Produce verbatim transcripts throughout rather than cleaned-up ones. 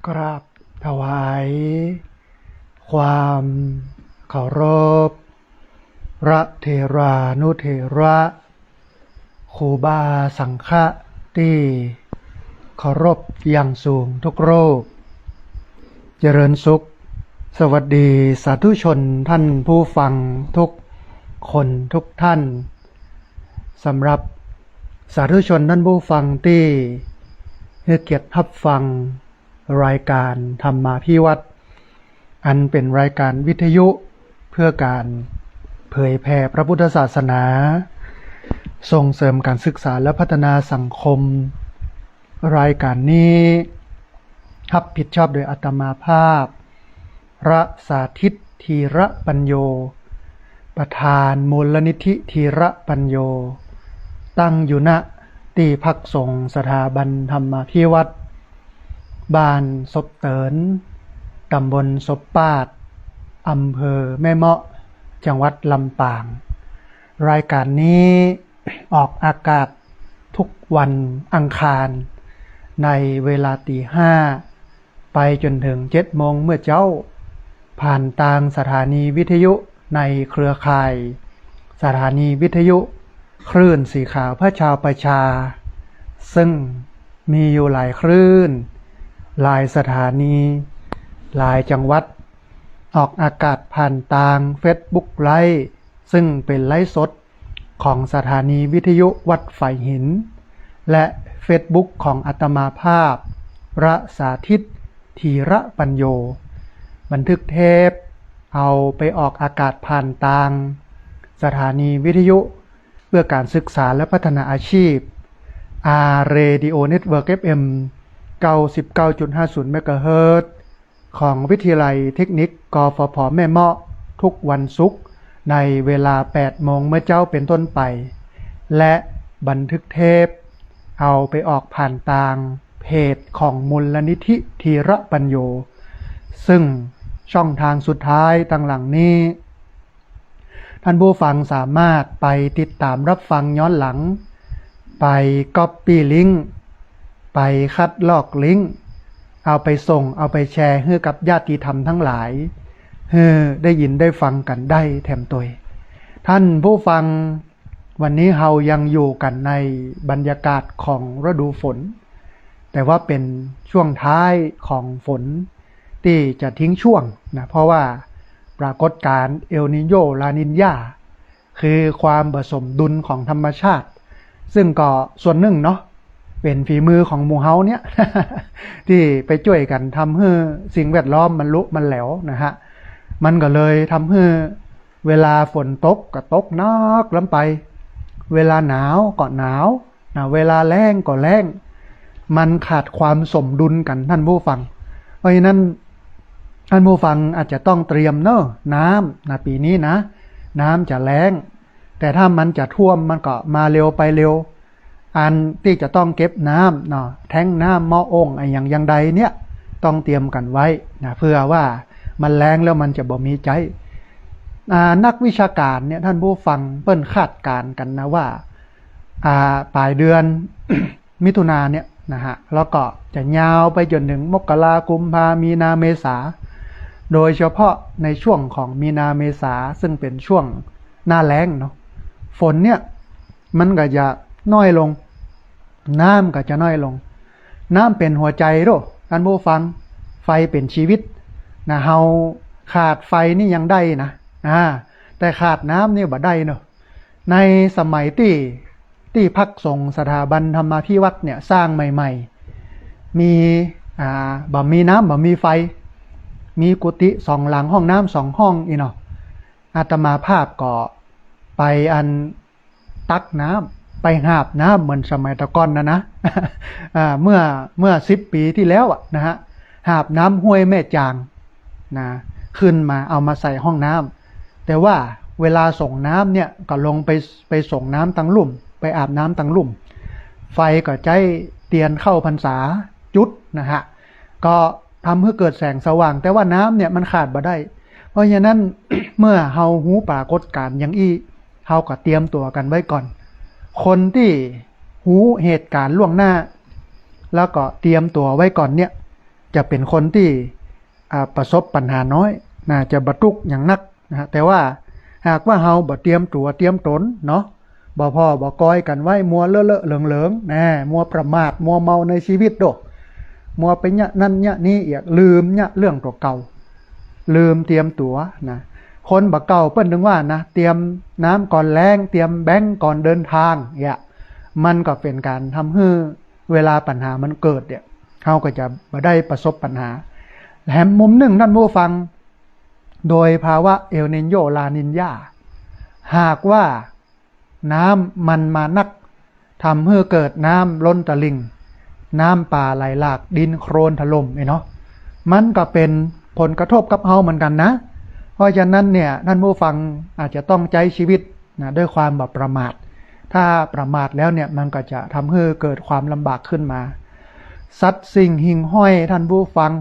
กราบถวายความเคารพ พระเถรานุเถระ ครูบาสังฆะตี้เคารพอย่างสูงทุกรูป เจริญสุข สวัสดีสาธุชนท่านผู้ฟังทุกคนทุกท่าน สำหรับสาธุชนท่านผู้ฟังตี้ให้เกียรติฮับฟังรายการธรรมาภิวัฒน์ อันเป๋นรายการวิทยุเพื่อก๋านเผยแผ่พระพุทธศาสนา ส่งเสริมก๋านศึกษาและพัฒนาสังคม รายการนี้ฮับผิดชอบโดยอาตมาภาพ พระสาธิต ธีระปัญโญ ประธานมูลนิธิธีระปัญโญ ตั้งอยู่ ณ ตี้พักสงฆ์สถาบันธรรมาภิวัฒน์ บ้านศพเติน ตำบลศพปาด อำเภอแม่เมาะ จังหวัดลำปาง รายการนี้ออกอากาศทุกวันอังคาร ในเวลาตีห้า ไปจ๋นเถิงเจ็ดโมงเมื่อเจ๊า ผ่านตางสถานีวิทยุในเครือข่าย สถานีวิทยุคลื่นสีขาวพระชาวประชา ซึ่งมีอยู่หลายคลื่น หลายสถานี หลายจังหวัด ออกอากาศผ่านตางเฟซบุ๊กไลฟ์ ซึ่งเป๋นไลฟ์สด ของสถานีวิทยุวัดฝายหิน และเฟซบุ๊กของอาตมาภาพ พระสาธิต ธีระปัญโญ บันทึกเทปเอาไปออกอากาศผ่านตางสถานีวิทยุเพื่อก๋านศึกษาและพัฒนาอาชีพ อาร์ เรดิโอ เน็ตเวิร์ก เอฟ เอ็ม เก้าสิบเก้าจุดห้าศูนย์ เมกะเฮิรตซ์ ของวิทยาลัยเทคนิค กฟผ แม่เมาะ ทุกวันศุกร์ ในเวลาแปดโมงเมื่อเจ๊าเป๋นต้นไป และบันทึกเทปเอาไปออกผ่านตางเพจของมูลนิธิธีระปัญโญ ซึ่งช่องทางสุดท้ายตางหลังนี้ ท่านผู้ฟังสามารถไปติดต๋ามฮับฟังย้อนหลัง ไปก๊อปปี้ลิงก์ ไปคัดลอกลิงก์ เอาไปส่ง เอาไปแชร์หื้อกับญาติธรรมทั้งหลาย หื้อได้ยินได้ฟังกั๋นได้แถมตวย ท่านผู้ฟัง วันนี้เฮายังอยู่กั๋นในบรรยากาศของฤดูฝน แต่ว่าเป๋นช่วงท้ายของฝนตี้จะทิ้งช่วงนะ เพราะว่าปรากฏการณ์เอลนีโญ ลานีญา คือความบ่สมดุลของธรรมชาติ ซึ่งก็ส่วนนึ่งเนาะ เป๋นฝีมือของหมู่เฮาเนี่ย ตี้ไปจ้วยกั๋นทำหื้อสิ่งแวดล้อมมันลุมันแหลวนะฮะ มันก็เลยทำหื้อเวลาฝนตกก็ตกหนักล้ำไป เวลาหนาวก็หนาวนะ เวลาแล้งก็แล้ง มันขาดความสมดุลกั๋นท่านผู้ฟัง เพราะฉะนั้น ท่านผู้ฟังอาจจะต้องเตรียมเนาะ น้ำนะ ปี๋นี้นะ น้ำจะแล้ง แต่ถ้ามันจะท่วมมันก็มาเร็วไปเร็ว อันตี้จะต้องเก็บน้ำเนาะ แท้งน้ำ หม้อ โอ่ง อะหยังอย่างใดเนี่ย ต้องเตรียมกั๋นไว้นะ เผื่อว่ามันแล้งแล้วมันจะบ่มีใจ๊ อ่า นักวิชาก๋านเนี่ย ท่านผู้ฟัง เปิ้นคาดการณ์กั๋นนะว่า อ่า ป๋ายเดือน มิถุนาเนี่ยนะฮะ แล้วก็จะยาวไปจ๋นเถิงมกรา กุมภา มีนา เมษา โดยเฉพาะในช่วงของมีนา เมษา ซึ่งเป๋นช่วงหน้าแล้งเนาะ ฝนเนี่ยมันก็จะน้อยลง น้ำก็จะน้อยลง น้ำเป๋นหัวใจ๋โด้ ท่านผู้ฟัง ไฟเป๋นชีวิตนะ เฮาขาดไฟนี่ยังได้นะ อ่า แต่ขาดน้ำนี่บ่ได้เนาะ ในสมัยตี้ ตี้พักสงฆ์สถาบันธรรมาภิวัฒน์เนี่ยสร้างใหม่ๆ มี อ่า บ่มีน้ำบ่มีไฟ มีกุฏิสองหลัง ห้องน้ำสองห้องอี้เนาะ อาตมาภาพก็ไปอันตักน้ำ ไปหาบน้ำเหมือนสมัยตะก่อนนะนะ อ่า เมื่อ เมื่อสิบปี๋ที่แล้วอะนะฮะ หาบน้ำห้วยแม่จาง นะ ขึ้นมาเอามาใส่ห้องน้ำ แต่ว่าเวลาส่งน้ำเนี่ยก็ลงไป ไปส่งน้ำตังลุ่ม ไปอาบน้ำตังลุ่ม ไฟก็ใจ๊เตียนเข้าพรรษาจุดนะฮะ ก็ทำหื้อเกิดแสงสว่าง แต่ว่าน้ำเนี่ยมันขาดบ่ได้ เพราะฉะนั้น เมื่อเฮาฮู้ปรากฏการณ์อย่างอี้ เฮาก็เตรียมตั๋วกั๋นไว้ก่อน คนตี้ฮู้เหตุก๋ารณ์ล่วงหน้า แล้วก็เตรียมตั๋วไว้ก่อนเนี่ย จะเป๋นคนตี้ อ่า ประสบปัญหาน้อย นะ จะบ่ตุ๊กข์หยังนัก นะฮะ แต่ว่าหากว่าเฮาบ่เตรียมตั๋วเตรียมต๋นเนาะ บ่ผ่อบ่กอยกั๋นไว้ มัวเลอะเลอะเหลิงเหลิง นะ มัวประมาท มัวเมาในชีวิตโด มัวไปเยียะนั้นเยียะนี้เอียด ลืมเยียะเรื่องตั๋วเก่า ลืมเตรียมตั๋วนะ คนบ่าเก่าเปิ้นตึงว่านะ เตรียมน้ำก่อนแล้ง เตรียมแบงก์ก่อนเดินตาง เนี่ย มันก็เป๋นก๋านทำหื้อเวลาปัญหามันเกิดเนี่ย เฮาก็จะบ่ได้ประสบปัญหา แถมมุมนึ่งท่านผู้ฟัง โดยภาวะเอลนิโญ ลานิญญา หากว่าน้ำมันมานัก ทำหื้อเกิดน้ำล้นตลิ่ง น้ำป่าไหลหลาก ดินโคลนถล่มเนี่ยเนาะ มันก็เป๋นผลกระทบกับเฮาเหมือนกั๋นนะ เพราะฉะนั้นเนี่ย ท่านผู้ฟังอาจจะต้องใจ๊ชีวิตนะ ด้วยความบ่ประมาท ถ้าประมาทแล้วเนี่ย มันก็จะทำหื้อเกิดความลำบากขึ้นมา สัตว์สิ่งหิ่งห้อย ท่านผู้ฟัง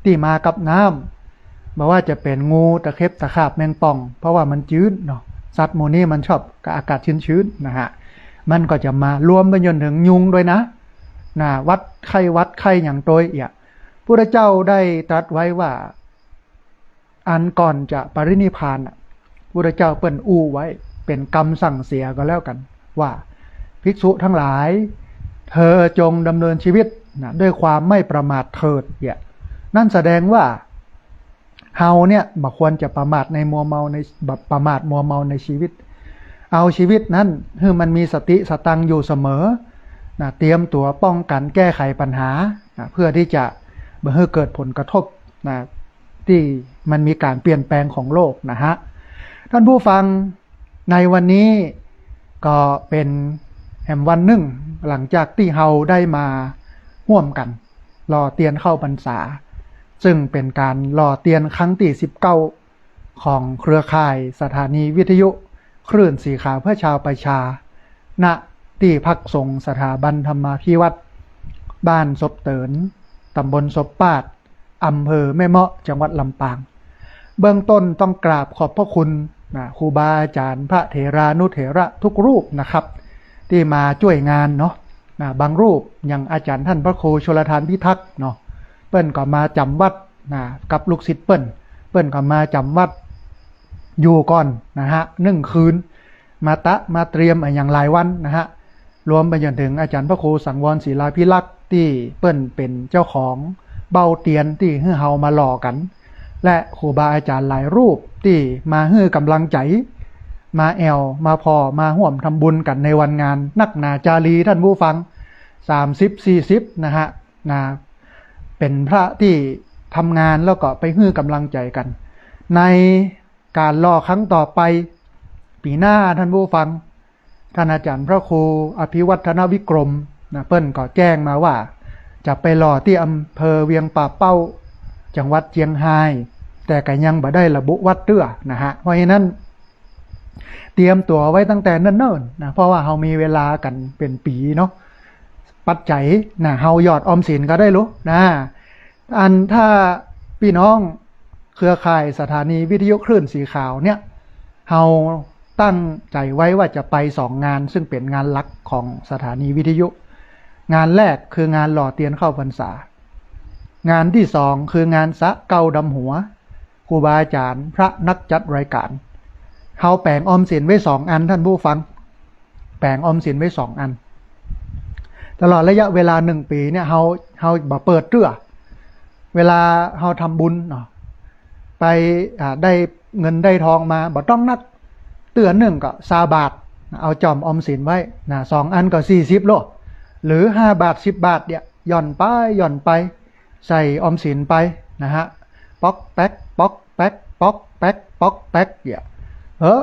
ตี้มากับน้ำ บ่ว่าจะเป๋นงู ตะเข็บ ตะขาบ แมงป่อง เพราะว่ามันจื้นเนาะ สัตว์หมู่นี้มันชอบกับอากาศจื้นๆ นะฮะ มันก็จะมารวมไปจนเถิงยุงตวยนะ นะ หวัดไข้ หวัดไข้หยังตวยเอียด พุทธเจ้าได้ตรัสไว้ว่า อันก่อนจะปรินิพพานน่ะ พุทธเจ้าเปิ้นอู้ไว้ เป๋นกำสั่งเสียก็แล้วกั๋น ว่า ภิกษุทั้งหลาย เธอจงดำเนินชีวิตนะ ด้วยความไม่ประมาทเถิด เนี่ย นั่นแสดงว่า เฮาเนี่ยบ่ควรจะประมาทในมัวเมาใน บ่ประมาทมัวเมาในชีวิต เอาชีวิตนั้นหื้อมันมีสติสตังค์อยู่เสมอนะ เตรียมตั๋วป้องกั๋นแก้ไขปัญหานะ เพื่อตี้จะบ่หื้อเกิดผลกระทบนะ ตี้มันมีก๋านเปลี่ยนแปลงของโลกนะฮะ ท่านผู้ฟัง ในวันนี้ก็เป๋นแหมวันนึ่ง หลังจากตี้เฮาได้มาฮ่วมกั๋นหล่อเตียนเข้าพรรษา ซึ่งเป๋นก๋านหล่อเตียนครั้งตี้สิบเก้า ของเครือข่ายสถานีวิทยุคลื่นสีขาวเพื่อชาวประชา ณ ตี้พักสงฆ์สถาบันธรรมาภิวัฒน์ บ้านศพเติ๋น ต๋ำบลศพปาด อำเภอแม่เมาะ จังหวัดลำปาง เบื้องต้นต้องกราบขอบพระคุณนะ ครูบาอาจ๋ารย์ พระเถรานุเถระทุกรูปนะครับ ตี้มาจ้วยงานเนาะนะ บางรูปอย่างอาจ๋ารย์ท่านพระครูชลทานพิทักษ์เนาะ เปิ้นก็มาจ๋ำวัดนะ กับลูกศิษย์เปิ้น เปิ้นก็มาจ๋ำวัดอยู่ก่อนนะฮะ นึ่งคืน มาตะมาเตรียมอะหยังหลายวันนะฮะ รวมไปจนเถิงอาจ๋ารย์พระครูสังวรศิลาภิรักษ์ ตี้เปิ้นเป๋นเจ้าของเบ้าเตียนตี้หื้อเฮามาหล่อกั๋น และครูบาอาจ๋ารย์หลายรูปตี้มาหื้อกำลังใจ๋ มาแอ่ว มาผ่อ มาฮ่วมทำบุญกั๋นในวันงานนักหนาจารี ท่านผู้ฟัง สามสิบ สี่สิบ นะฮะ นะ เป๋นพระตี้ทำงานแล้วก็ไปหื้อกำลังใจ๋กั๋น ในก๋านหล่อครั้งต่อไป ปี๋หน้า ท่านผู้ฟัง ท่านอาจ๋ารย์พระครูอภิวัฒนวิกรมนะ เปิ้นก็แจ้งมาว่า จะไปหล่อตี้อำเภอเวียงป่าเป้า จังหวัดเจียงฮาย แต่ก็ยังบ่ได้ระบุวัดเตื้อนะฮะ เพราะฉะนั้น เตรียมตั๋วไว้ตั้งแต่เนิ่นๆ นะ เพราะว่าเฮามีเวลากั๋นเป๋นปี๋เนาะ ปัจจัยนะ เฮาหยอดออมสินก็ได้ลูกนะ อันถ้าปี้น้องเครือข่ายสถานีวิทยุคลื่นสีขาวเนี่ย เฮาตั้งใจ๋ไว้ว่าจะไปสองงาน ซึ่งเป๋นงานหลักของสถานีวิทยุ งานแรกคืองานหล่อเตียนเข้าพรรษา งานตี้สองคืองานสะเก๊าดำหัว ครูบาอาจ๋ารย์พระนักจัดรายก๋าน เฮาแป๋งออมสินไว้สองอัน ท่านผู้ฟัง แป๋งออมสินไว้สองอัน ตลอดระยะเวลานึ่งปี๋เนี่ย เฮา เฮาบ่เปิดเตื้อ เวลาเฮาทำบุญเนาะ ไป อ่า ได้เงินได้ทองมา บ่ต้องนัก เตื้อนึ่งก็ซาวบาท เอาจ่อมออมสินไว้นะ สองอันก็สี่สิบโลด หรือห้าบาท สิบบาทเนี่ย หย่อนไป หย่อนไป ใส่ออมสินไปนะฮะ ป๊อกแป๊ก ป๊อกแป๊ก ป๊อกแป๊ก ป๊อกแป๊ก เนี่ย เฮ้อ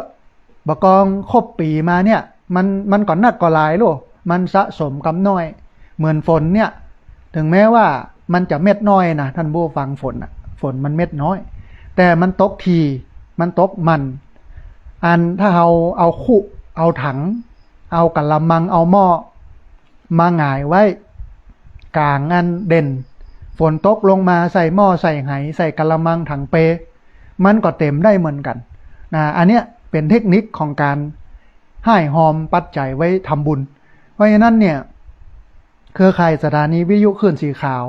บ่กองครบปี๋มาเนี่ย มัน มันก็นักก็หลายโลด มันสะสมกำน้อย เหมือนฝนเนี่ย ถึงแม้ว่ามันจะเม็ดน้อยนะ ท่านผู้ฟัง ฝนน่ะ ฝนมันเม็ดน้อย แต่มันตกถี่ มันตกหมั้น อันถ้าเฮาเอาคุ เอาถัง เอากะละมัง เอาหม้อ มาหงายไว้ก๋างอันเด่น ฝนตกลงมาใส่หม้อ ใส่ไห ใส่กะละมัง ถังเป มันก็เต็มได้เหมือนกั๋นนะ อันเนี้ยเป๋นเทคนิคของก๋านฮ่ายฮอมปัจจัยไว้ทำบุญ เพราะฉะนั้นเนี่ย เครือข่ายสถานีวิทยุคลื่นสีขาว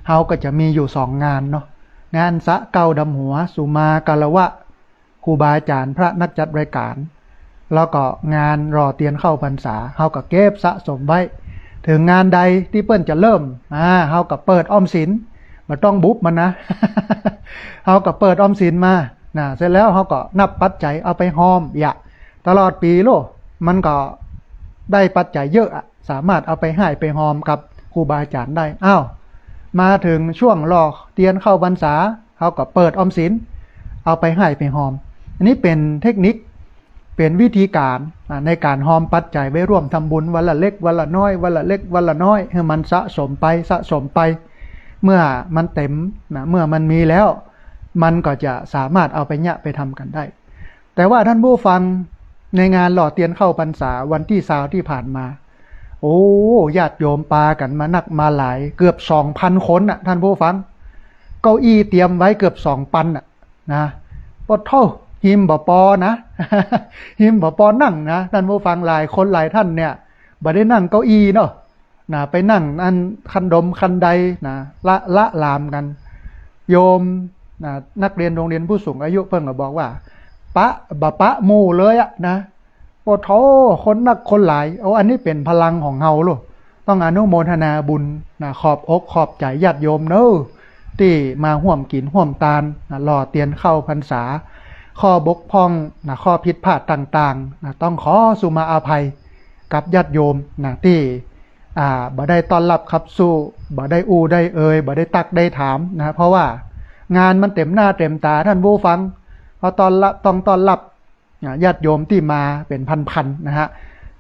เฮาก็จะมีอยู่สองงานเนาะ งานสะเก้าดำหัว สุมาคารวะครูบาอาจ๋ารย์พระนักจัดรายการ แล้วก็งานหล่อเตียนเข้าพรรษา เฮาก็เก็บสะสมไว้ เถิงงานใดตี้เปิ้นจะเริ่ม อ่า เฮาก็เปิดออมสิน บ่ต้องบุบมันนะ เฮาก็เปิดออมสินมา นะ เสร็จแล้วเฮาก็นับปัจจัยเอาไปฮอม เยียะ ตลอดปี๋โล มันก็ได้ปัจจัยเยอะอะ สามารถเอาไปฮ่ายไปฮอมกับครูบาอาจ๋ารย์ได้ อ้าว มาเถิงช่วงหล่อเตียนเข้าพรรษา เฮาก็เปิดออมสิน เอาไปฮ่ายไปฮอม อันนี้เป๋นเทคนิค เป๋นวิธีก๋าน อ่า ในก๋านฮอมปัจจัยไว้ร่วมทำบุญวันละเล็กวันละน้อย วันละเล็กวันละน้อย หื้อมันสะสมไป สะสมไป เมื่อมันเต็ม นะ เมื่อมันมีแล้ว มันก็จะสามารถเอาไปเยียะไปทำกั๋นได้ แต่ว่าท่านผู้ฟัง ในงานหล่อเตียนเข้าพรรษาวันตี้ซาวตี้ผ่านมา โอ้ ญาติโยมปากั๋นมานักมาหลาย เกือบสองพันคนน่ะ ท่านผู้ฟัง เก้าอี้เตรียมไว้เกือบสองปันน่ะ นะ ปะโธ่ ฮิมบ่ปอนะ ฮิมบ่ปอนั่งนะ ท่านผู้ฟัง หลายคนหลายท่านเนี่ย บ่ได้นั่งเก้าอี้เนาะ นะ ไปนั่งอันคันดมคันไดนะ ละ ละหลามกั๋น โยม นะ นักเรียนโรงเรียนผู้สูงอายุเปิ้นก็บอกว่า ปะ บ่ปะหมู่เลยอะนะ โอ้โธ่ คนนักคนหลาย โอ้ อันนี้เป๋นพลังของเฮาโลด ต้องอนุโมทนาบุญนะ ขอบอกขอบใจ๋ญาติโยมเนาะ ตี้มาฮ่วมกิ๋นฮ่วมตานนะ หล่อเตียนเข้าพรรษา ข้อบกพร่องนะ ข้อผิดพลาดต่างๆ นะ ต้องขอสุมาอภัยกับญาติโยมนะ ตี้ อ่า บ่ได้ต้อนฮับขับสู้ บ่ได้อู้ได้เอ่ย บ่ได้ตักได้ถามนะ เพราะว่างานมันเต๋มหน้าเต๋มต๋า ท่านผู้ฟัง เพราะต้อนฮับ ต้องต้อนฮับ อ่า ญาติโยมตี้มาเป๋นพันๆ นะฮะ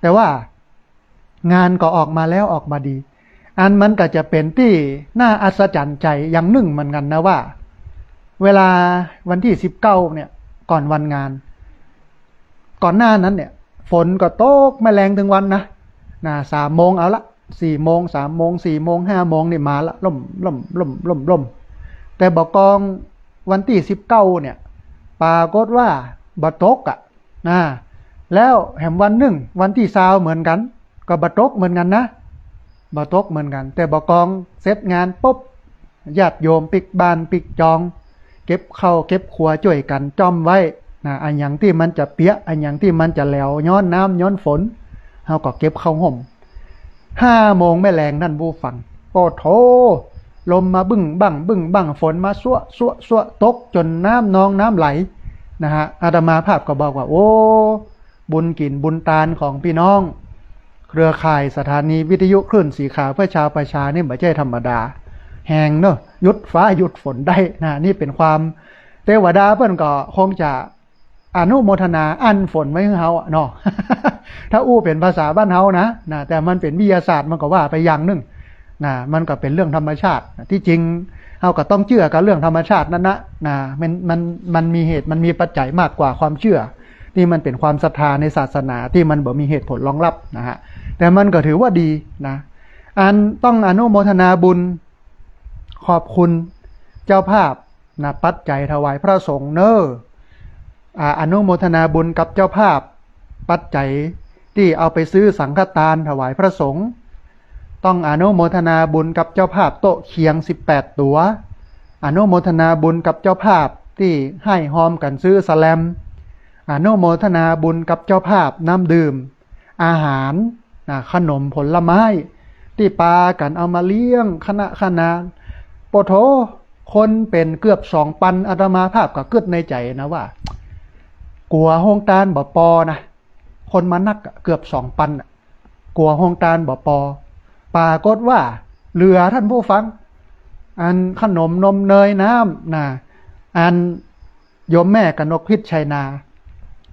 แต่ว่างานก็ออกมาแล้วออกมาดี อันมันก็จะเป๋นตี้น่าอัศจรรย์ใจ๋อย่างนึ่งเหมือนกั๋นนะว่า เวลาวันตี้สิบเก้าเนี่ย ก่อนวันงาน ก่อนหน้านั้นเนี่ย ฝนก็ตกแม่แลงตึงวันนะ นะ สามโมงเอาละ สี่โมง สามโมง สี่โมง ห้าโมงนี่มาละ ล่ม ล่ม ล่ม ล่ม ล่ม แต่บ่ากองวันตี้สิบเก้าเนี่ย ปรากฏว่าบ่ตกอะ นะ แล้วแหมวันนึ่ง วันตี้ซาวเหมือนกั๋น ก็บ่ตกเหมือนกั๋นนะ บ่ตกเหมือนกั๋น แต่บ่ากองเสร็จงานปุ๊บ ญาติโยมปิ๊กบ้านปิ๊กจอง เก็บข้าวเก็บครัวจ้วยกั๋นจ้อมไว้นะ อะหยังตี้มันจะเปียะ อะหยังตี้มันจะแหลว ย้อนน้ำย้อนฝน เฮาก็เก็บเข้าฮ่ม ห้าโมงแม่แลง ท่านผู้ฟัง โอ้โธ่ ลมมาบึ้งบั้งบึ้งบั้ง ฝนมาซั่วะซั่วะซั่วะ ตกจ๋นน้ำนองน้ำไหลนะฮะ อาตมาภาพก็บอกว่า โอ้ บุญกิ๋นบุญตานของปี้น้อง เครือข่ายสถานีวิทยุคลื่นสีขาวเพื่อชาวประชานี่บ่ใจ้ธรรมดา แฮงเนาะ หยุดฟ้าหยุดฝนได้นะ นี่เป๋นความ เตวดาเปิ้นก็คงจะอนุโมทนาอั้นฝนไว้หื้อเฮาอะเนาะ ถ้าอู้เป๋นภาษาบ้านเฮานะ นะ แต่มันเป๋นวิทยาศาสตร์มันก็ว่าไปอย่างนึ่ง นะ มันก็เป๋นเรื่องธรรมชาติ ตี้จริงเฮาก็ต้องเจื้อกับเรื่องธรรมชาตินั้นนะ นะ มัน มัน มันมีเหตุ มันมีปัจจัยมากกว่าความเจื้อ ตี้มันเป๋นความศรัทธาในศาสนา ตี้มันบ่มีเหตุผลรองฮับนะฮะ แต่มันก็ถือว่าดีนะ อันต้องอนุโมทนาบุญ ขอบคุณเจ้าภาพนะ ปัจจัยถวายพระสงฆ์เนาะ อ่า อนุโมทนาบุญกับเจ้าภาพ ปัจจัยตี้เอาไปซื้อสังฆทานถวายพระสงฆ์ ต้องอนุโมทนาบุญกับเจ้าภาพโต๊ะเคียงสิบแปดตั๋ว อนุโมทนาบุญกับเจ้าภาพตี้ฮ่ายฮอมกั๋นซื้อแสลม อนุโมทนาบุญกับเจ้าภาพน้ำดื่ม อาหารนะ ขนมผลไม้ ตี้ปากั๋นเอามาเลี้ยงขนะขนาน โอ้โธ่ คนเป๋นเกือบสองปัน อาตมาภาพก็กึ๊ดในใจ๋นะว่า กั๋วโฮงตานบ่ปอนะ คนมานักอะ เกือบสองปันอะ กั๋วโฮงตานบ่ปอ ปรากฏว่าเหลือ ท่านผู้ฟัง อันขนมนมเนยน้ำนะ อันโยมแม่กนกพิชชัยนา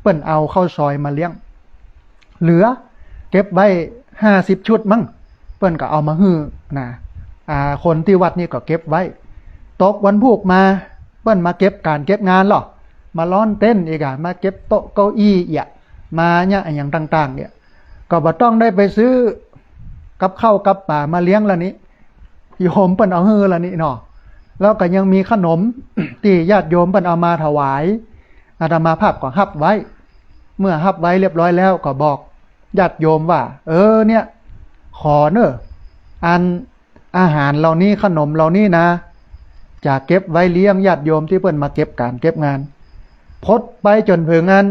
เปิ้นเอาข้าวซอยมาเลี้ยง เหลือ เก็บไว้ห้าสิบชุดมั้ง เปิ้นก็เอามาหื้อนะ อ่า คนตี้วัดนี่ก็เก็บไว้ ตกวันพูกมา เปิ้นมาเก็บก๋านเก็บงานลอ มาล้อนเต็นท์อีกอะ มาเก็บโต๊ะเก้าอี้เยียะ มาเยียะอะหยังต่างๆ เนี่ย ก็บ่ต้องได้ไปซื้อกับข้าวกับป๋ามาเลี้ยงละนี่ โยมเปิ้นเอาหื้อละนี่เนาะ แล้วก็ยังมีขนมตี้ญาติโยมเปิ้นเอามาถวาย อาตมาภาพก็ฮับไว้ เมื่อฮับไว้เรียบร้อยแล้วก็บอกญาติโยมว่า เออ เนี่ย ขอเน่อ อัน อาหารเหล่านี้ ขนมเหล่านี้นะ จะเก็บไว้เลี้ยงญาติโยมตี้เปิ้นมาเก็บก๋านเก็บงาน พดไปจ๋นเถิงอัน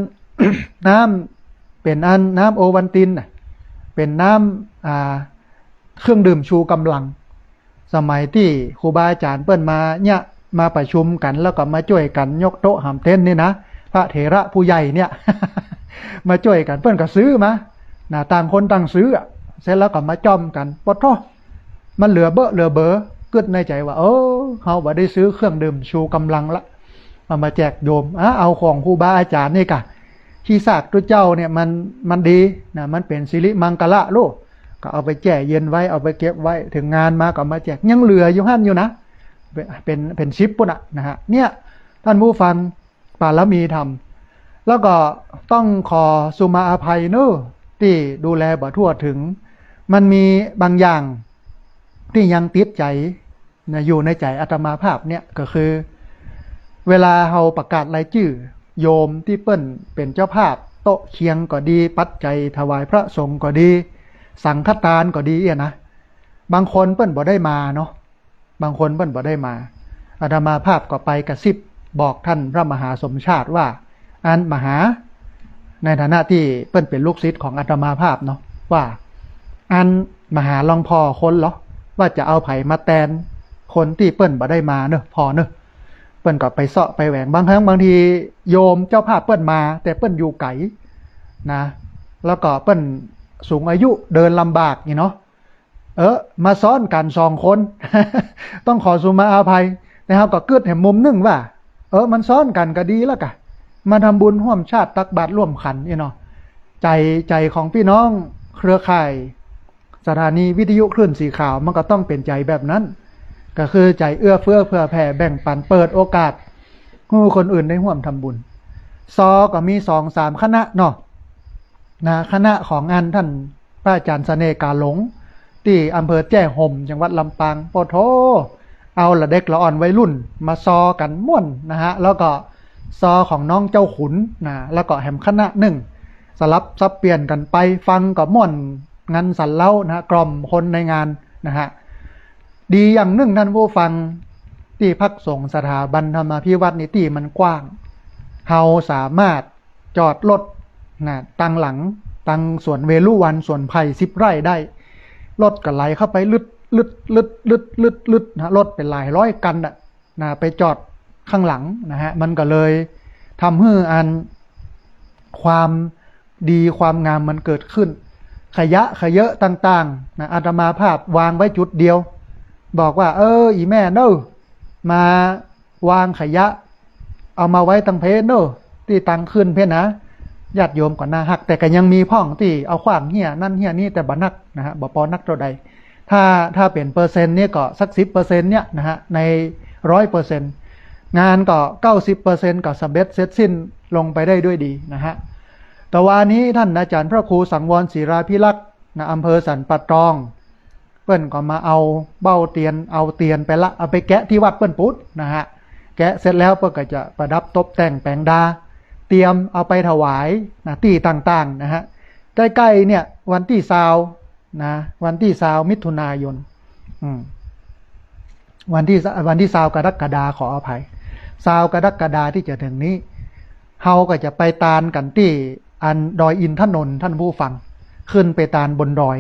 น้ำ เป๋นอันน้ำโอวัลตินน่ะ เป๋นน้ำ อ่า เครื่องดื่มชูกำลัง สมัยตี้ครูบาอาจ๋ารย์เปิ้นมาเนี่ย มาประชุมกั๋น แล้วก็มาจ้วยกั๋นยกโต๊ะหามเต็นท์นี่นะ พระเถระผู้ใหญ่เนี่ย มาจ้วยกั๋น เปิ้นก็ซื้อมา นะ ต่างคนต่างซื้ออะ เสร็จแล้วก็มาจ้อมกั๋น ปะโธ่ มันเหลือเบ้อเหลือเบอ กึ๊ดในใจ๋ว่า เออ เฮาบ่ได้ซื้อเครื่องดื่มชูกำลังละ เอามาแจกโยม อ่ะ เอาของครูบาอาจ๋ารย์นี่ก่ะ ขี้ซากตุ๊เจ้าเนี่ยมัน มันดีนะ มันเป๋นสิริมังคละลูก ก็เอาไปแจ้เย็นไว้ เอาไปเก็บไว้ เถิงงานมาก็เอามาแจก ยังเหลืออยู่หั้นอยู่นะ เป๋น เป๋น เป๋นสิบปู้นน่ะนะฮะ เนี่ย ท่านผู้ฟัง ปารมีธรรม แล้วก็ต้องขอสุมาอภัยเนอะ ตี้ดูแลบ่ทั่วถึง มันมีบางอย่างตี้ยังติดใจ๋นะ อยู่ในใจ๋อาตมาภาพเนี่ย ก็คือ เวลาเฮาประกาศรายจื้อโยมตี้เปิ้นเป๋นเจ้าภาพ โต๊ะเคียงก็ดี ปัจจัยถวายพระสงฆ์ก็ดี สังฆทานก็ดีอะนะ บางคนเปิ้นบ่ได้มาเนาะ บางคนเปิ้นบ่ได้มา อาตมาภาพก็ไปกระซิบบอกท่านพระมหาสมชาติว่า อันมหา ในฐานะตี้เปิ้นเป๋นลูกศิษย์ของอาตมาภาพเนาะ ว่า อันมหาลองผ่อคนเหรอ ว่าจะเอาใผมาแตนคนตี้เปิ้นบ่ได้มาเนอะ ผ่อเนอะ เปิ้นก็ไปเซาะไปแหวง บางครั้งบางทีโยมเจ้าภาพเปิ้นมา แต่เปิ้นอยู่ไก๋นะ แล้วก็เปิ้นสูงอายุเดินลำบากนี่เนาะ เออ มาซ้อนกั๋นสองคน ต้องขอสุมาอภัย แต่เฮาก็กึ๊ดแหมมุมนึ่งว่า เออ มันซ้อนกั๋นก็ดีแล้วก่ะ มาทำบุญฮ่วมชาติ ตักบาตรฮ่วมขันนี่เนาะ ใจ๋ ใจ๋ของปี้น้องเครือข่ายสถานีวิทยุคลื่นสีขาว มันก็ต้องเป๋นใจ๋แบบนั้น ก็คือใจ๋เอื้อเฟื้อเผื่อแผ่แบ่งปัน เปิดโอกาสหื้อคนอื่นได้ฮ่วมทำบุญ ซอ ก็มีสองสามคณะเนาะ นะ คณะของอันท่านพระอาจ๋ารย์เสน่ห์กาหลง ตี้อำเภอแจ้ห่ม จังหวัดลำปาง ปะโธ่ เอาละเด็กละอ่อนวัยรุ่นมาซอกั๋นม่วนนะฮะ แล้วก็ซอของน้องเจ้าขุนนะ แล้วก็แหมคณะนึ่ง สลับสับเปลี่ยนกั๋นไป ฟังก็ม่วน งันสันเล้านะฮะ กล่อมคนในงานนะฮะ ดีอย่างนึ่งท่านผู้ฟัง ตี้พักสงฆ์สถาบันธรรมาภิวัฒน์นี่ตี้มันกว้าง เฮาสามารถจอดรถนะ ตังหลัง ตังสวนเวฬุวัลย์ สวนไผ่สิบไร่ได้ รถก็ไหลเข้าไปลึด ลึด ลึด ลึด ลึด ลึดนะ รถเป๋นหลายร้อยคันน่ะนะ ไปจอดข้างหลังนะฮะ มันก็เลยทำหื้ออันความดีความงามมันเกิดขึ้น ขยะเขยอะต่างๆ นะ อาตมาภาพวางไว้จุดเดียว บอกว่า เออ อี่แม่เนอะ มาวางขยะ เอามาไว้ตังเพนเนอะ ตี้ตังขึ้นเพนนะ ญาติโยมก็น่าฮัก แต่ก็ยังมีพ่องตี้เอาขว้างเหี้ยนั่นเหี้ยนี่ แต่บ่นักนะฮะ บ่ปอนักเต้าใด ถ้า ถ้าเป๋นเปอร์เซ็นต์นี่ก็สักสิบเปอร์เซ็นต์เนี่ยนะฮะ ในร้อยเปอร์เซ็นต์ งานก็เก้าสิบเปอร์เซ็นต์ ก็สำเร็จเสร็จสิ้นลงไปได้ด้วยดีนะฮะ แต่วานี้ท่านอาจ๋ารย์พระครูสังวรศิลาภิรักษ์นะ อำเภอสันป่าตอง เปิ้นก็มาเอาเบ้าเตียน เอาเตียนไปละ เอาไปแกะตี้วัดเปิ้นปู๊นนะฮะ แกะเสร็จแล้วเปิ้นก็จะประดับตกแต่งแป๋งดา เตรียมเอาไปถวายนะ ตี้ต่างๆ นะฮะ ใก้ๆ เนี่ย วันตี้ซาวนะ วันตี้ซาวมิถุนายน อืม วันตี้ วันตี้ซาวกรกฎา ขออภัย ซาวกรกฎาตี้จะเถิงนี้ เฮาก็จะไปตานกั๋นตี้อันดอยอินทนนท์ ท่านผู้ฟัง ขึ้นไปตานบนดอย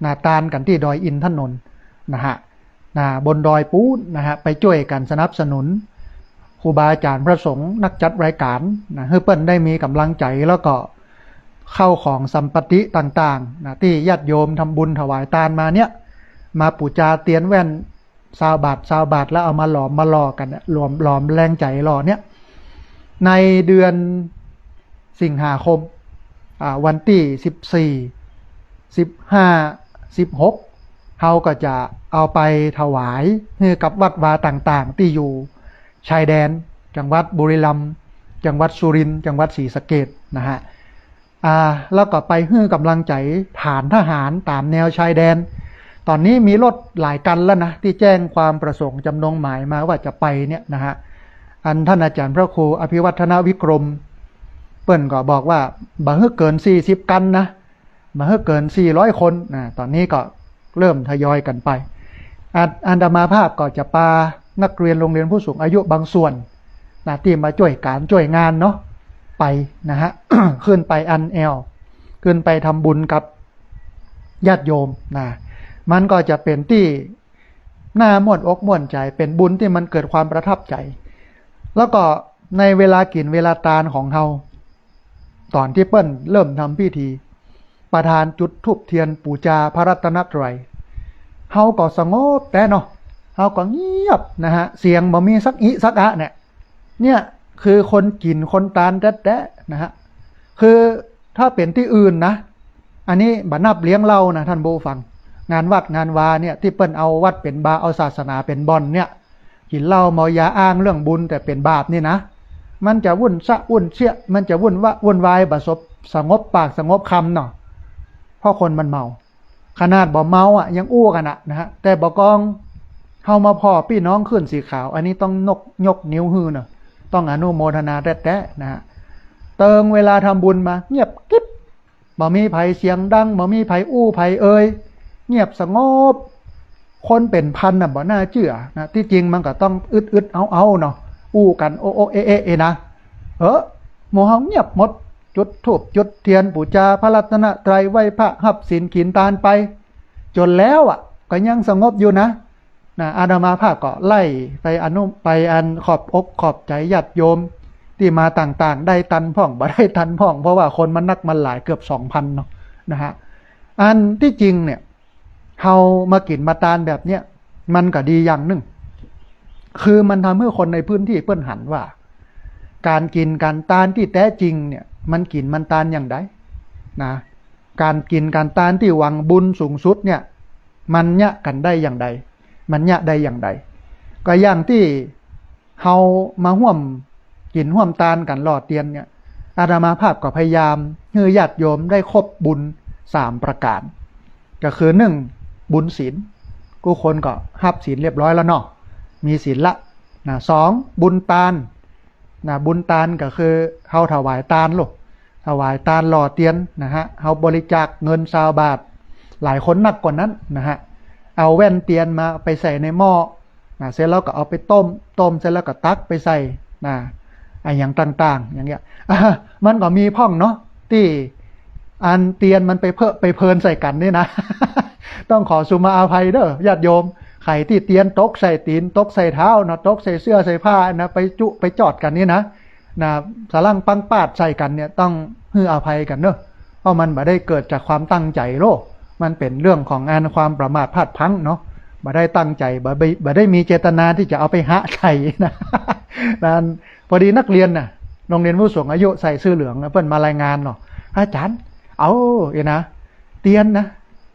นะ ตานกั๋นตี้ดอยอินทนนท์นะฮะ นะ บนดอยปู๊นนะฮะ ไปจ้วยกั๋นสนับสนุนครูบาอาจ๋ารย์พระสงฆ์ นักจัดรายก๋านนะ หื้อเปิ้นได้มีก๋ำลังใจ๋ แล้วก็ข้าวของสัมปติต่างๆ นะ ตี้ญาติโยมทำบุญถวายตานมาเนี่ย มาปู๋จาเตียนแว่น ซาวบาท ซาวบาท แล้วเอามาหลอมมาหล่อกั๋นเนี่ย หลอม หลอมแรงใจ๋หล่อเนี่ย ในเดือนสิงหาคม อ่า วันตี้สิบสี่ สิบห้า สิบหก เฮาก็จะเอาไปถวายหื้อกับวัดวาต่างๆ ตี้อยู่ชายแดน จังหวัดบุรีรัมย์ จังหวัดสุรินทร์ จังหวัดศรีสะเกษนะฮะ อ่า แล้วก็ไปหื้อก๋ำลังใจ๋ฐานทหารต๋ามแนวชายแดน ต๋อนนี้มีรถหลายคันแล้วนะ ตี้แจ้งความประสงค์จำนงหมายมาว่าจะไปเนี่ยนะฮะ อันท่านอาจ๋ารย์พระครูอภิวัฒนวิกรม เปิ้นก็บอกว่าบ่หื้อเกินสี่สิบคันนะ บ่หื้อเกินสี่ร้อยคนนะ ต๋อนนี้ก็เริ่มทยอยกั๋นไป อาต อาตมาภาพก็จะปานักเรียนโรงเรียนผู้สูงอายุบางส่วนนะ ตี้มาจ้วยก๋านจ้วยงานเนาะ ไปนะฮะ ขึ้นไปอันแอว ขึ้นไปทำบุญกับญาติโยมนะ มันก็จะเป๋นตี้น่าม่วนอกม่วนใจ๋ เป๋นบุญตี้มันเกิดความประทับใจ๋ แล้วก็ในเวลากิ๋นเวลาตานของเฮา ต๋อนตี้เปิ้นเริ่มทำพิธี ประธานจุดธูปเตียนปู๋จาพระรัตนตรัย เฮาก็สงบแต๊เนาะ เฮาก็เงียบนะฮะ เสียงบ่มีสักอิสักอะเนี่ย เนี่ยคือคนกิ๋นคนตานแต๊ๆ นะฮะ คือถ้าเป๋นตี้อื่นนะ อันนี้บ่นับเลี้ยงเหล้านะท่านผู้ฟัง งานวัดงานวาเนี่ย ตี้เปิ้นเอาวัดเป๋นบาร์ เอาศาสนาเป๋นบ่อนเนี่ย กิ๋นเหล้าเมายาอ้างเรื่องบุญแต่เป๋นบาปนี่นะ มันจะวุ่นซะวุ่นเสี้ย มันจะวุ่นวะวุ่นวาย บ่สบ สงบปากสงบคำเนาะ เพราะคนมันเมา ขนาดบ่เมาอะยังอู้กั๋นอะนะฮะ แต่บ่ากองเฮามาผ่อปี้น้องขึ้นสีขาว อันนี้ต้องยก ยกนิ้วหื้อเนาะ ต้องอนุโมทนาแต๊ๆ นะฮะ เติงเวลาทำบุญมาเงียบกริบ บ่มีใผเสียงดัง บ่มีใผอู้ใผเอ่ย เงียบสงบ คนเป๋นพันน่ะบ่น่าเจื้อนะ ตี้จริงมันก็ต้องอึดๆ เอาๆ เนาะ อู้กั๋นโอะโอะเอ๊ะเอ๊ะเอ๊ะนะ เออ หมู่เฮาเงียบหมด จุดธูปจุดเตียนปู๋จาพระรัตนตรัย ไหว้พระ ฮับศีลกิ๋นตานไป จ๋นแล้วอะ ก็ยังสงบอยู่นะ นะ อาตมาภาพก็ไล่ไปอนุ ไปอันขอบอกขอบใจ๋ญาติโยมตี้มาต่างๆ ได้ตันพ่อง บ่ได้ตันพ่อง เพราะว่าคนมันนักมันหลายเกือบสองพันเนาะ นะฮะ อันตี้จริงเนี่ย เฮามากิ๋นมาตานแบบเนี้ย มันก็ดีอย่างนึ่ง คือมันทำหื้อคนในพื้นตี้เปิ้นหันว่า ก๋านกิ๋นก๋านตานตี้แต๊จริงเนี่ย มันกิ๋นมันตานอย่างใดนะ ก๋านกิ๋นก๋านตานตี้หวังบุญสูงสุดเนี่ย มันเยียะกั๋นได้อย่างใด มันเยียะได้อย่างใด ก็อย่างตี้เฮามาฮ่วมกิ๋นฮ่วมตานกั๋นหล่อเตียนเนี่ย อาตมาภาพก็พยายามหื้อญาติโยมได้ครบบุญสามประก๋าน ก็คือ นึ่ง บุญศีล กู้คนก็ฮับศีลเรียบร้อยแล้วเนาะ มีศีลละนะ สอง บุญตานนะ บุญตานก็คือเฮาถวายตานลูก ถวายตานหล่อเตียนนะฮะ เฮาบริจาคเงินซาวบาท หลายคนนักกว่านั้นนะฮะ เอาแว่นเตียนมาไปใส่ในหม้อนะ เสร็จแล้วก็เอาไปต้ม ต้มเสร็จแล้วก็ตักไปใส่นะ อะอย่างต่างๆ อย่างเงี้ย อ่ะ มันก็มีพ่องเนาะ ตี้อันเตียนมันไปเพอะไปเพลินใส่กั๋นนี่นะ ต้องขอสุมาอภัยเด้อญาติโยม ใผตี้เตียนตกใส่ตี๋น ตกใส่เท้านะ ตกใส่เสื้อใส่ผ้านะ ไปจุไปจอดกั๋นนี่นะ นะ สะหลั้งปังปาดใส่กั๋นเนี่ย ต้องหื้ออภัยกั๋นเนาะ เพราะมันบ่ได้เกิดจากความตั้งใจ๋โลก มันเป๋นเรื่องของอันความประมาทพลาดพลั้งเนาะ บ่ได้ตั้งใจ๋ บ่ บ่ บ่ได้มีเจตนาตี้จะเอาไปหะใส่นะ นั้น พอดีนักเรียนน่ะ โรงเรียนผู้สูงอายุใส่เสื้อเหลืองนะ เปิ้นมารายงานเนาะ อาจ๋ารย์ เอา เอนะ เตียนนะ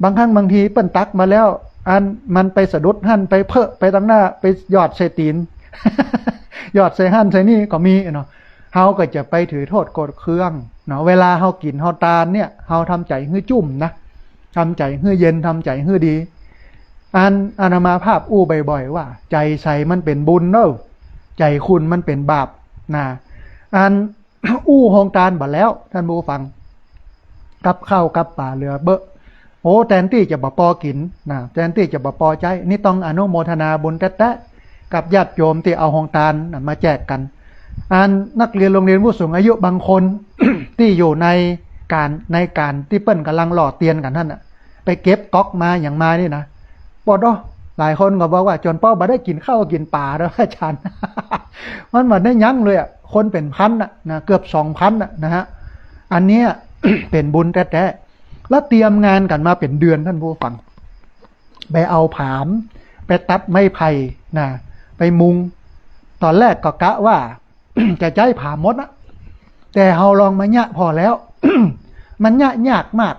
บางครั้งบางทีเปิ้นตักมาแล้ว อันมันไปสะดุดหั้น ไปเพอะไปตังหน้า ไปหยอดใส่ตี๋น หยอดใส่หั้นใส่นี่ก็มีเนาะ เฮาก็จะไปถือโต้ษโกรธเคืองเนาะ เวลาเฮากิ๋นเฮาตานเนี่ย เฮาทำใจ๋หื้อจุ่มนะ ทำใจ๋หื้อเย็น ทำใจ๋หื้อดี อันอาตมาภาพอู้บ่อยๆ ว่า ใจ๋ใสมันเป๋นบุญเนาะ ใจ๋ขุ่นมันเป๋นบาปนะ อัน อู้โฮงตานบ่าแล้ว ท่านผู้ฟัง กับข้าวกับป๋าเหลือเบ้อ โอ้ แตนตี้จะบ่ปอกิ๋นนะ แตนตี้จะบ่ปอใจ๊ นี่ต้องอนุโมทนาบุญแต๊ๆ กับญาติโยมตี้เอาโฮงตานน่ะมาแจกกั๋น อันนักเรียนโรงเรียนผู้สูงอายุบางคน ตี้อยู่ในก๋าน ในก๋านตี้เปิ้นก่ำลังหล่อเตียนกั๋นหั้นน่ะ ไปเก็บก๊อกมาหยังมานี่นะ ปอดอ้อ หลายคนก็บอกว่า จ๋นป้อบ่ได้กิ๋นข้าวกิ๋นป๋าแล้วอาจ๋ารย์ มันบ่ได้ยั้งเลยอะ คนเป๋นพันน่ะนะ เกือบสองพันน่ะนะฮะ อันเนี้ย เป๋นบุญแต๊ๆ แล้วเตรียมงานกั๋นมาเป๋นเดือน ท่านผู้ฟัง ไปเอาผาม ไปตัดไม้ไผ่นะ ไปมุง ต๋อนแรกก็กะว่า จะใจ๊ผามหมดนะ แต่เฮาลองมาเยียะผ่อแล้ว มันเยียะยากมาก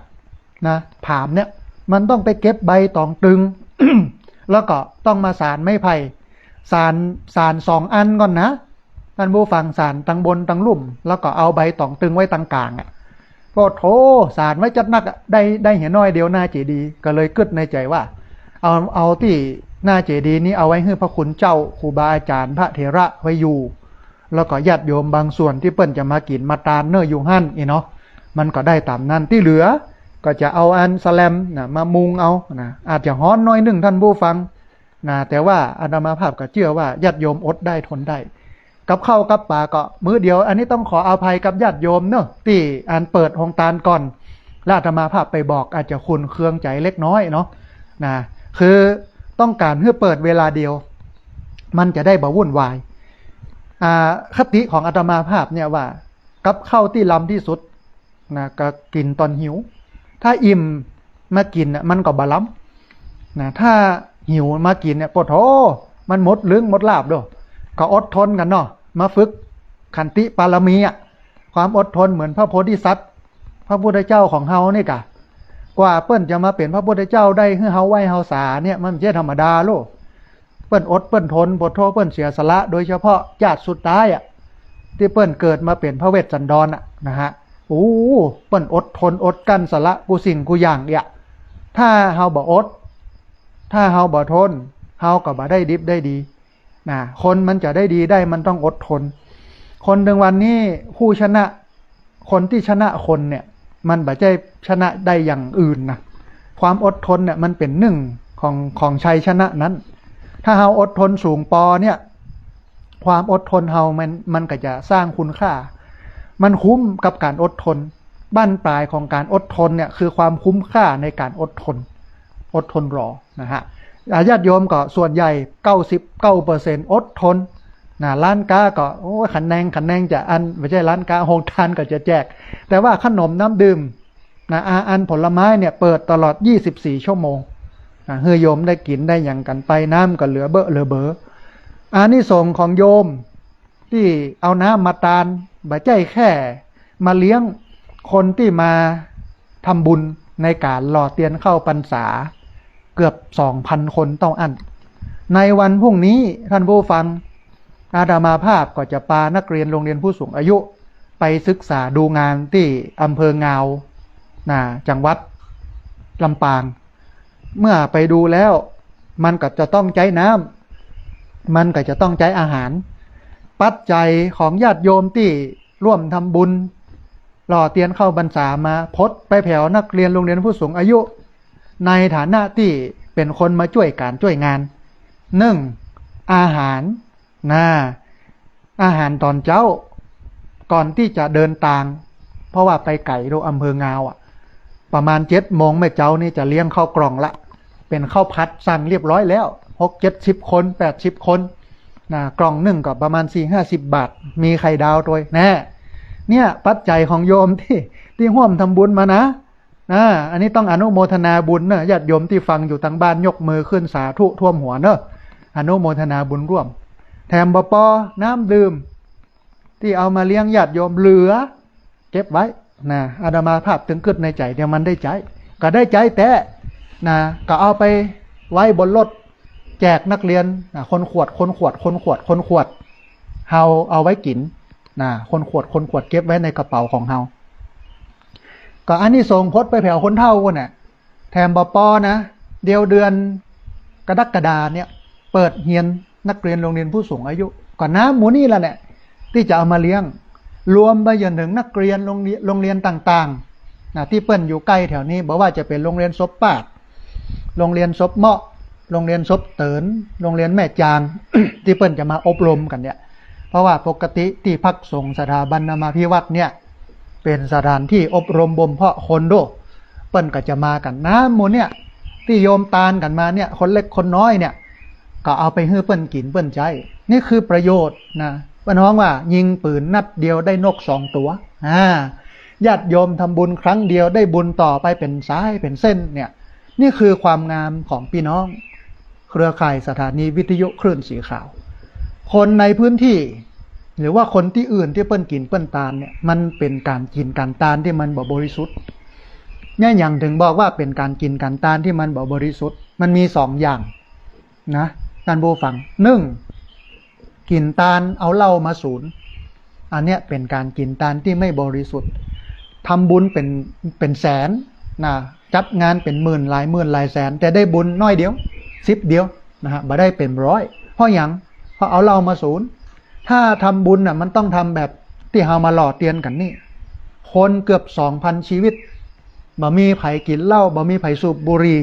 นะ ผามเนี่ย มันต้องไปเก็บใบต๋องตึง แล้วก็ต้องมาสานไม้ไผ่ สาน สานสองอันก่อนนะ ท่านผู้ฟัง สานตังบนตังลุ่ม แล้วก็เอาใบต๋องตึงไว้ตังก๋างอะ โอ้โธ่ สานไว้จัดนักอะ ได้ ได้เหียน้อยเดียวหน้าเจดีย์ ก็เลยกึ๊ดในใจ๋ว่า เอา เอาตี้หน้าเจดีย์นี้เอาไว้หื้อพระคุณเจ้า ครูบาอาจ๋ารย์ พระเถระไว้อยู่ แล้วก็ญาติโยมบางส่วนตี้เปิ้นจะมากิ๋นมาตานเน่ออยู่หั้น อี้เนาะ มันก็ได้ต๋ามนั้น ตี้เหลือก็จะเอาอันสแลมนะ มามุงเอานะ อาจจะฮ้อนหน้อยนึ่ง ท่านผู้ฟัง นะ แต่ว่าอาตมาภาพก็เจื้อว่าญาติโยมอดได้ทนได้ กับข้าวกับป๋าก็มื้อเดียว อันนี้ต้องขออภัยกับญาติโยมเนาะ ตี้อันเปิดโฮงตานก่อน และอาตมาภาพไปบอกอาจจะขุ่นเคืองใจ๋เล็กน้อยเนาะ นะ คือต้องก๋านหื้อเปิดเวลาเดียว มันจะได้บ่วุ่นวาย อ่า คติของอาตมาภาพเนี่ยว่า กับข้าวตี้ลำตี้สุดนะ ก็กิ๋นต๋อนหิว ถ้าอิ่มมากิ๋นน่ะ มันก็บ่ลำนะ ถ้าหิวมากิ๋นเนี่ย โผโธ มันหมดลึ้งหมดลาภโด้ ก็อดทนกั๋นเนาะ มาฝึกขันติปารมีอะ ความอดทนเหมือนพระโพธิสัตว์ พระพุทธเจ้าของเฮานี่กะ กว่าเปิ้นจะมาเป๋นพระพุทธเจ้าได้ หื้อเฮาไหว้เฮาสาเนี่ย มันบ่ใจ้ธรรมดาโลก เปิ้นอดเปิ้นทน โผโธ เปิ้นเสียสละ โดยเฉพาะจาติสุดท้ายอะ ตี้เปิ้นเกิดมาเป๋นพระเวสสันดรอะนะฮะ โอ้ เปิ้นอดทนอดกลั้นสละกู้สิ่งกู้อย่างเดีย ถ้าเฮาบ่อด ถ้าเฮาบ่ทน เฮาก็บ่ได้ดิบได้ดีนะ คนมันจะได้ดีได้มันต้องอดทน คนเถิงวันนี้ผู้ชนะ คนตี้ชนะคนเนี่ย มันบ่ใจ้ชนะได้อย่างอื่นนะ ความอดทนเนี่ยมันเป๋นนึ่งของ ของชัยชนะนั้น ถ้าเฮาอดทนสูงปอเนี่ย ความอดทนเฮามัน มันก็จะสร้างคุณค่า มันคุ้มกับก๋านอดทน บั้นปลายของก๋านอดทนเนี่ยคือความคุ้มค่าในก๋านอดทน อดทนรอนะฮะ อ่า ญาติโยมก็ส่วนใหญ่ เก้าสิบเก้าเปอร์เซ็นต์ อดทนนะ ร้านก๊าก็ โอ้ย คะแนน คะแนนจะอั้น บ่ใจ้ร้านก๊า โฮงตานก็จะแจก แต่ว่าขนมน้ำดื่มนะ อา อันผลไม้เนี่ยเปิดตลอด ยี่สิบสี่ ชั่วโมงนะ หื้อโยมได้กิ๋นได้หยังกั๋นไป น้ำก็เหลือเบ้อเหลือเบอ อานิสงส์ของโยมตี้เอาน้ำมาตาน บ่ใจ้แค่มาเลี้ยงคนตี้มาทำบุญในก๋านหล่อเตียนเข้าพรรษา เกือบสองพันคนเต้าอั้น ในวันพรุ่งนี้ท่านผู้ฟัง อาตมาภาพก็จะปานักเรียนโรงเรียนผู้สูงอายุ ไปศึกษาดูงานตี้อำเภองาว นะ จังหวัดลำปาง เมื่อไปดูแล้ว มันก็จะต้องใจ๊น้ำ มันก็จะต้องใจ๊อาหาร ปัจจัยของญาติโยมตี้ร่วมทำบุญ หล่อเตียนเข้าพรรษามา พดไปแผวนักเรียนโรงเรียนผู้สูงอายุ ในฐานะตี้เป๋นคนมาจ้วยก๋านจ้วยงาน นึ่ง อาหารนะ อาหารต๋อนเจ๊า ก่อนตี้จะเดินตาง เพราะว่าไปไก๋โดยอำเภองาวอะ ประมาณเจ็ดโมงแม่เจ๊านี่จะเลี้ยงข้าวกล่องละ เป๋นข้าวผัดสั่งเรียบร้อยแล้ว หกเจ็ดสิบคน แปดสิบคนนะ กล่องนึ่งก็ประมาณสี่ห้าสิบบาท มีไข่ดาวตวยแน่ เนี่ยปัจจัยของโยมตี้ ตี้ฮ่วมทำบุญมานะ อ่า อันนี้ต้องอนุโมทนาบุญเนอะ ญาติโยมตี้ฟังอยู่ตางบ้านยกมือขึ้นสาธุท่วมหัวเนอะ อนุโมทนาบุญร่วม แถมบ่ปอ น้ำดื่มตี้เอามาเลี้ยงญาติโยมเหลือ เก็บไว้นะ อาตมาภาพตึงกึ๊ดในใจ๋ เดี๋ยวมันได้ใจ๊ ก็ได้ใจ๊แต๊นะ ก็เอาไปไว้บนรถ แจกนักเรียนนะ คนขวด คนขวด คนขวด คนขวด เฮาเอาไว้กิ๋นนะ คนขวด คนขวด เก็บไว้ในกระเป๋าของเฮา ก็อานิสงส์พดไปแผวคนเฒ่าพู้นน่ะ แถมบ่ปอนะ เดี๋ยวเดือนกรกฎาเนี่ย เปิดเฮียนนักเรียนโรงเรียนผู้สูงอายุ ก็น้ำหมู่นี้ละเนี่ย ตี้จะเอามาเลี้ยง รวมไปจนเถิงนักเรียนโรงเรียน โรงเรียนต่างๆ นะ ตี้เปิ้นอยู่ใก้แถวนี้ บ่ว่าจะเป๋นโรงเรียนศพปาด โรงเรียนศพเมาะ โรงเรียนศพเติ๋น โรงเรียนแม่จาง ตี้เปิ้นจะมาอบรมกั๋นเนี่ย เพราะว่าปกติตี้พักสงฆ์สถาบันธรรมาภิวัฒน์เนี่ย เป๋นสถานตี้อบรมบ่มเพาะคนโด้ เปิ้นก็จะมากั๋น น้ำหมู่เนี่ย ตี้โยมตานกั๋นมาเนี่ย คนเล็กคนน้อยเนี่ย ก็เอาไปหื้อเปิ้นกิ๋นเปิ้นใจ๊ นี่คือประโยชน์นะ เปิ้นฮ้องว่ายิงปืนนัดเดียวได้นกสองตั๋ว อ่า ญาติโยมทำบุญครั้งเดียวได้บุญต่อไปเป๋นสายเป๋นเส้นเนี่ย นี่คือความงามของพี่น้อง เครือข่ายสถานีวิทยุคลื่นสีขาว คนในพื้นที่ หรือว่าคนตี้อื่นตี้เปิ้นกิ๋นเปิ้นตานเนี่ย มันเป๋นก๋านกิ๋นก๋านตานตี้มันบ่บริสุทธิ์ เนี่ยหยังเถิงบอกว่าเป๋นก๋านกิ๋นก๋านตานตี้มันบ่บริสุทธิ์ มันมีสองอย่างนะ ท่านผู้ฟัง นึ่ง กิ๋นตานเอาเหล้ามาสูน อันเนี้ยเป๋นก๋านกิ๋นตานตี้ไม่บริสุทธิ์ ทำบุญเป๋น เป๋นแสนนะ จัดงานเป๋นหมื่น หลายหมื่น หลายแสน แต่ได้บุญน้อยเดียว สิบเดียวนะฮะ บ่ได้เป๋นร้อย เพราะหยัง เพราะเอาเหล้ามาสูน ถ้าทำบุญน่ะ มันต้องทำแบบตี้เฮามาหล่อเตียนกั๋นนี่ คนเกือบสองพันชีวิต บ่มีใผกิ๋นเหล้า บ่มีใผสูบบุหรี่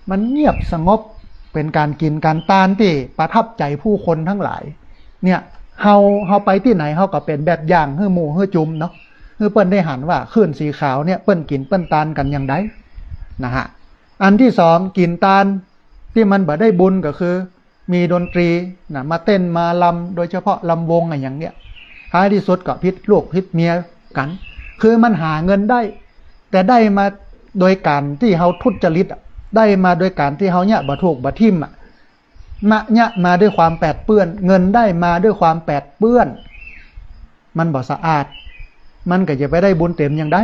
มันเงียบสงบ เป๋นก๋านกิ๋นก๋านตานตี้ประทับใจ๋ผู้คนตังหลาย เนี่ย เฮา เฮาไปตี้ไหนเฮาก็เป๋นแบบอย่างหื้อหมู่หื้อจุมเนาะ หื้อเปิ้นได้หันว่าคลื่นสีขาวเนี่ยเปิ้นกิ๋นเปิ้นตานกั๋นอย่างใดนะฮะ อันตี้สอง กิ๋นตานตี้มันบ่ได้บุญก็คือ มีดนตรีนะ มาเต้นมารำ โดยเฉพาะรำวงอะหยังเนี่ย ท้ายตี้สุดก็ผิดลูกผิดเมียกั๋น คือมันหาเงินได้ แต่ได้มาโดยก๋านตี้เฮาทุจริตอะ ได้มาโดยก๋านตี้เฮาเยียะบ่ถูกบ่ถิ่มอะ มะ เยียะมาด้วยความแปดเปื้อน เงินได้มาด้วยความแปดเปื้อน มันบ่สะอาด มันก็จะไปได้บุญเต๋มอย่างใด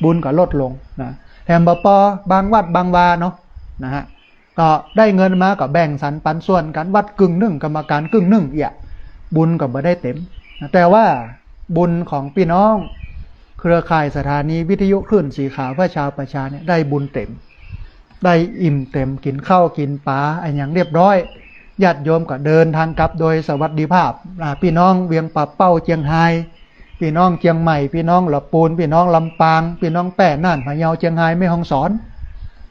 บุญก็ลดลงนะ แถมบ่ปอ บางวัดบางวาเนาะนะฮะ ก็ได้เงินมาก็แบ่งสรรปันส่วนกั๋น วัดกึ่งนึ่ง กรรมการกึ่งนึ่ง เอี้ย บุญก็บ่ได้เต๋มนะ แต่ว่าบุญของปี้น้องเครือข่ายสถานีวิทยุคลื่นสีขาวเพื่อชาวประชาเนี่ยได้บุญเต๋ม ได้อิ่มเต๋ม กิ๋นข้าวกิ๋นป๋าอะหยังเรียบร้อย ญาติโยมก็เดินทางกลับโดยสวัสดิภาพ อ่า ปี้น้องเวียงป่าเป้าเจียงฮาย ปี้น้องเจียงใหม่ ปี้น้องละปูน ปี้น้องลำปาง ปี้น้องแป้ น่าน พะเยา เจียงฮาย แม่ฮ่องสอน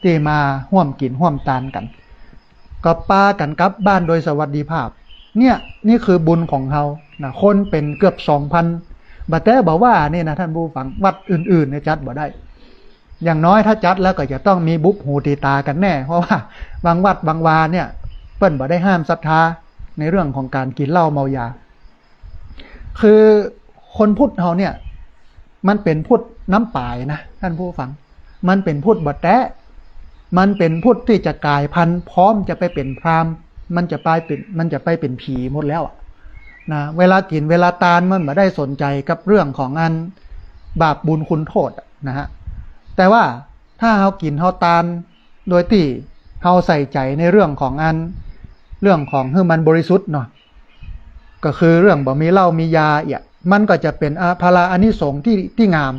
ตี้มาฮ่วมกิ๋นฮ่วมตานกั๋น ก็ปากั๋นกลับบ้านโดยสวัสดิภาพ เนี่ย นี่คือบุญของเฮานะ คนเป๋นเกือบสองพัน บ่แต๊บ่ว่านี่นะท่านผู้ฟัง วัดอื่นๆเนี่ยจัดบ่ได้ อย่างน้อยถ้าจัดแล้วก็จะต้องมีบุบหูตีตากั๋นแน่ เพราะว่าบางวัดบางวาเนี่ย เปิ้นบ่ได้ห้ามศรัทธาในเรื่องของก๋านกิ๋นเหล้าเมายา คือคนพุทธเฮาเนี่ย มันเป๋นพุทธน้ำป๋ายนะท่านผู้ฟัง มันเป๋นพุทธบ่แต๊ มันเป๋นพุทธตี้จะก๋ายพันธุ์ พร้อมจะไปเป๋นพราหมณ์ มันจะไปเป๋น มันจะไปเป๋นผีหมดแล้วอะนะ เวลากิ๋นเวลาตานมันบ่ได้สนใจ๋กับเรื่องของอันบาปบุญคุณโทษอะนะฮะ แต่ว่าถ้าเฮากิ๋นเฮาตานโดยตี้เฮาใส่ใจ๋ในเรื่องของอัน เรื่องของหื้อมันบริสุทธิ์เนาะ ก็คือเรื่องบ่มีเหล้ามียาเอี้ย มันก็จะเป๋นอะ ผลาอานิสงส์ตี้ ตี้งาม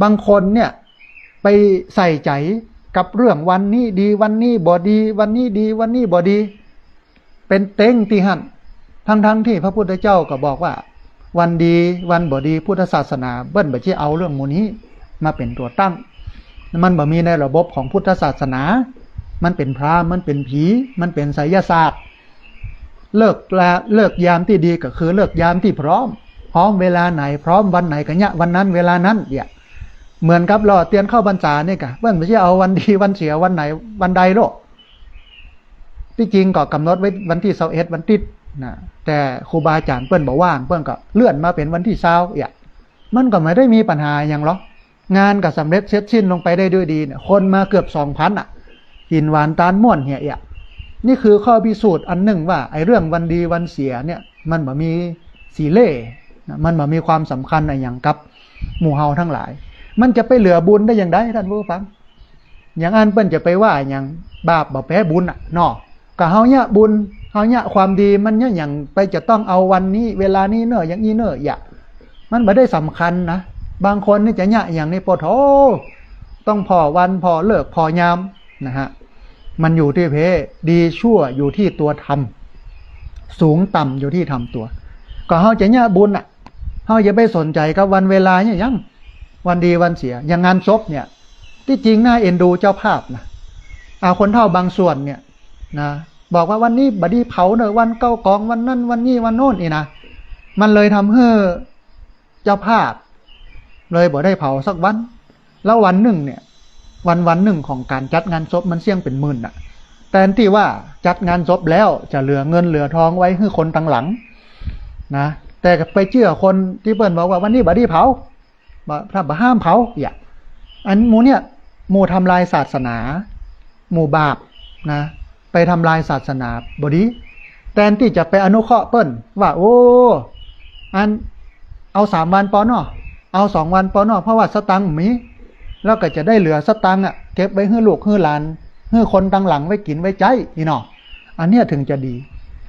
บางคนเนี่ยไปใส่ใจ๋กับเรื่องวันนี้ดีวันนี้บ่ดี วันนี้ดีวันนี้บ่ดี เป๋นเต๊งตี้หั้น ทั้งๆ ตี้พระพุทธเจ้าก็บอกว่า วันดีวันบ่ดี พุทธศาสนาเปิ้นบ่ใจ้เอาเรื่องหมู่นี้มาเป๋นตั๋วตั้ง มันบ่มีในระบบของพุทธศาสนา มันเป๋นพราหมณ์ มันเป๋นผี มันเป๋นไสยศาสตร์ เลิกลา เลิกยามตี้ดีก็คือเลิกยามตี้พร้อม พร้อมเวลาไหน พร้อมวันไหนก็เยียะวันนั้นเวลานั้นเอี้ย เหมือนกับหล่อเตียนเข้าพรรษานี่กะ เปิ้นบ่ใจ้เอาวันดีวันเสียวันไหนวันใดโลก ตี้จริงก็ก๋ำหนดไว้วันตี้ซาวเอ็ดวันติ๊ดนะ แต่ครูบาอาจ๋ารย์เปิ้นบ่ว่าง เปิ้นก็เลื่อนมาเป๋นวันตี้ซาวเอี้ย มันก็บ่ได้มีปัญหาหยังหรอก งานก็สำเร็จเสร็จสิ้นลงไปได้ด้วยดีเนี่ย คนมาเกือบสองพันอะ กิ๋นหวานตานม่วนเหียเอี้ย นี่คือข้อพิสูจน์อันนึ่งว่า ไอ้เรื่องวันดีวันเสียเนี่ย มันบ่มีสีเล่ห์นะ มันบ่มีความสำคัญอะหยังกับหมู่เฮาตังหลาย มันจะไปเหลือบุญได้อย่างใดท่านผู้ฟัง อย่างอั้นเปิ้นจะไปว่าหยัง บาปบ่แป๊บุญอะเนาะ ก็เฮาเยียะบุญ เฮาเยียะความดี มันเยียะหยังไปจะต้องเอาวันนี้ เวลานี้เน่อ อย่างอี้เน่อ เอี้ย มันบ่ได้สำคัญนะ บางคนนี่จะเยียะอย่างนี้ โปะโถ ต้องผ่อวันผ่อฤกษ์ผ่อยามนะฮะ มันอยู่ตี้เพ ดีชั่วอยู่ตี้ตั๋วทำ สูงต่ำอยู่ตี้ทำตั๋ว ก็เฮาจะเยียะบุญอะ เฮาอย่าไปสนใจ๋กับวันเวลาเนี่ยหยัง วันดีวันเสีย อย่างงานศพเนี่ย ตี้จริงน่าเอ็นดูเจ้าภาพนะ อ่า คนเฒ่าบางส่วนเนี่ยนะ บอกว่าวันนี้บ่ดีเผาเน่อ วันเก้ากอง วันนั้นวันนี้วันโน้นนี่นะ มันเลยทำหื้อเจ้าภาพเลยบ่ได้เผาสักวัน แล้ววันนึ่งเนี่ย วันวันนึ่งของก๋านจัดงานศพมันเสี้ยงเป๋นหมื่นน่ะ แตนตี้ว่าจัดงานศพแล้วจะเหลือเงินเหลือทองไว้หื้อคนตังหลังนะ แต่ไปเจื้อคนตี้เปิ้นบอกว่าวันนี้บ่ดีเผา บ่ ถ้าบ่ห้ามเผา เอี้ย อันหมู่เนี่ย หมู่ทำลายศาสนา หมู่บาปนะ ไปทำลายศาสนาบ่ดี แตนตี้จะไปอนุเคราะห์เปิ้นว่า โอ้ อัน เอาสามวันปอเนาะ เอาสองวันปอเนาะ เพราะว่าสตางค์บ่มี แล้วก็จะได้เหลือสตางค์อะ เก็บไว้หื้อลูกหื้อหลาน หื้อคนตังหลังไว้กิ๋นไว้ใจ๊นี่เนาะ อันเนี้ยถึงจะดี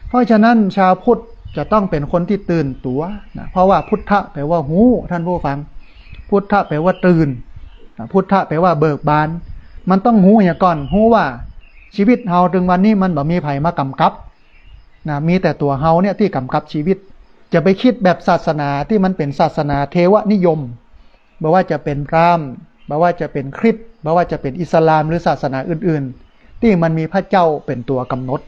เพราะฉะนั้นชาวพุทธจะต้องเป๋นคนตี้ตื่นตั๋วนะ เพราะว่าพุทธะแปลว่าฮู้ ท่านผู้ฟัง พุทธะแปลว่าตื่นนะ พุทธะแปลว่าเบิกบาน มันต้องฮู้เหียก่อน ฮู้ว่าชีวิตเฮาเถิงวันนี้มันบ่มีใผมากำกับนะ มีแต่ตั๋วเฮาเนี่ยตี้กำกับชีวิต จะไปกึ๊ดแบบศาสนาตี้มันเป๋นศาสนาเทวนิยม บ่ว่าจะเป๋นพราหมณ์ บ่ว่าจะเป๋นคริสต์ บ่ว่าจะเป๋นอิสลามหรือศาสนาอื่น ตี้มันมีพระเจ้าเป๋นตั๋วก๋ำหนด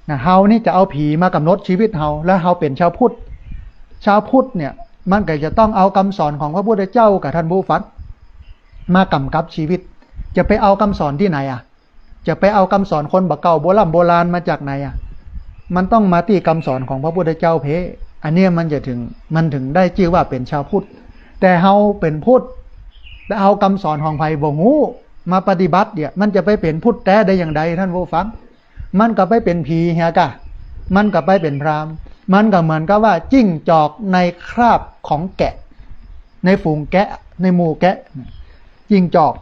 นะ เฮานี่จะเอาผีมากำหนดชีวิตเฮา แล้วเฮาเป๋นชาวพุทธ ชาวพุทธเนี่ย มันก็จะต้องเอากำสอนของพระพุทธเจ้ากับท่านผู้ฟัง มากำกับชีวิต จะไปเอากำสอนตี้ไหนอะ จะไปเอากำสอนคนบ่าเก่าโบร่ำโบราณมาจากไหนอะ มันต้องมาตี้กำสอนของพระพุทธเจ้าเพ้ อันเนี้ยมันจะถึง มันถึงได้จื้อว่าเป๋นชาวพุทธ แต่เฮาเป๋นพุทธ แต่เอากำสอนของใผบ่ฮู้มาปฏิบัติเนี่ย มันจะไปเป๋นพุทธแต๊ได้อย่างใดท่านผู้ฟัง มันก็ไปเป๋นผีเหียก่ะ มันก็ไปเป๋นพราหมณ์ มันก็เหมือนกับว่าจิ้งจอกในคราบของแกะ ในฝูงแกะ ในหมู่แกะ จิ้งจอก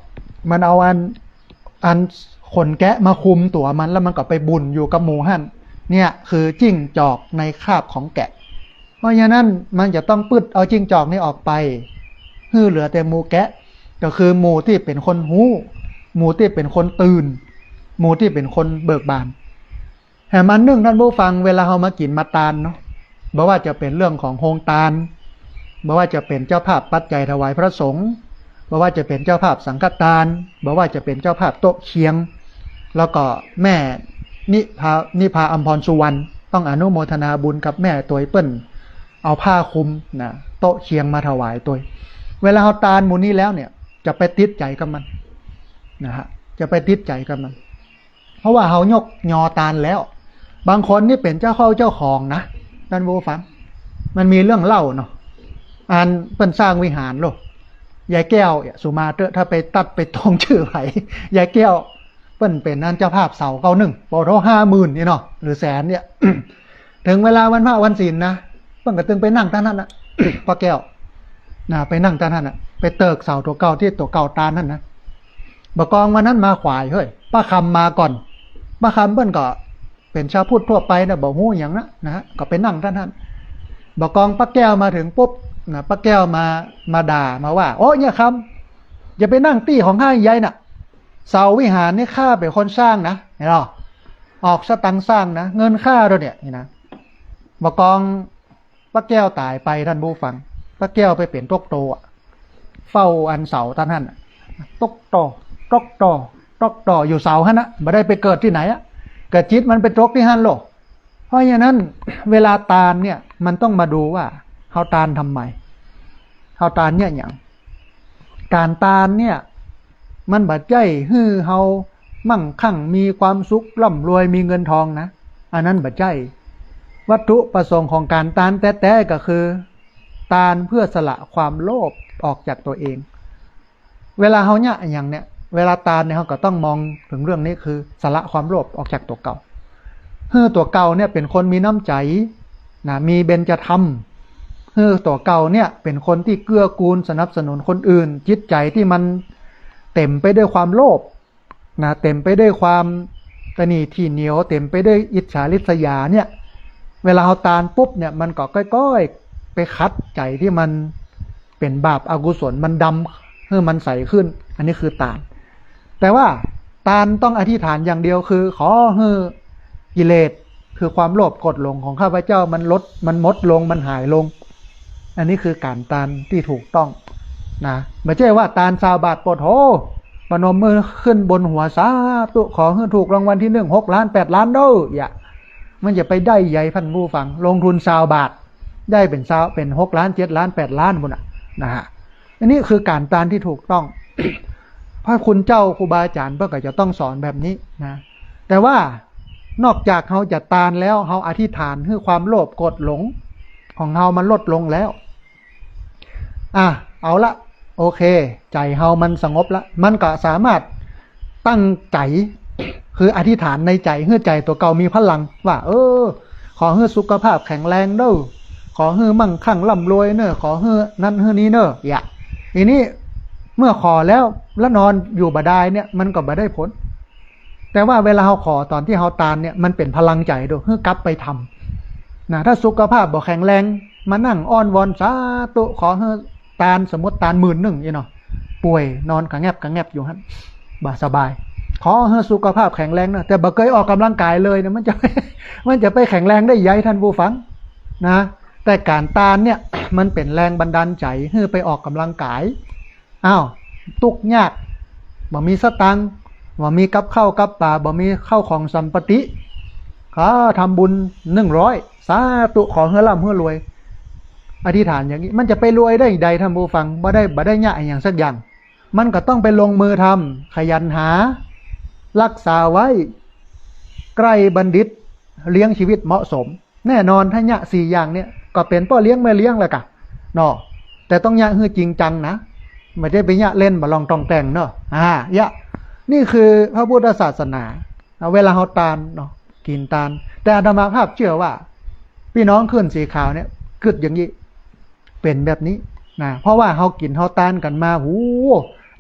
มันเอาอัน อันขนแกะมาคลุมตั๋วมัน แล้วมันก็ไปบุ่นอยู่กับหมู่หั้น เนี่ยคือจิ้งจอกในคราบของแกะ เพราะฉะนั้นมันจะต้องปึ๊ดเอาจิ้งจอกนี่ออกไป หื้อเหลือแต่หมู่แกะ ก็คือหมู่ตี้เป๋นคนฮู้ หมู่ตี้เป๋นคนตื่น หมู่ตี้เป๋นคนเบิกบาน แหมอันนึ่งท่านผู้ฟัง เวลาเฮามากิ๋นมาตานเนาะ บ่ว่าจะเป๋นเรื่องของโฮงตาน บ่ว่าจะเป๋นเจ้าภาพปัจจัยถวายพระสงฆ์ บ่ว่าจะเป๋นเจ้าภาพสังฆตาน บ่ว่าจะเป๋นเจ้าภาพโต๊ะเคียง แล้วก็แม่นิพา นิพาอัมพรสุวรรณ ต้องอนุโมทนาบุญกับแม่ตวยเปิ้น เอาผ้าคลุมนะ โต๊ะเคียงมาถวายตวย เวลาเฮาตานหมู่นี้แล้วเนี่ย จะไปติดใจ๋กับมัน นะฮะ จะไปติดใจ๋กับมัน เพราะว่าเฮายกยอตานแล้ว บางคนนี่เป๋นเจ้าเข้าเจ้าของนะ ท่านผู้ฟัง มันมีเรื่องเล่าเนาะ อันเปิ้นสร้างวิหารโลก ยายแก้วเนี่ย สุมาเต๊อะ ถ้าไปตั๊ดไปตองจื้อใผ ยายแก้ว เปิ้นเป๋นอันเจ้าภาพเสาเก้านึ่ง ปอโทห้าหมื่นนี่เนาะ หรือแสนเนี่ย เถิงเวลาวันพระวันศีลนะ เปิ้นก็ตึงไปนั่งตางหั้นน่ะ ป้าแก้ว นะ ไปนั่งตางหั้นน่ะ ไปเติกเสาตั๋วเก่าตี้ตั๋วเก่าตานหั้นนะ บ่ากองวันนั้นมาขวายเฮ้ย ป้าคำมาก่อน ป้าคำเปิ้นก็เป๋นชาวพุทธทั่วไปนะ บ่ฮู้หยังนะ นะฮะ ก็ไปนั่งตางหั้น บ่ากองป้าแก้วมาเถิงปุ๊บนะ ป้าแก้วมา มาด่า มาว่า โอ้ ยายคำ อย่าไปนั่งตี้ของข้าใหญ่น่ะ เสาวิหารนี่ข้าเป๋นคนสร้างนะ หันก่อ ออกสตางค์สร้างนะ เงินข้าเต้าเนี่ย นี่นะ บ่ากองป้าแก้วต๋ายไปท่านผู้ฟัง ป้าแก้วไปเป๋นต๊กโตอะ เฝ้าอันเสาตางหั้นน่ะ ต๊กโต ต๊กโต ต๊กโต อยู่เสาหั้นน่ะ บ่ได้ไปเกิดตี้ไหนอะ ก็จิตมันไปตกตี้หั้นโลก เพราะฉะนั้นเวลาตานเนี่ย มันต้องมาดูว่าเฮาตานทำไม เฮาตานเนี่ยหยัง ก๋านตานเนี่ย มันบ่ใจ้หื้อเฮามั่งคั่งมีความสุขร่ำรวยมีเงินทองนะ อันนั้นบ่ใจ้ วัตถุประสงค์ของก๋านตานแต๊ๆ ก็คือ ตานเพื่อสละความโลภออกจากตั๋วเอง เวลาเฮาเยียะอะหยังเนี่ย เวลาตานเนี่ย เฮาก็ต้องมองเถิงเรื่องนี้ คือสละความโลภออกจากตั๋วเก่า หื้อตั๋วเก่าเนี่ยเป๋นคนมีน้ำใจ๋นะ มีเบญจธรรม หื้อตั๋วเก่าเนี่ยเป๋นคนตี้เกื้อกูลสนับสนุนคนอื่น จิตใจ๋ตี้มันเต๋มไปด้วยความโลภนะ เต๋มไปด้วยความตระหนี่ถี่เหนียว เต๋มไปด้วยอิจฉาริษยาเนี่ย เวลาเฮาตานปุ๊บเนี่ย มันก็ก้อยๆ ไปขัดใจ๋ตี้มันเป๋นบาปอกุศล มันดำหื้อมันใสขึ้น อันนี้คือตาน แต่ว่าตานต้องอธิษฐานอย่างเดียว คือขอหื้อกิเลส คือความโลภโกรธหลงของข้าพเจ้ามันลด มันหมดลง มันหายลง อันนี้คือก๋านตานตี้ถูกต้องนะ บ่ใจ้ว่าตานซาวบาท โปดโห ประนมมือขึ้นบนหัว สาธุ ขอหื้อถูกรางวัลตี้นึ่ง หกล้าน แปดล้านเด้อ อย่า มันจะไปได้ใหญ่ท่านผู้ฟัง ลงทุนซาวบาท ได้เป๋นซาว เป๋นหกล้าน เจ็ดล้าน แปดล้านพุ้นน่ะ นะฮะ อันนี้คือก๋านตานตี้ถูกต้อง พระคุณเจ้าครูบาอาจ๋ารย์เปิ้นก็จะต้องสอนแบบนี้นะ แต่ว่านอกจากเฮาจะตานแล้ว เฮาอธิษฐานหื้อความโลภโกรธหลงของเฮามันลดลงแล้ว อ่ะ เอาละ โอเค ใจ๋เฮามันสงบละ มันก็สามารถตั้งใจ๋ คืออธิษฐานในใจ๋ หื้อใจ๋ตั๋วเก่ามีพลัง ว่า เออ ขอหื้อสุขภาพแข็งแรงเด้อ ขอหื้อมั่งคั่งร่ำรวยเน้อ ขอหื้อนั้นหื้อนี้เน้อ อย่า ทีนี้เมื่อขอแล้ว แล้วนอนอยู่บ่ดายเนี่ย มันก็บ่ได้ผล แต่ว่าเวลาเฮาขอต๋อนตี้เฮาตานเนี่ย มันเป๋นพลังใจ๋โดย หื้อกลับไปทำนะ ถ้าสุขภาพบ่แข็งแรง มานั่งอ้อนวอน สาธุ ขอหื้อตาน สมมุติตานหมื่นนึ่งนี่เนาะ ป่วยนอนกะแงบกะแงบอยู่หั้น บ่สบาย ขอหื้อสุขภาพแข็งแรงเน้อ แต่บ่เกยออกก๋ำลังก๋ายเลยเนี่ย มันจะ มันจะไปแข็งแรงได้ใหญ่ท่านผู้ฟังนะ แต่ก๋านตานเนี่ย มันเป๋นแรงบันดาลใจ๋หื้อไปออกก๋ำลังก๋าย อ้าว ตุ๊กข์ยาก บ่มีสตางค์ บ่มีกับข้าวกับป๋า บ่มีข้าวของสัมปติ ข้าทำบุญหนึ่งร้อย สาธุ ขอหื้อร่ำหื้อรวย อธิษฐานอย่างนี้ มันจะไปรวยได้ใดท่านผู้ฟัง บ่ได้ บ่ได้เยียะอะหยังสักอย่าง มันก็ต้องไปลงมือทำ ขยันหา รักษาไว้ ใกล้บัณฑิต เลี้ยงชีวิตเหมาะสม แน่นอน ถ้าเยียะสี่อย่างเนี่ย ก็เป๋นป้อเลี้ยงแม่เลี้ยงแล้วกะ เนาะ แต่ต้องเยียะหื้อจริงจังนะ บ่ใจ้ไปเยียะเล่นบ่าลองตองแต่งเนาะ อ่า เยียะ นี่คือพระพุทธศาสนา เวลาเฮาตานเนาะ กิ๋นตาน แต่อาตมาภาพเจื้อว่า ปี้น้องขึ้นสีขาวเนี่ย กึ๊ดอย่างนี้ เป๋นแบบนี้นะ เพราะว่าเฮากิ๋นเฮาตานกั๋นมา หู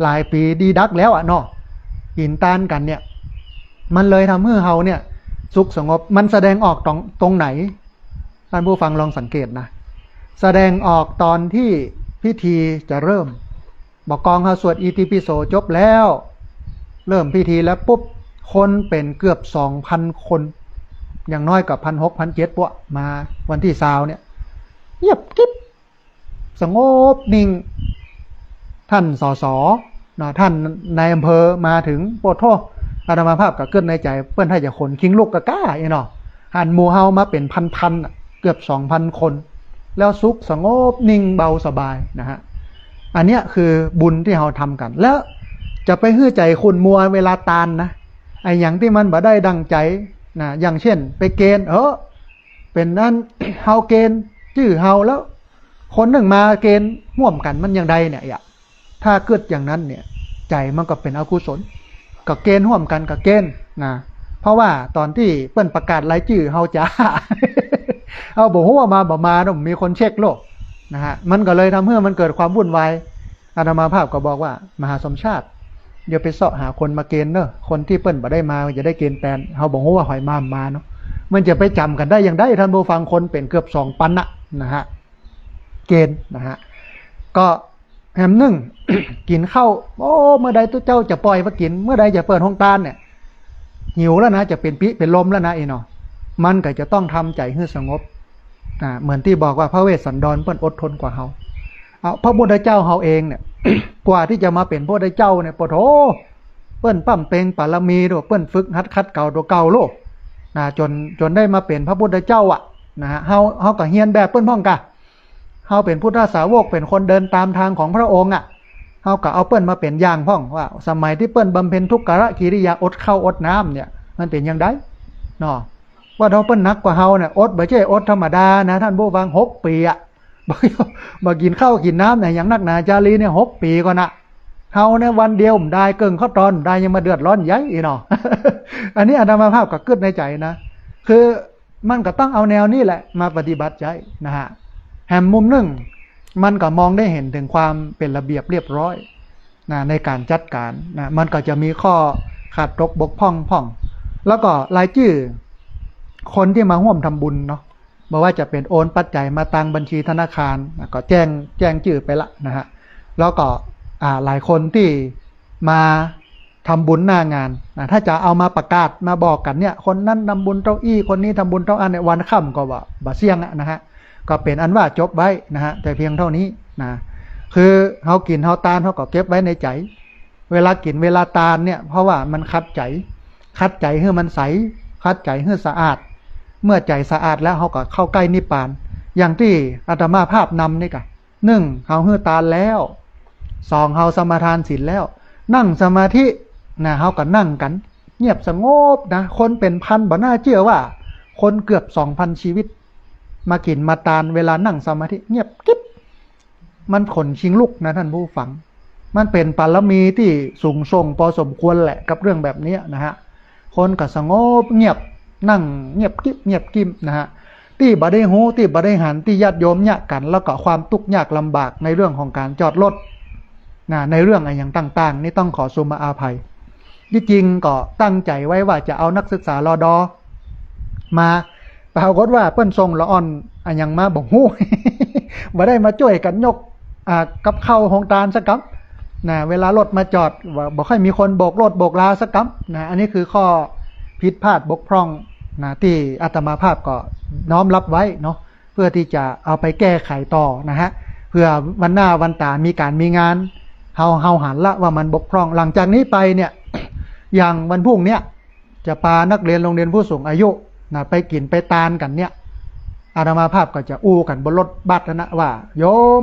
หลายปี๋ดีดักแล้วอะเนาะ กิ๋นตานกั๋นเนี่ย มันเลยทำหื้อเฮาเนี่ย สุขสงบ มันแสดงออกตรง ตรงไหน ท่านผู้ฟังลองสังเกตนะ แสดงออกตอนตี้พิธีจะเริ่ม บ่ากองเฮาสวดอิติปิโสจบแล้ว เริ่มพิธีแล้วปุ๊บ คนเป๋นเกือบสองพันคน อย่างน้อยก็พันหก พันเจ็ด พวกมาวันตี้ซาวเนี่ย เงียบกริบ สงบนิ่ง ท่าน สส เนาะ ท่านนายอำเภอมาถึง โอ้โธ่ อาตมาภาพก็กึ๊ดในใจ๋ เปิ้นถ้าจะขนคิงลุกกะก้าอี้เนาะ หันหมู่เฮามาเป๋นพันๆ อะ เกือบสองพันคน แล้วสุขสงบนิ่งเบาสบายนะฮะ อันเนี้ยคือบุญตี้เฮาทำกั๋น แล้วจะไปหื้อใจ๋ขุ่นมัวเวลาตานนะ ไอ้หยังตี้มันบ่ได้ดั่งใจ๋นะ อย่างเช่น ไปเกณฑ์ เออ เป๋นอัน เฮาเกณฑ์จื้อเฮาแล้ว คนนึ่งมาเกณฑ์ฮ่วมกั๋นมันอย่างใดเนี่ย ถ้ากึ๊ดอย่างนั้นเนี่ย ใจ๋มันก็เป๋นอกุศล ก็เกณฑ์ฮ่วมกั๋นก็เกณฑ์นะ เพราะว่าตอนตี้เปิ้นประกาศรายจื้อเฮาจ๋า เฮาบ่ฮู้ว่ามาบ่มาเนาะ มีคนเช็คโลกนะฮะ มันก็เลยทำหื้อมันเกิดความวุ่นวาย อาตมาภาพก็บอกว่า มหาสมชาติ อย่าไปเซาะหาคนมาเกณฑ์เนาะ คนตี้เปิ้นบ่ได้มาจะได้เกณฑ์แตน เฮาบ่ฮู้ว่าใผมาบ่มาเนาะ มันจะไปจ๋ำกั๋นได้อย่างใด ท่านผู้ฟัง คนเป๋นเกือบสองปันน่ะนะฮะ เกณฑ์นะฮะ ก็แหมนึ่ง กิ๋นข้าว โอ้ เมื่อใดตุ๊เจ้าจะป่อยมากิ๋น เมื่อใดจะเปิดโฮงตานเนี่ย หิวแล้วนะ จะเป๋นปี้เป๋นลมแล้วนะอี้เนาะ มันก็จะต้องทำใจ๋หื้อสงบ อ่า เหมือนตี้บอกว่าพระเวสสันดรเปิ้นอดทนกว่าเฮา เอา พระพุทธเจ้าเฮาเองเนี่ย กว่าตี้จะมาเป๋นพระพุทธเจ้าเนี่ย โอ้โธ่ เปิ้นบำเพ็ญปารมีโด เปิ้นฝึกหัดขัดเกลาตั๋วเก่าโลดนะ จ๋น จ๋นได้มาเป๋นพระพุทธเจ้าอะนะฮะ เฮา เฮาก็เฮียนแบบเปิ้นพ่องกะ เฮาเป๋นพุทธสาวก เป๋นคนเดินต๋ามตางของพระองค์อะ เฮาก็เอาเปิ้นมาเป๋นอย่างพ่อง ว่าสมัยตี้เปิ้นบำเพ็ญทุกขกิริยา อดข้าวอดน้ำเนี่ย มันเป๋นอย่างใดเนาะ ว่าเฮาเปิ้นหนักกว่าเฮาเนี่ย อดบ่ใจ้อดธรรมดานะ ท่านผู้ฟัง หกปี๋อะ บ่ บ่กิ๋นข้าวกิ๋นน้ำเนี่ย อย่างนักหนา จารีเนี่ย หกปี๋ก่อนนะ เฮาเนี่ยวันเดียวบ่ได้ เกิ่งข้าวตอนบ่ได้ ยังมาเดือดร้อนใหญ่อี้เนาะ อันนี้อาตมาภาพก็กึ๊ดในใจ๋นะ คือมันก็ต้องเอาแนวนี้แหละมาปฏิบัติใจ๊นะฮะ แหมมุมนึ่ง มันก็มองได้เห็นถึงความเป๋นระเบียบเรียบร้อยนะ ในก๋านจัดก๋านนะ มันก็จะมีข้อขาดตกบกพร่องพ่อง แล้วก็รายจื้อคนตี้มาฮ่วมทำบุญเนาะ บ่ว่าจะเป๋นโอนปัจจัยมาตางบัญชีธนาคารนะ ก็แจ้ง แจ้งจื้อไปละนะฮะ แล้วก็ อ่า หลายคนตี้มาทำบุญหน้างานนะ ถ้าจะเอามาประกาศมาบอกกั๋นเนี่ย คนนั้นทำบุญเต้าอี้ คนนี้ทำบุญเต้าอั้นเนี่ย วันค่ำก็ว่าบ่าเสี้ยงอะนะฮะ ก็เป๋นอันว่าจบไว้นะฮะ แต่เพียงเต้านี้นะ คือเฮากิ๋นเฮาตาน เฮาก็เก็บไว้ในใจ๋ เวลากิ๋นเวลาตานเนี่ย เพราะว่ามันขัดใจ๋ ขัดใจ๋หื้อมันใส ขัดใจ๋หื้อสะอาด เมื่อใจ๋สะอาดแล้ว เฮาก็เข้าใก้นิพพาน อย่างตี้อาตมาภาพนำนี่กะ นึ่ง เฮาหื้อตานแล้ว สอง เฮาสมาทานศีลแล้ว นั่งสมาธินะ เฮาก็นั่งกั๋น เงียบสงบนะ คนเป๋นพันบ่น่าเจื้อว่า คนเกือบสองพันชีวิต มากิ๋นมาตานเวลานั่งสมาธิ เงียบกริบ มันขนคิงลุกนะท่านผู้ฟัง มันเป๋นปารมีตี้สูงส่งพอสมควรแหละกับเรื่องแบบเนี้ยนะฮะ คนก็สงบเงียบ นั่งเงียบกริบ เงียบกริบนะฮะ ตี้บ่ได้ฮู้ ตี้บ่ได้หัน ตี้ญาติโยมเยียะกั๋น แล้วก็ความตุ๊กข์ยากลำบากในเรื่องของก๋านจอดรถนะ ในเรื่องอะหยังต่างๆ นี่ต้องขอสุมาอาภัย ตี้จริงก็ตั้งใจ๋ไว้ว่าจะเอานักศึกษา รด มา ปรากฏว่าเปิ้นส่งละอ่อนอะหยังมาบ่ฮู้ บ่ได้มาจ้วยกั๋นยก อ่า กับข้าวโฮงตานสักกำนะ เวลารถมาจอด บ่ บ่ค่อยมีคนโบกรถโบกลาสักกำนะ อันนี้คือข้อผิดพลาดบกพร่องนะ ตี้อาตมาภาพก็น้อมรับไว้เนาะ เพื่อตี้จะเอาไปแก้ไขต่อนะฮะ เผื่อวันหน้าวันต๋ามีก๋านมีงาน เฮา เฮาหันละว่ามันบกพร่อง หลังจากนี้ไปเนี่ย อย่างวันพรุ่งเนี้ย จะปานักเรียนโรงเรียนผู้สูงอายุนะ ไปกิ๋นไปตานกั๋นเนี่ย อาตมาภาพก็จะอู้กั๋นบนรถบัสนะว่า โยม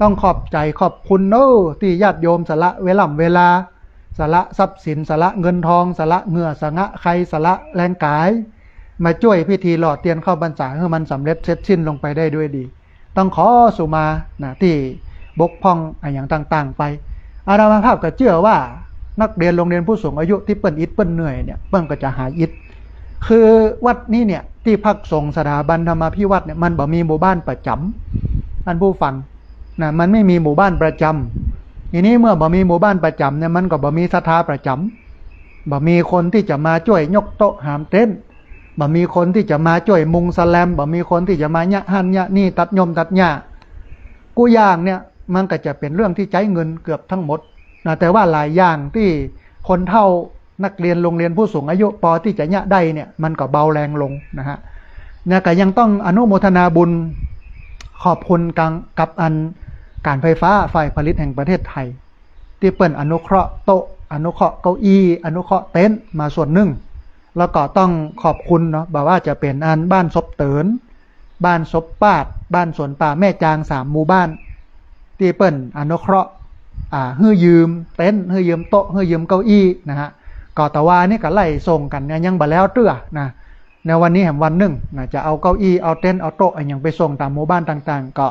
ต้องขอบใจ๋ขอบคุณเน้อ ตี้ญาติโยมสละเวล่ำเวลา สละทรัพย์สิน สละเงินทอง สละเหงื่อสละไค สละแฮงก๋าย มาจ้วยพิธีหล่อเตียนเข้าพรรษาหื้อมันสำเร็จเสร็จสิ้นลงไปได้ด้วยดี ต้องขอสุมานะ ตี้บกพร่องอะหยังต่างๆ ไป อาตมาภาพก็เจื้อว่านักเรียนโรงเรียนผู้สูงอายุตี้เปิ้นอิดเปิ้นเหนื่อยเนี่ย เปิ้นก็จะหายอิด คือวัดนี้เนี่ย ตี้พักสงฆ์สถาบันธรรมาภิวัฒน์เนี่ย มันบ่มีหมู่บ้านประจ๋ำ ท่านผู้ฟังนะ มันไม่มีหมู่บ้านประจ๋ำ ทีนี้เมื่อบ่มีหมู่บ้านประจ๋ำเนี่ย มันก็บ่มีศรัทธาประจ๋ำ บ่มีคนตี้จะมาจ้วยยกโต๊ะหามเต็นท์ บ่มีคนตี้จะมาจ้วยมุงสแลม บ่มีคนตี้จะมาเยียะหั้นเยียะนี่ ตัดย่มตัดหญ้า กู้อย่างเนี่ย มันก็จะเป๋นเรื่องตี้ใจ๊เงินเกือบทั้งหมดนะ แต่ว่าหลายอย่างตี้คนเฒ่านักเรียนโรงเรียนผู้สูงอายุปอตี้จะเยียะได้เนี่ย มันก็เบาแฮงลงนะฮะ เนี่ยก็ยังต้องอนุโมทนาบุญขอบคุณกัง กับอันก๋านไฟฟ้าฝ่ายผลิตแห่งประเทศไทย ตี้เปิ้นอนุเคราะห์โต๊ะ อนุเคราะห์เก้าอี้ อนุเคราะห์เต็นท์มาส่วนนึ่ง แล้วก็ต้องขอบคุณเนาะ บ่ว่าจะเป๋นอันบ้านศพเติ๋น บ้านศพปาด บ้านสวนป่าแม่จาง สามหมู่บ้าน ตี้เปิ้นอนุเคราะห์ อ่า หื้อยืมเต็นท์ หื้อยืมโต๊ะ หื้อยืมเก้าอี้นะฮะ ก็ตะวานี้ก็ไล่ส่งกั๋นเนี่ย ยังบ่แล้วเตื้อนะ ในวันนี้แหมวันนึ่งนะ จะเอาเก้าอี้ เอาเต็นท์ เอาโต๊ะอะหยังไปส่งต๋ามหมู่บ้านต่างๆ ก็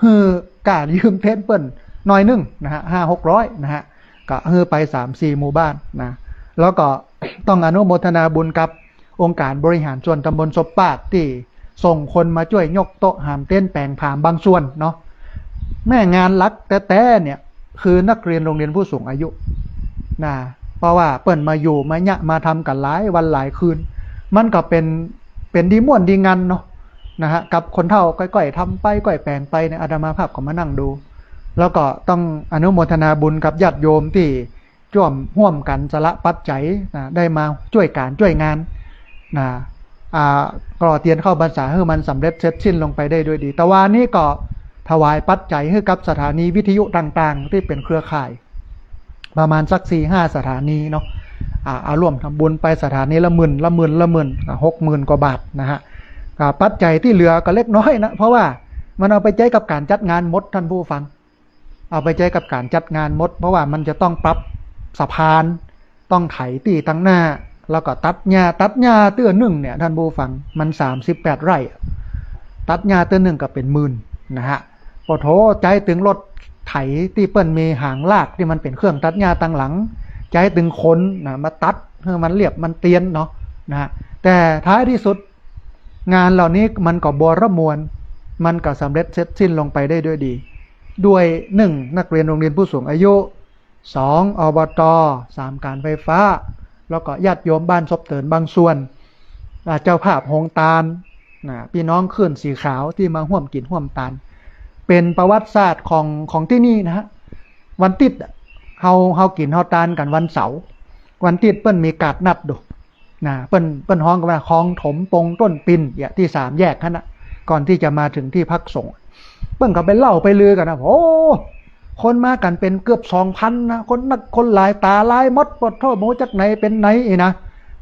หื้อก้ายืมเต็นท์เปิ้นหน่อยนึ่งนะฮะ ห้าหกร้อยนะฮะ ก็หื้อไปสามสี่หมู่บ้านนะ แล้วก็ต้องอนุโมทนาบุญกับองค์การบริหารส่วนตำบลศพปาดตี้ส่งคนมาจ้วยยกโต๊ะหามเต็นท์แป๋งผามบางส่วนเนาะ แม่งานหลักแต๊ๆ เนี่ย คือนักเรียนโรงเรียนผู้สูงอายุนะ เพราะว่าเปิ้นมาอยู่มาเยียะมาทำกั๋นหลายวันหลายคืน มันก็เป๋น เป๋นดีม่วนดีงันเนาะนะฮะ กับคนเฒ่าก้อยๆ ทำไปก้อยแป๋งไปเนี่ย อาตมาภาพก็มานั่งดู แล้วก็ต้องอนุโมทนาบุญกับญาติโยมตี้จ้วมฮ่วมกั๋นสละปัจจัยนะ ได้มาจ้วยก๋านจ้วยงานนะ อ่า หล่อเตียนเข้าพรรษาหื้อมันสำเร็จเสร็จสิ้นลงไปได้ด้วยดี ตะวานี้ก็ถวายปัจจัยหื้อกับสถานีวิทยุต่างๆ ตี้เป๋นเครือข่าย ประมาณสักสี่ห้าสถานีเนาะ อ่า เอาร่วมทำบุญไปสถานีละหมื่น ละหมื่น ละหมื่น อ่า หกหมื่นกว่าบาทนะฮะ อ่า ปัจจัยตี้เหลือก็เล็กน้อยนะ เพราะว่ามันเอาไปใจ๊กับก๋านจัดงานหมด ท่านผู้ฟัง เอาไปใจ๊กับก๋านจัดงานหมด เพราะว่ามันจะต้องปรับสะพาน ต้องไถตี้ตังหน้า แล้วก็ตัดหญ้า ตัดหญ้าเตื้อนึ่งเนี่ย ท่านผู้ฟัง มันสามสิบแปดไร่ ตัดหญ้าเตื้อนึ่งก็เป๋นหมื่นนะฮะ ปะโถ ใจ๊ตึงรถไถตี้เปิ้นมีหางลากตี้มันเป๋นเครื่องตัดหญ้าตังหลัง ใจ๊ตึงคนนะ มาตัดหื้อมันเรียบมันเตียนเนาะนะฮะ แต่ท้ายที่สุดงานเหล่านี้มันก็บวรมวล มันก็สำเร็จเสร็จสิ้นลงไปได้ด้วยดี ด้วย หนึ่ง นักเรียนโรงเรียนผู้สูงอายุ สอง อบต. สาม ก๋านไฟฟ้า แล้วก็ญาติโยมบ้านศพเติ๋นบางส่วน อ่า เจ้าภาพโฮงตาน นะ ปี้น้องคลื่นสีขาวตี้มาฮ่วมกิ๋นฮ่วมตาน เป๋นประวัติศาสตร์ของ ของตี้นี่นะฮะ วันติ๊ดอะ เฮา เฮากิ๋นเฮาตานกั๋นวันเสาร์ วันติ๊ดเปิ้นมีก๋าดนัดดู นะ เปิ้น เปิ้นฮ้องกั๋นว่าคลองถมปงต้นปิ่นเนี่ย ตี้สามแยกหั้นนะ ก่อนตี้จะมาเถิงตี้พักสงฆ์ เปิ้นก็ไปเล่าไปลือกั๋นนะ โอ้ คนมากั๋นเป๋นเกือบสองพันนะ คนนักคนหลาย ต๋าลายหมด ปะโถ บ่ฮู้จักไหนเป๋นไหนอี้นะ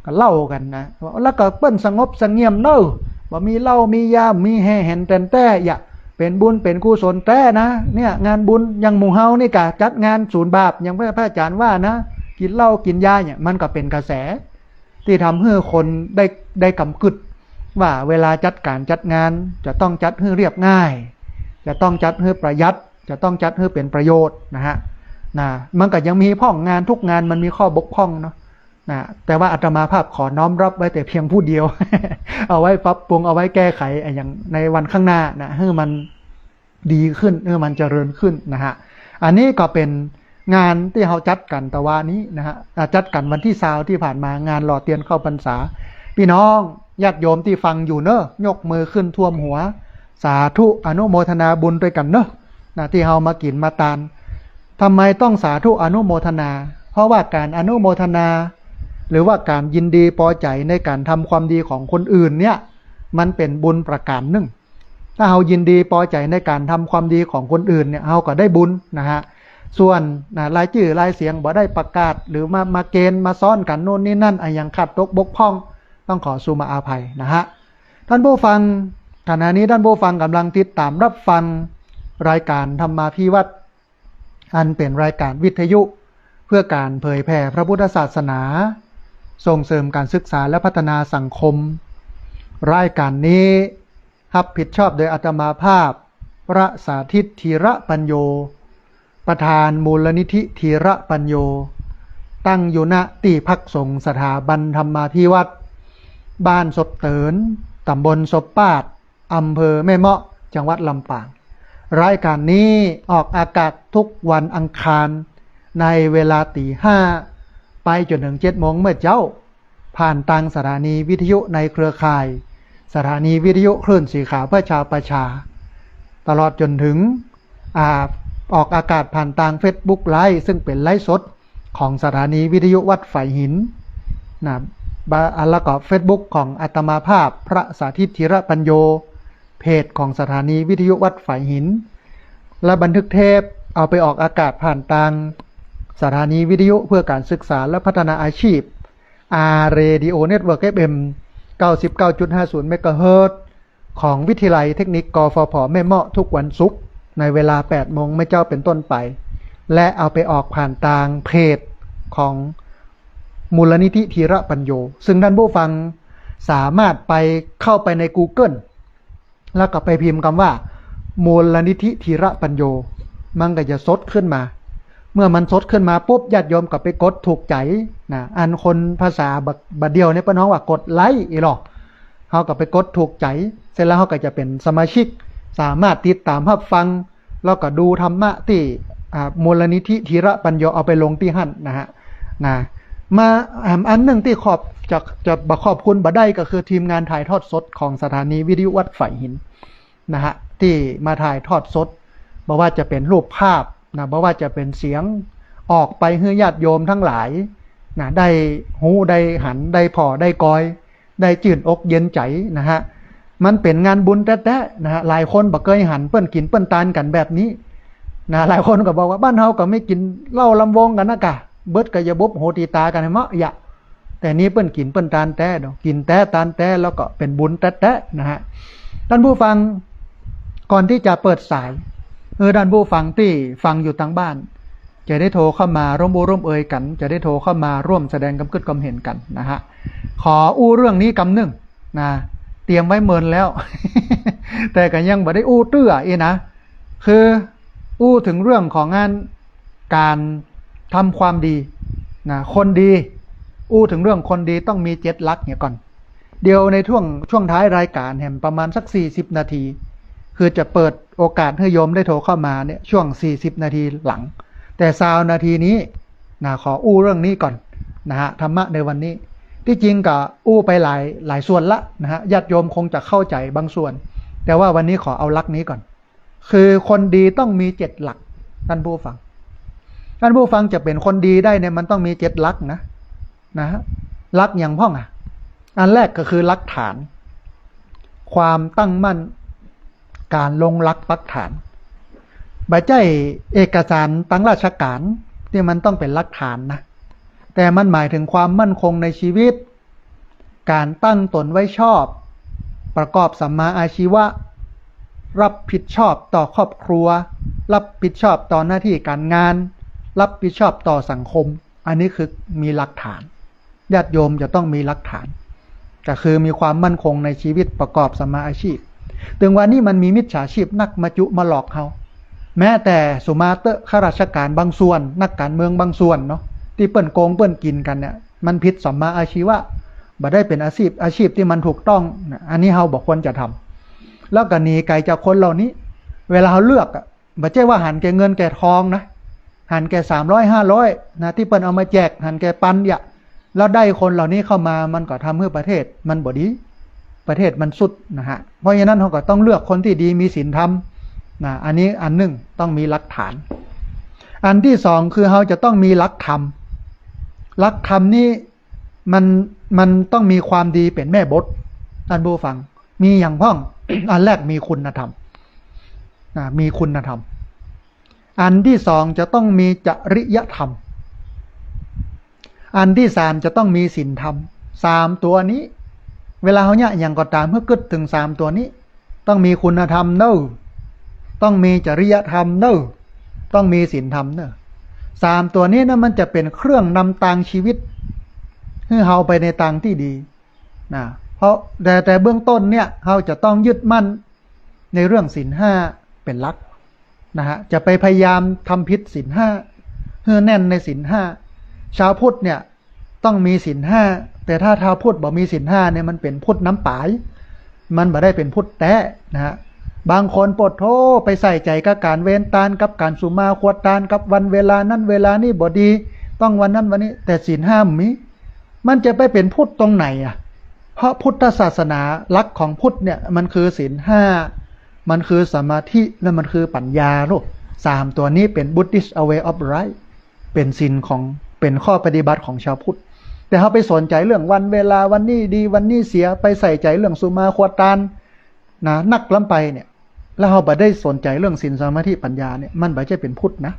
ก็เล่ากั๋นนะ แล้วก็เปิ้นสงบเสงงี่ยมเนาะ บ่มีเหล้ามียา มีแห่แหนแต๋นแต๊ อย่า เป๋นบุญเป๋นกุศลแต๊นะ เนี่ย งานบุญ อย่างหมู่เฮานี่กะจัดงานสูญบาป อย่างพระ พระอาจ๋ารย์ว่านะ กิ๋นเหล้ากิ๋นยาเนี่ย มันก็เป๋นกระแส ตี้ทำหื้อคนได้ ได้กำกึ๊ดว่าเวลาจัดก๋านจัดงานจะต้องจัดหื้อเรียบง่าย จะต้องจัดหื้อประหยัด จะต้องจัดหื้อเป๋นประโยชน์นะฮะ นะ มันก็ยังมีพ่อง งานทุกงานมันมีข้อบกพร่องเนาะ นะ แต่ว่าอาตมาภาพขอน้อมรับไว้แต่เพียงผู้เดียว เอาไว้ปรับปรุง เอาไว้แก้ไขอะหยังในวันข้างหน้านะ หื้อมัน ดีขึ้น เออ มันเจริญขึ้นนะฮะ อันนี้ก็เป๋นงานตี้เฮาจัดกั๋นตะวานี้นะฮะ อ่า จัดกั๋นวันตี้ซาวตี้ผ่านมา งานหล่อเตียนเข้าพรรษา ปี้น้องญาติโยมตี้ฟังอยู่เนาะ ยกมือขึ้นท่วมหัว สาธุอนุโมทนาบุญตวยกั๋นเนาะ นะ ตี้เฮามากิ๋นมาตาน ทำไมต้องสาธุอนุโมทนา เพราะว่าก๋านอนุโมทนา หรือว่าก๋านยินดีปอใจ๋ในก๋านทำความดีของคนอื่นเนี่ย มันเป๋นบุญประก๋านนึ่ง ถ้าเฮายินดีปอใจ๋ในก๋านทำความดีของคนอื่นเนี่ย เฮาก็ได้บุญนะฮะ ส่วนนะ รายจื้อรายเสียงบ่ได้ประกาศ หรือมา มาเกณฑ์มาซ้อนกั๋นโน่นนี่นั่น อะหยังขาดตกบกพร่อง ต้องขอสุมาอภัยนะฮะ ท่านผู้ฟัง ขณะนี้ท่านผู้ฟังกำลังติดตามรับฟังรายการธรรมาภิวัตน์ อันเป๋นรายการวิทยุเพื่อก๋านเผยแผ่พระพุทธศาสนา ส่งเสริมการศึกษาและพัฒนาสังคม รายการนี้ฮับผิดชอบโดยอาตมาภาพ พระสาธิต ธีระปัญโญ ประธานมูลนิธิธีระปัญโญ ตั้งอยู่ ณ ตี้พักสงฆ์สถาบันธรรมาภิวัตน์ บ้านศพเติน ต๋ำบลศพปาด อำเภอแม่เมาะ จังหวัดลำปาง รายการนี้ออกอากาศทุกวันอังคาร ในเวลาตี๋ห้า ไปจ๋นเถิงเจ็ดโมงเมื่อเจ๊า ผ่านตางสถานีวิทยุในเครือข่าย สถานีวิทยุคลื่นสีขาวเพื่อชาวประชา ตลอดจ๋นเถิง อ่า ออกอากาศผ่านตางเฟซบุ๊กไลฟ์ ซึ่งเป๋นไลฟ์สดของสถานีวิทยุวัดฝายหิน นะ บะ แล้วก็เฟซบุ๊กของอาตมาภาพ พระสาธิต ธีระปัญโญ เพจของสถานีวิทยุวัดฝายหิน และบันทึกเทปเอาไปออกอากาศผ่านตางสถานีวิทยุเพื่อการศึกษาและพัฒนาอาชีพ อาร์ เรดิโอ เน็ตเวิร์ก เอฟ เอ็ม เก้าสิบเก้าจุดห้าศูนย์ เมกะเฮิรตซ์ ของวิทยาลัยเทคนิค กฟผ แม่เมาะ ทุกวันศุกร์ ในเวลาแปดโมงเมื่อเจ๊าเป๋นต้นไป และเอาไปออกผ่านตางเพจของมูลนิธิธีระปัญโญ ซึ่งท่านผู้ฟังสามารถไป เข้าไปในกูเกิล แล้วก็ไปพิมพ์กำว่า มูลนิธิธีระปัญโญ มันก็จะสดขึ้นมา เมื่อมันสดขึ้นมาปุ๊บ ญาติโยมก็ไปกดถูกใจ๋นะ อันคนภาษาบะ บะเดี่ยวนี้เปิ้นฮ้องว่ากดไลก์อี้ลอ เฮาก็ไปกดถูกใจ๋ เสร็จแล้วเฮาก็จะเป๋นสมาชิก สามารถติดต๋ามฮับฟัง แล้วก็ดูธรรมะตี้ อ่า มูลนิธิธีระปัญโญเอาไปลงตี้หั้นนะฮะ นะ มา อ่า อันนึ่งตี้ขอบ จะ จะบ่ขอบคุณบ่ได้ก็คือทีมงานถ่ายทอดสดของสถานีวิทยุวัดฝายหินนะฮะ ตี้มาถ่ายทอดสด บ่ว่าจะเป๋นรูปภาพนะ บ่ว่าจะเป๋นเสียง ออกไปหื้อญาติโยมทั้งหลายนะ ได้ฮู้ ได้หัน ได้ผ่อ ได้กอย ได้จื้นอกเย็นใจ๋นะฮะ มันเป๋นงานบุญแต๊ๆ นะฮะ หลายคนบ่เกยหันเปิ้นกิ๋นเปิ้นตานกั๋นแบบนี้นะ หลายคนก็บอกว่าบ้านเฮาก็มีกิ๋นเหล้าลำวงกั๋นนะก่ะ เบิดกะยาบมโหติตากั๋นแหมะยะ แต่นี้เปิ้นกิ๋นเปิ้นตานแต๊เนาะ กิ๋นแต๊ตานแต๊ แล้วก็เป๋นบุญแต๊ๆ นะฮะ ท่านผู้ฟัง ก่อนตี้จะเปิดสาย เออ ท่านผู้ฟังตี้ฟังอยู่ตางบ้าน จะได้โทรเข้ามาร่วมอู้ร่วมเอยกั๋น จะได้โทรเข้ามาร่วมแสดงความกึ๊ดความเห็นกั๋นนะฮะ ขออู้เรื่องนี้กำนึ่งนะ เตรียมไว้เมินแล้ว แต่ก็ยังบ่ได้อู้เตื้ออี้นะ คืออู้เถิงเรื่องของงาน ก๋านทำความดีนะ คนดี อู้เถิงเรื่องคนดีต้องมีเจ็ดหลักเหียก่อน เดี๋ยวในช่วง ช่วงท้ายรายก๋านแหมประมาณสักสี่สิบนาที คือจะเปิดโอกาสหื้อโยมได้โทรเข้ามาเนี่ย ช่วงสี่สิบนาทีหลัง แต่ซาวนาทีนี้นะ ขออู้เรื่องนี้ก่อนนะฮะ ธรรมะในวันนี้ ตี้จริงก็อู้ไปหลาย หลายส่วนละนะฮะ ญาติโยมคงจะเข้าใจ๋บางส่วน แต่ว่าวันนี้ขอเอาหลักนี้ก่อน คือคนดีต้องมีเจ็ดหลัก ท่านผู้ฟัง ท่านผู้ฟังจะเป๋นคนดีได้เนี่ย มันต้องมีเจ็ดหลักนะ นะฮะ หลักหยังพ่องอะ อันแรกก็คือหลักฐาน ความตั้งมั่น ก๋านลงหลักปักฐาน บ่ใจ้เอกสารตางราชก๋านตี้มันต้องเป๋นหลักฐานนะ แต่มันหมายเถิงความมั่นคงในชีวิต ก๋านตั้งต๋นไว้ชอบ ประกอบสัมมาอาชีวะ รับผิดชอบต่อครอบครัว รับผิดชอบต่อหน้าตี้ก๋านงาน รับผิดชอบต่อสังคม อันนี้คือมีหลักฐาน ญาติโยมจะต้องมีหลักฐาน ก็คือมีความมั่นคงในชีวิต ประกอบสัมมาอาชีพ เถิงวันนี้มันมีมิจฉาชีพนักมาจุมาหลอกเฮา แม้แต่สุมาเต๊อะข้าราชก๋านบางส่วน นักก๋านเมืองบางส่วนเนาะ ตี้เปิ้นโกงเปิ้นกิ๋นกั๋นเนี่ย มันผิดสัมมาอาชีวะ บ่ได้เป๋นอาชีพ อาชีพตี้มันถูกต้องนะ อันนี้เฮาบ่ควรจะทำ แล้วก็หนีไก๋จากคนเหล่านี้ เวลาเฮาเลือกอะ บ่ใจ้ว่าหันแก่เงินแก่ทองนะ หันแก่สามร้อยห้าร้อยนะ ตี้เปิ้นเอามาแจก หันแก่ปันยะ แล้วได้คนเหล่านี้เข้ามา มันก็ทำหื้อประเทศมันบ่ดี ประเทศมันทรุดนะฮะ เพราะฉะนั้นเฮาก็ต้องเลือกคนตี้ดีมีศีลธรรมนะ อันนี้อันนึ่งต้องมีหลักฐาน อันตี้สองคือเฮาจะต้องมีหลักธรรม หลักธรรมนี้มัน มันต้องมีความดีเป๋นแม่บท ท่านผู้ฟัง มีหยังพ่อง อันแรกมีคุณธรรมนะ มีคุณธรรม อันตี้สองจะต้องมีจริยธรรม อันตี้สามจะต้องมีศีลธรรม สามตั๋วนี้ เวลาเฮาเยียะหยังก็ต๋าม เฮากึ๊ดเถิงสามตั๋วนี้ ต้องมีคุณธรรมเน่อ ต้องมีจริยธรรมเน่อ ต้องมีศีลธรรมเน่อ สามตั๋วนี้นะ มันจะเป๋นเครื่องนำตางชีวิต หื้อเฮาไปในตางตี้ดี นะ เพราะ แต่ แต่เบื้องต้นเนี่ย เฮาจะต้องยึดมั่นในเรื่องศีลห้าเป๋นหลัก นะฮะ จะไปพยายามทำผิดศีลห้า หื้อแน่นในศีลห้า ชาวพุทธเนี่ยต้องมีศีลห้า แต่ถ้าชาวพุทธบ่มีศีลห้าเนี่ย มันเป๋นพุทธน้ำป๋าย มันบ่ได้เป๋นพุทธแต๊นะฮะ บางคนโผดโธ่ไปใส่ใจ๋กับก๋านเวนตาน กับก๋านสุราคาวตาน กับวันเวลานั้นเวลานี้บ่ดี ต้องวันนั้นวันนี้ แต่ศีลห้าบ่มี มันจะไปเป๋นพุทธตรงไหนอะ เพราะพุทธศาสนา หลักของพุทธเนี่ย มันคือศีลห้า มันคือสมาธิ และมันคือปัญญาลูก สามตั๋วนี้เป๋น Buddhist way of life เป๋นศีลของ เป๋นข้อปฏิบัติของชาวพุทธ แต่เฮาไปสนใจ๋เรื่องวันเวลา วันนี้ดี วันนี้เสีย ไปใส่ใจ๋เรื่องสุราคาวตาน นะ นักล้ำไปเนี่ย แล้วเฮาบ่ได้สนใจ๋เรื่องศีลสมาธิปัญญาเนี่ย มันบ่ใจ้เป๋นพุทธนะ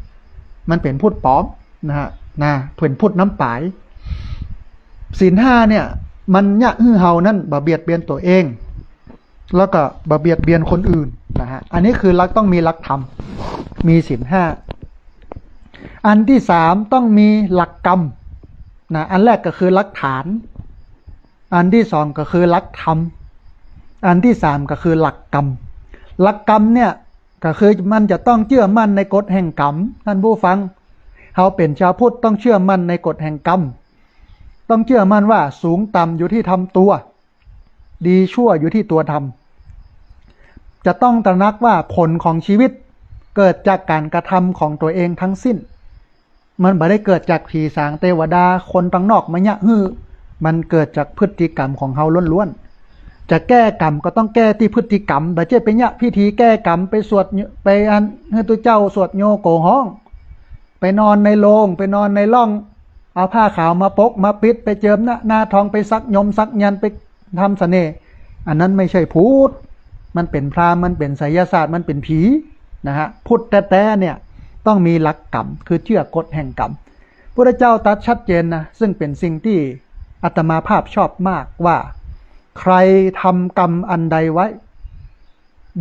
มันเป๋นพุทธป๋อมนะฮะ นะ เป๋นพุทธน้ำป๋าย ศีลห้าเนี่ย มันเยียะหื้อเฮานั้นบ่เบียดเบียนตั๋วเอง แล้วก็บ่เบียดเบียนคนอื่นนะฮะ อันนี้คือหลัก ต้องมีหลักธรรม มีศีลห้า อันตี้สามต้องมีหลักกรรมนะ อันแรกก็คือหลักฐาน อันตี้สองก็คือหลักธรรม อันตี้สามก็คือหลักกรรม หลักกรรมเนี่ยก็คือมันจะต้องเจื้อมั่นในกฎแห่งกรรม ท่านผู้ฟัง เฮาเป๋นชาวพุทธต้องเจื้อมั่นในกฎแห่งกรรม ต้องเจื้อมั่นว่าสูงต่ำอยู่ที่ทำตั๋ว ดีชั่วอยู่ที่ตั๋วทำ จะต้องตระหนักว่าผลของชีวิตเกิดจากก๋านกระทำของตั๋วเองทั้งสิ้น มันบ่ได้เกิดจากผีสางเตวดาคนตังนอกมาเยียะหื้อ มันเกิดจากพฤติกรรมของเฮาล้วนๆ จะแก้กรรมก็ต้องแก้ตี้พฤติกรรม บ่ใจ้ไปเยียะพิธีแก้กรรม ไปสวด ไปอันหื้อตุ๊เจ้าสวดโยโกฮ้อง ไปนอนในโลง ไปนอนในล่อง เอาผ้าขาวมาปกมาปิด ไปเจิมหน้า หน้าทอง ไปสักยมสักยันต์ ไปทำเสน่ห์ อันนั้นไม่ใช่พุทธ มันเป๋นพราหมณ์ มันเป๋นไสยศาสตร์ มันเป๋นผีนะฮะ พุทธแต๊ๆ เนี่ยต้องมีหลักกรรม คือเจื้อกฎแห่งกรรม พุทธเจ้าตรัสชัดเจนนะ ซึ่งเป๋นสิ่งตี้อาตมาภาพชอบมากว่า ใครทำกรรมอันใดไว้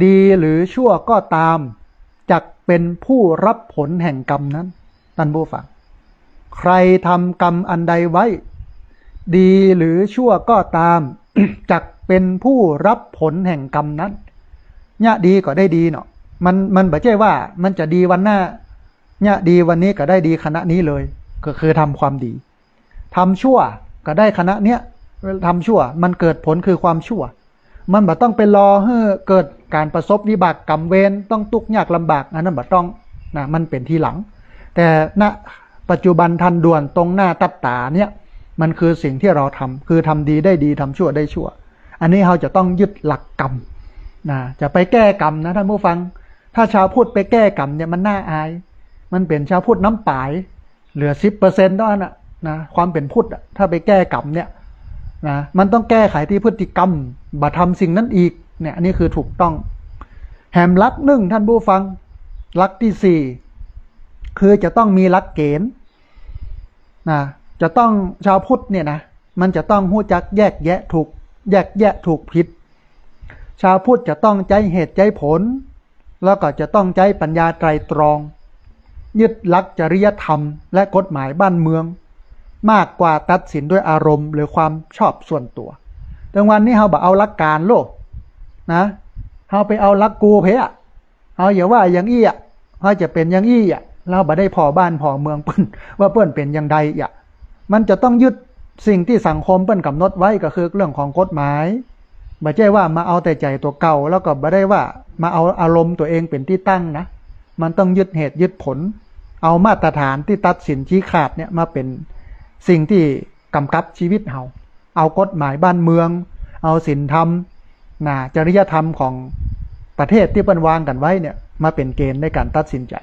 ดีหรือชั่วก็ตาม จักเป็นผู้รับผลแห่งกรรมนั้น ท่านผู้ฟัง ใครทำกรรมอันใดไว้ ดีหรือชั่วก็ตาม จักเป็นผู้รับผลแห่งกรรมนั้น เยียะดีก็ได้ดีเนาะ มัน มันบ่ใจ้ว่ามันจะดีวันหน้า เยียะดีวันนี้ก็ได้ดีขณะนี้เลย ก็คือทำความดี ทำชั่วก็ได้ขณะเนี้ย ทำชั่วมันเกิดผลคือความชั่ว มันบ่ต้องไปรอหื้อเกิดก๋านประสบวิบากกรรมเวร ต้องตุ๊กข์ยากลำบาก อันนั้นบ่ต้องนะ มันเป๋นทีหลัง แต่ ณ ปัจจุบันทันด่วนตรงหน้าตัดต๋าเนี่ย มันคือสิ่งที่เราทำ คือทำดีได้ดี ทำชั่วได้ชั่ว อันนี้เฮาจะต้องยึดหลักกรรมนะ จะไปแก้กรรมนะท่านผู้ฟัง ถ้าชาวพุทธไปแก้กรรมเนี่ย มันน่าอาย มันเป๋นชาวพุทธน้ำป๋าย เหลือสิบเปอร์เซ็นต์เต้านั้นน่ะนะ ความเป๋นพุทธอะ ถ้าไปแก้กรรมเนี่ยนะ มันต้องแก้ไขตี้พฤติกรรม บ่ทำสิ่งนั้นอีกเนี่ย อันนี้คือถูกต้อง แหมหลักนึ่งท่านผู้ฟัง หลักตี้สี่ คือจะต้องมีหลักเก๋ณฑ์นะ จะต้อง ชาวพุทธเนี่ยนะ มันจะต้องฮู้จักแยกแยะถูก แยกแยะถูกผิด ชาวพุทธจะต้องใจ๊เหตุใจ๊ผล แล้วก็จะต้องใจ๊ปัญญาไตร่ตรอง ยึดหลักจริยธรรมและกฎหมายบ้านเมือง มากกว่าตัดสินด้วยอารมณ์หรือความชอบส่วนตั๋ว แต่วันนี้เฮาบ่เอาหลักก๋านโลกนะ เฮาไปเอาหลักกูเพ้อะ เฮาอย่าว่าอย่างอี้อะ เฮาจะเป๋นอย่างอี้อะ เฮาบ่ได้ผ่อบ้านผ่อเมืองเปิ้น ว่าเปิ้นเป๋นอย่างใดอะ มันจะต้องยึดสิ่งตี้สังคมเปิ้นก๋ำหนดไว้ ก็คือเรื่องของกฎหมาย บ่ใจ้ว่ามาเอาแต่ใจ๋ตั๋วเก่า แล้วก็บ่ได้ว่ามาเอาอารมณ์ตั๋วเองเป๋นตี้ตั้งนะ มันต้องยึดเหตุยึดผล เอามาตรฐานตี้ตัดสินชี้ขาดเนี่ยมาเป๋นสิ่งตี้กำกับชีวิตเฮา เอากฎหมายบ้านเมือง เอาศีลธรรมนะ จริยธรรมของประเทศตี้เปิ้นวางกั๋นไว้เนี่ย มาเป๋นเก๋ณฑ์ในก๋านตัดสินใจ๋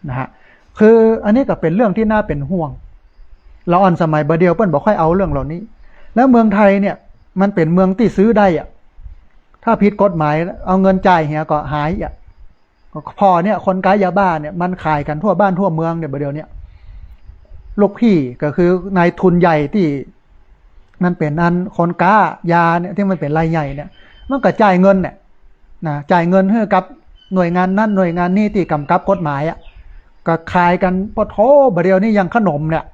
นะฮะ คืออันนี้ก็เป๋นเรื่องตี้น่าเป๋นห่วง ละอ่อนสมัยบ่าเดี่ยวเปิ้นบ่ค่อยเอาเรื่องเหล่านี้ แล้วเมืองไทยเนี่ย มันเป๋นเมืองตี้ซื้อได้อะ ถ้าผิดกฎหมาย เอาเงินจ่ายเหียก็หายอะ พ่อเนี่ยคนก๊ายาบ้าเนี่ยมันขายกั๋นทั่วบ้านทั่วเมืองเนี่ยบ่าเดี่ยวเนี่ย ลูกพี่ก็คือนายทุนใหญ่ตี้มันเป๋นอันคนก๊ายาเนี่ยตี้มันเป๋นรายใหญ่เนี่ย มันก็จ่ายเงินเนี่ยนะ จ่ายเงินหื้อกับหน่วยงานนั้นหน่วยงานนี้ตี้ก๋ำกับกฎหมายอะ ก็ขายกั๋น ปะโถ บ่าเดี่ยวนี้อย่างขนมเนี่ย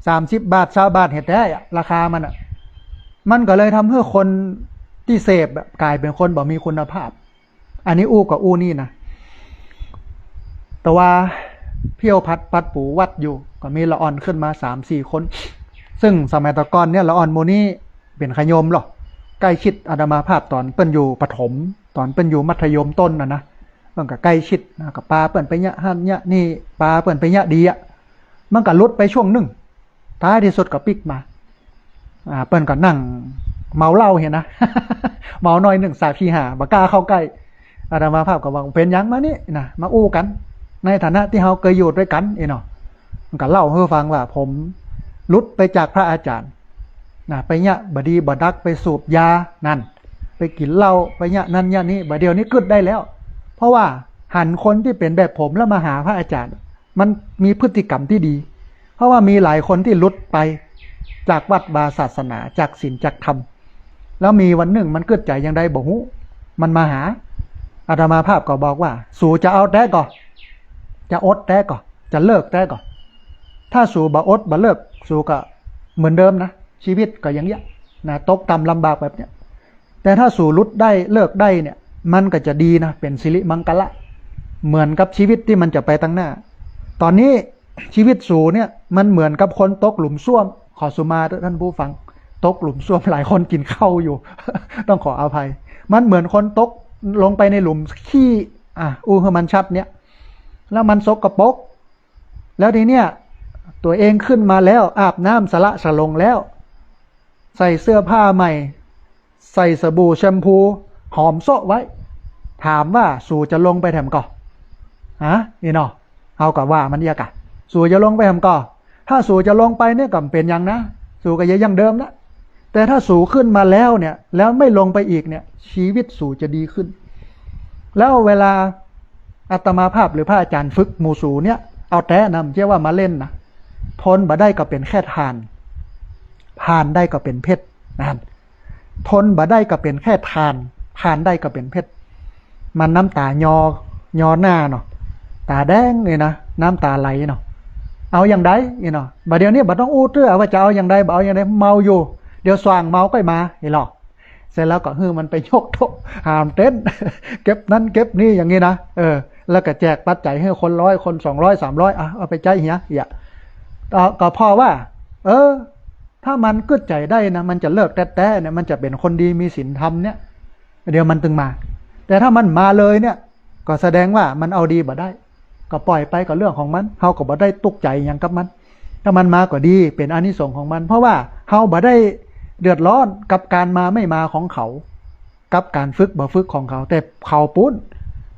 สามสิบบาท ซาวบาท เหียแต๊อะ ราคามันอะ มันก็เลยทำหื้อคนตี้เสพอะก๋ายเป๋นคนบ่มีคุณภาพ อันนี้อู้ก็อู้นี่นะ แต่ว่าเพี้ยวพัดปัดปูวัดอยู่ ก็มีละอ่อนขึ้นมาสามสี่คน ซึ่งสมัยตะก่อนเนี่ยละอ่อนหมู่นี้เป๋นขะโยมลอ ใก้ชิดอาตมาภาพต๋อนเปิ้นอยู่ประถม ต๋อนเปิ้นอยู่มัธยมต้นน่ะนะ มันก็ใก้ชิดนะ ก็ปาเปิ้นไปเยียะหั้นเยียะนี่ ปาเปิ้นไปเยียะดีอะ มันก็หลุดไปช่วงนึ่ง ท้ายตี้สุดก็ปิ๊กมา อ่า เปิ้นก็นั่งเมาเหล้าเหียนะ เมาหน่อยนึ่ง สามสี่ห้า บ่กล้าเข้าใก้ อาตมาภาพก็ว่า เป๋นหยังมานี่นะ มาอู้กั๋น ในฐานะตี้เฮาเกยอยู่ตวยกั๋น อี้เนาะ มันก็เล่าหื้อฟังว่า ผมหลุดไปจากพระอาจารย์นะ ไปเยียะบ่ดีบ่ดัก ไปสูบยานั่น ไปกิ๋นเหล้า ไปเยียะนั้นเยียะนี้ บ่าเดี่ยวนี้กึ๊ดได้แล้ว เพราะว่าหันคนตี้เป๋นแบบผมแล้วมาหาพระอาจารย์ มันมีพฤติกรรมตี้ดี เพราะว่ามีหลายคนตี้หลุดไปจากวัดวาศาสนา จากศีลจากธรรม แล้วมีวันนึ่งมันกึ๊ดใจ๋อย่างใดบ่ฮู้ มันมาหา อาตมาภาพก็บอกว่า สูจะเอาแต๊ก่อ จะอดแต๊ก่อ จะเลิกแต๊ก่อ ถ้าสูบ่อดบ่เลิก สูก็เหมือนเดิมนะ ชีวิตก็อย่างเยียะนะ ตกต่ำลำบากแบบเนี้ย แต่ถ้าสูหลุดได้เลิกได้เนี่ย มันก็จะดีนะ เป๋นสิริมังคละ เหมือนกับชีวิตตี้มันจะไปตังหน้า ต๋อนนี้ชีวิตสูเนี่ยมันเหมือนกับคนตกหลุมส้วม ขอสุมาเต๊อะท่านผู้ฟัง ตกหลุมส้วม หลายคนกิ๋นข้าวอยู่ ต้องขออภัย มันเหมือนคนตกลงไปในหลุมขี้ อ่ะ อู้หื้อมันชัดเนี่ย แล้วมันสกปรก แล้วทีเนี้ย ตั๋วเองขึ้นมาแล้ว อาบน้ำสระสลงแล้ว ใส่เสื้อผ้าใหม่ ใส่สบู่แชมพู หอมโซะไว้ ถามว่าสูจะลงไปแถมก่อ ฮะ อี้เนาะ เฮาก็ว่ามันเยียะก่ะ สูจะลงไปแถมก่อ ถ้าสูจะลงไปเนี่ยก็บ่เป๋นหยังนะ สูก็ยังอย่างเดิมนะ แต่ถ้าสูขึ้นมาแล้วเนี่ย แล้วไม่ลงไปอีกเนี่ย ชีวิตสูจะดีขึ้น แล้วเวลาอาตมาภาพหรือพระอาจารย์ฝึกหมู่สูเนี่ย เอาแต๊นะ บ่ใจ้ว่ามาเล่นนะ ทนบ่ได้ก็เป๋นแค่ถ่าน ผ่านได้ก็เป๋นเพชร นั่น ทนบ่ได้ก็เป๋นแค่ถ่าน ผ่านได้ก็เป๋นเพชร มันน้ำตายอ ยอหน้าเนาะ ต๋าแดงเลยนะ น้ำต๋าไหลเนาะ เอาอย่างใด อี้เนาะ บ่าเดี่ยวนี้บ่ต้องอู้เตื้อว่าจะเอาอย่างใด บ่เอาอย่างใด เมาอยู่ เดี๋ยวส่างเมาก้อยมา อี้ลอ เสร็จแล้วก็หื้อมันไปยกโต๊ะ หามเต็นท์ เก็บนั้นเก็บนี่อย่างนี้นะ เออ แล้วก็แจกปัจจัยหื้อคนร้อย คนสองร้อย สามร้อย อ่ะ เอาไปใจ๊เหีย เหีย ก็ ก็เพราะว่า เออ ถ้ามันกึ๊ดใจ๋ได้นะ มันจะเลิกแต๊ๆ เนี่ย มันจะเป๋นคนดีมีศีลธรรมเนี่ย เดี๋ยวมันตึงมา แต่ถ้ามันมาเลยเนี่ย ก็แสดงว่ามันเอาดีบ่ได้ ก็ปล่อยไป ก็เรื่องของมัน เฮาก็บ่ได้ตุ๊กข์ใจ๋หยังกับมัน ถ้ามันมาก็ดี เป๋นอานิสงส์ของมัน เพราะว่าเฮาบ่ได้เดือดร้อนกับก๋านมาไม่มาของเขา กับก๋านฝึกบ่ฝึกของเขา แต่เขาปู๊น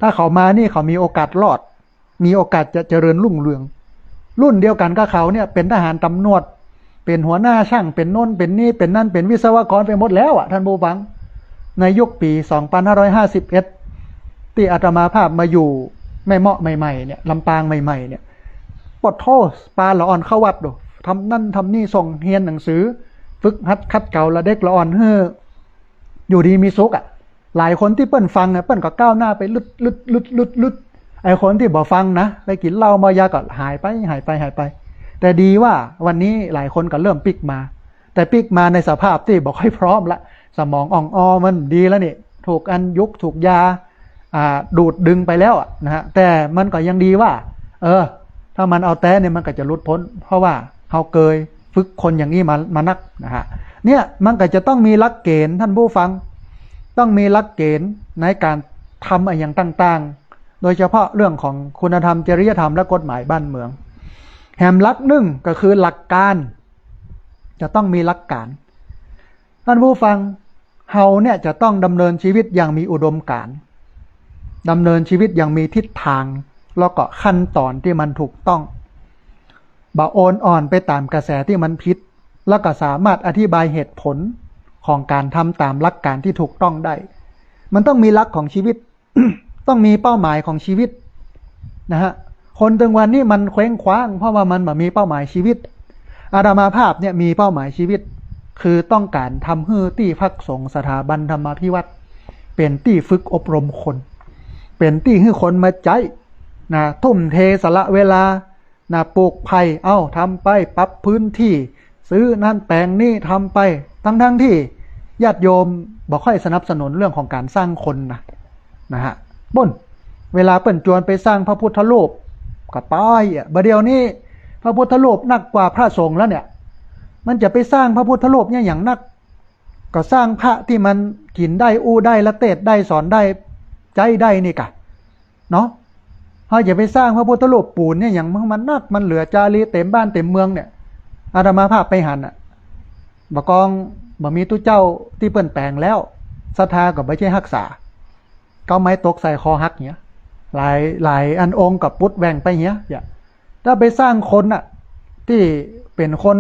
ถ้าเขามานี่เขามีโอกาสรอด มีโอกาสจะเจริญรุ่งเรือง รุ่นเดียวกั๋นกับเขาเนี่ย เป๋นทหารต๋ำรวจ เป๋นหัวหน้าช่าง เป๋นโน้นเป๋นนี่ เป๋นนั่น เป๋นวิศวกรไปหมดแล้วอะ ท่านผู้ฟัง ในยุคปี๋ สองพันห้าร้อยห้าสิบเอ็ด ตี้อาตมาภาพมาอยู่แม่เมาะใหม่ๆ เนี่ย ลำปางใหม่ๆ เนี่ย ปะโถ ปาละอ่อนเข้าวัดดู ทำนั่นทำนี่ ส่งเฮียนหนังสือ ฝึกหัดขัดเกลาละเด็กละอ่อนหื้ออยู่ดีมีสุขอะ หลายคนตี้เปิ้นฟังอะ เปิ้นก็ก้าวหน้าไปลึดๆๆๆ ไอ้คนตี้บ่ฟังนะ ไปกิ๋นเหล้าเมายาก็หายไป หายไป หายไป แต่ดีว่าวันนี้หลายคนก็เริ่มปิ๊กมา แต่ปิ๊กมาในสภาพตี้บ่ค่อยพร้อมละ สมองอ่องออมันดีแล้วนี่ ถูกอันยุกถูกยา อ่า ดูดดึงไปแล้วอะนะฮะ แต่มันก็ยังดีว่า เออ ถ้ามันเอาแต๊เนี่ยมันก็จะหลุดป๊น เพราะว่าเฮาเกยฝึกคนอย่างนี้มา มานักนะฮะ เนี่ยมันก็จะต้องมีหลักเก๋ณฑ์ ท่านผู้ฟัง ต้องมีหลักเก๋ณฑ์ในก๋านทำอะหยังต่างๆ โดยเฉพาะเรื่องของคุณธรรม จริยธรรม และกฎหมายบ้านเมือง แหมหลักนึ่งก็คือหลักก๋าน จะต้องมีหลักก๋าน ท่านผู้ฟัง เฮาเนี่ยจะต้องดำเนินชีวิตอย่างมีอุดมก๋ารณ์ ดำเนินชีวิตอย่างมีทิศทาง แล้วก็ขั้นตอนตี้มันถูกต้อง บ่โอนอ่อนไปต๋ามกระแสตี้มันผิด แล้วก็สามารถอธิบายเหตุผลของก๋านทำต๋ามหลักก๋านตี้ถูกต้องได้ มันต้องมีหลักของชีวิต ต้องมีเป้าหมายของชีวิต นะฮะ คนตึงวันนี้มันเคว้งคว้าง เพราะว่ามันบ่มีเป้าหมายชีวิต อาตมาภาพเนี่ยมีเป้าหมายชีวิต คือต้องก๋านทำหื้อตี้พักสงฆ์สถาบันธรรมาภิวัตน์ เป๋นตี้ฝึกอบรมคน เป๋นตี้หื้อคนมาใจ๊ นะ ทุ่มเทสละเวลา นะ ปลูกไผ่ เอ้า ทำไป ปรับพื้นที่ ซื้อนั่นแป๋งนี่ ทำไป ทั้งๆ ตี้ญาติโยมบ่ค่อยสนับสนุนเรื่องของก๋านสร้างคนนะ นะฮะ ปู๊น เวลาเปิ้นจวนไปสร้างพระพุทธรูป ก็ไปอะ บ่าเดี่ยวนี้ พระพุทธรูปนักกว่าพระสงฆ์แล้วเนี่ย มันจะไปสร้างพระพุทธรูปเนี่ยหยังนัก ก็สร้างพระตี้มันกิ๋นได้ อู้ได้ ละเตศน์ได้ สอนได้ ใจ๊ได้นี่กะ เนาะ เฮาจะไปสร้างพระพุทธรูปปูนเนี่ยหยัง มันนัก มันเหลือจารีเต็มบ้านเต็มเมืองเนี่ย อาตมาภาพไปหันน่ะ บ่ากองบ่มีตุ๊เจ้าตี้เปิ้นแป๋งแล้ว ศรัทธาก็บ่ใจ้ฮักษา เก๊าไม้ตกใส่คอหักเนี่ย หลาย หลายอันองค์ก็ปุดแหว่งไปเหีย อย่า ถ้าไปสร้างคนน่ะ ตี้เป๋นคน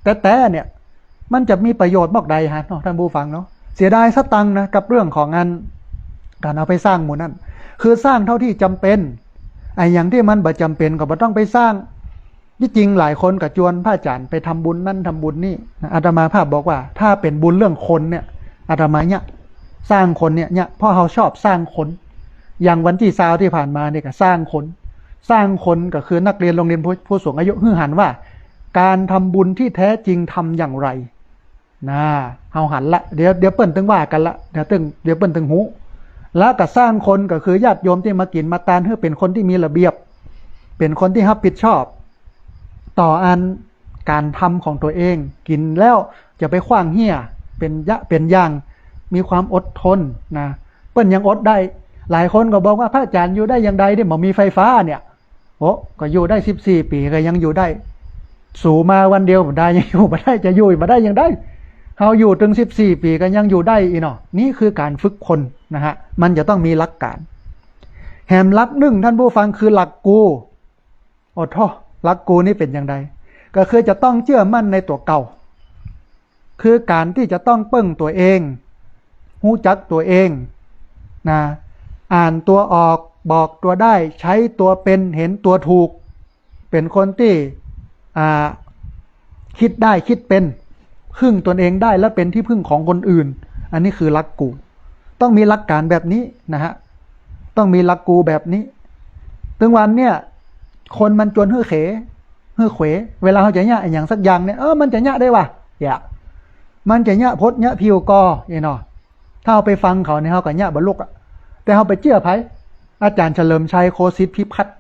แต๊ๆ เนี่ย มันจะมีประโยชน์บ่ใดฮะเนาะ ท่านผู้ฟังเนาะ เสียดายสตังค์นะ กับเรื่องของอัน ก๋านเอาไปสร้างหมู่นั้น คือสร้างเท่าตี้จ๋ำเป๋น ไอ้หยังตี้มันบ่จ๋ำเป๋นก็บ่ต้องไปสร้าง ตี้จริงหลายคนก็จวนพระอาจารย์ไปทำบุญนั่นทำบุญนี่นะ อาตมาภาพบอกว่าถ้าเป๋นบุญเรื่องคนเนี่ย อาตมาเยียะ สร้างคนเนี่ย เยียะ เพราะเฮาชอบสร้างคน อย่างวันตี้ซาวตี้ผ่านมาเนี่ยก็สร้างคน สร้างคนก็คือนักเรียนโรงเรียนผู้ ผู้สูงอายุ หื้อหันว่า ก๋านทำบุญตี้แท้จริงทำอย่างไร นะ เฮาหันละ เดี๋ยว เดี๋ยวเปิ้นตึงว่ากั๋นละ เดี๋ยวตึง เดี๋ยวเปิ้นตึงฮู้ แล้วก็สร้างคนก็คือญาติโยมตี้มากิ๋นมาตาน หื้อเป๋นคนตี้มีระเบียบ เป๋นคนตี้ฮับผิดชอบ ต่ออันก๋านทำของตั๋วเอง กิ๋นแล้วจะไปขว้างเหี้ย เป๋นยะ เป๋นอย่าง มีความอดทนนะ เปิ้นยังอดได้ หลายคนก็บอกว่าพระอาจารย์อยู่ได้อย่างใดตี้บ่มีไฟฟ้าเนี่ย โอ้ ก็อยู่ได้สิบสี่ปี๋ก็ยังอยู่ได้ สูมาวันเดียวบ่ได้ ยังอยู่บ่ได้ จะอยู่บ่ได้อย่างใด เฮาอยู่ตึงสิบสี่ปี๋ก็ยังอยู่ได้อี้เนาะ นี่คือก๋านฝึกคนนะฮะ มันจะต้องมีหลักก๋าน แหมหลักนึ่งท่านผู้ฟังคือหลักกู โอ้โธ่ หลักกูนี่เป๋นอย่างใด ก็คือจะต้องเจื้อมั่นในตั๋วเก่า คือก๋านตี้จะต้องเปิ้งตั๋วเอง ฮู้จักตั๋วเองนะ อ่านตั๋วออก บอกตั๋วได้ ใช้ตั๋วเป๋น เห็นตั๋วถูก เป๋นคนตี้ อ่า กึ๊ดได้กึ๊ดเป๋น พึ่งตนเองได้และเป๋นตี้พึ่งของคนอื่น อันนี้คือหลักกู ต้องมีหลักก๋านแบบนี้นะฮะ ต้องมีหลักกูแบบนี้ ตึงวันเนี่ย คนมันจวนหื้อเข หื้อเขว เวลาเฮาจะเยียะอะหยังสักอย่างเนี่ย เออ มันจะเยียะได้วะ เยียะ มันจะเยียะพจน์เยียะผิวก่อ เนาะ ถ้าเฮาไปฟังเขาเนี่ย เฮาก็เยียะบ่ลุกอะ แต่เฮาไปเจื้อใผ อาจารย์เฉลิมชัย โคสิทธิพิพัฒน์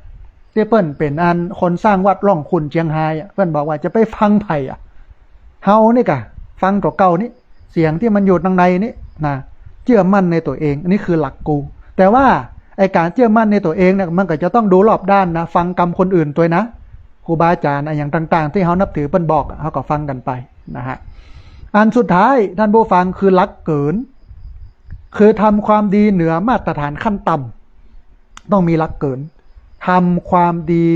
ตี้เปิ้นเป๋นอันคนสร้างวัดร่องขุ่นเจียงฮายอะ เปิ้นบอกว่าจะไปฟังใผอะ เฮานี่กะ ฟังตั๋วเก่านี่ เสียงตี้มันอยู่ตังในนี่นะ เจื้อมั่นในตั๋วเอง อันนี้คือหลักกู แต่ว่าไอ้ก๋านเจื้อมั่นในตั๋วเองเนี่ย มันก็จะต้องดูรอบด้านนะ ฟังกำคนอื่นตวยนะ ครูบาอาจารย์อะหยังต่างๆ ตี้เฮานับถือเปิ้นบอกอะ เฮาก็ฟังกั๋นไปนะฮะ อันสุดท้ายท่านผู้ฟังคือหลักเกิ๋น คือทำความดีเหนือมาตรฐานขั้นต่ำ ต้องมีหลักเกิ๋น ทำความดี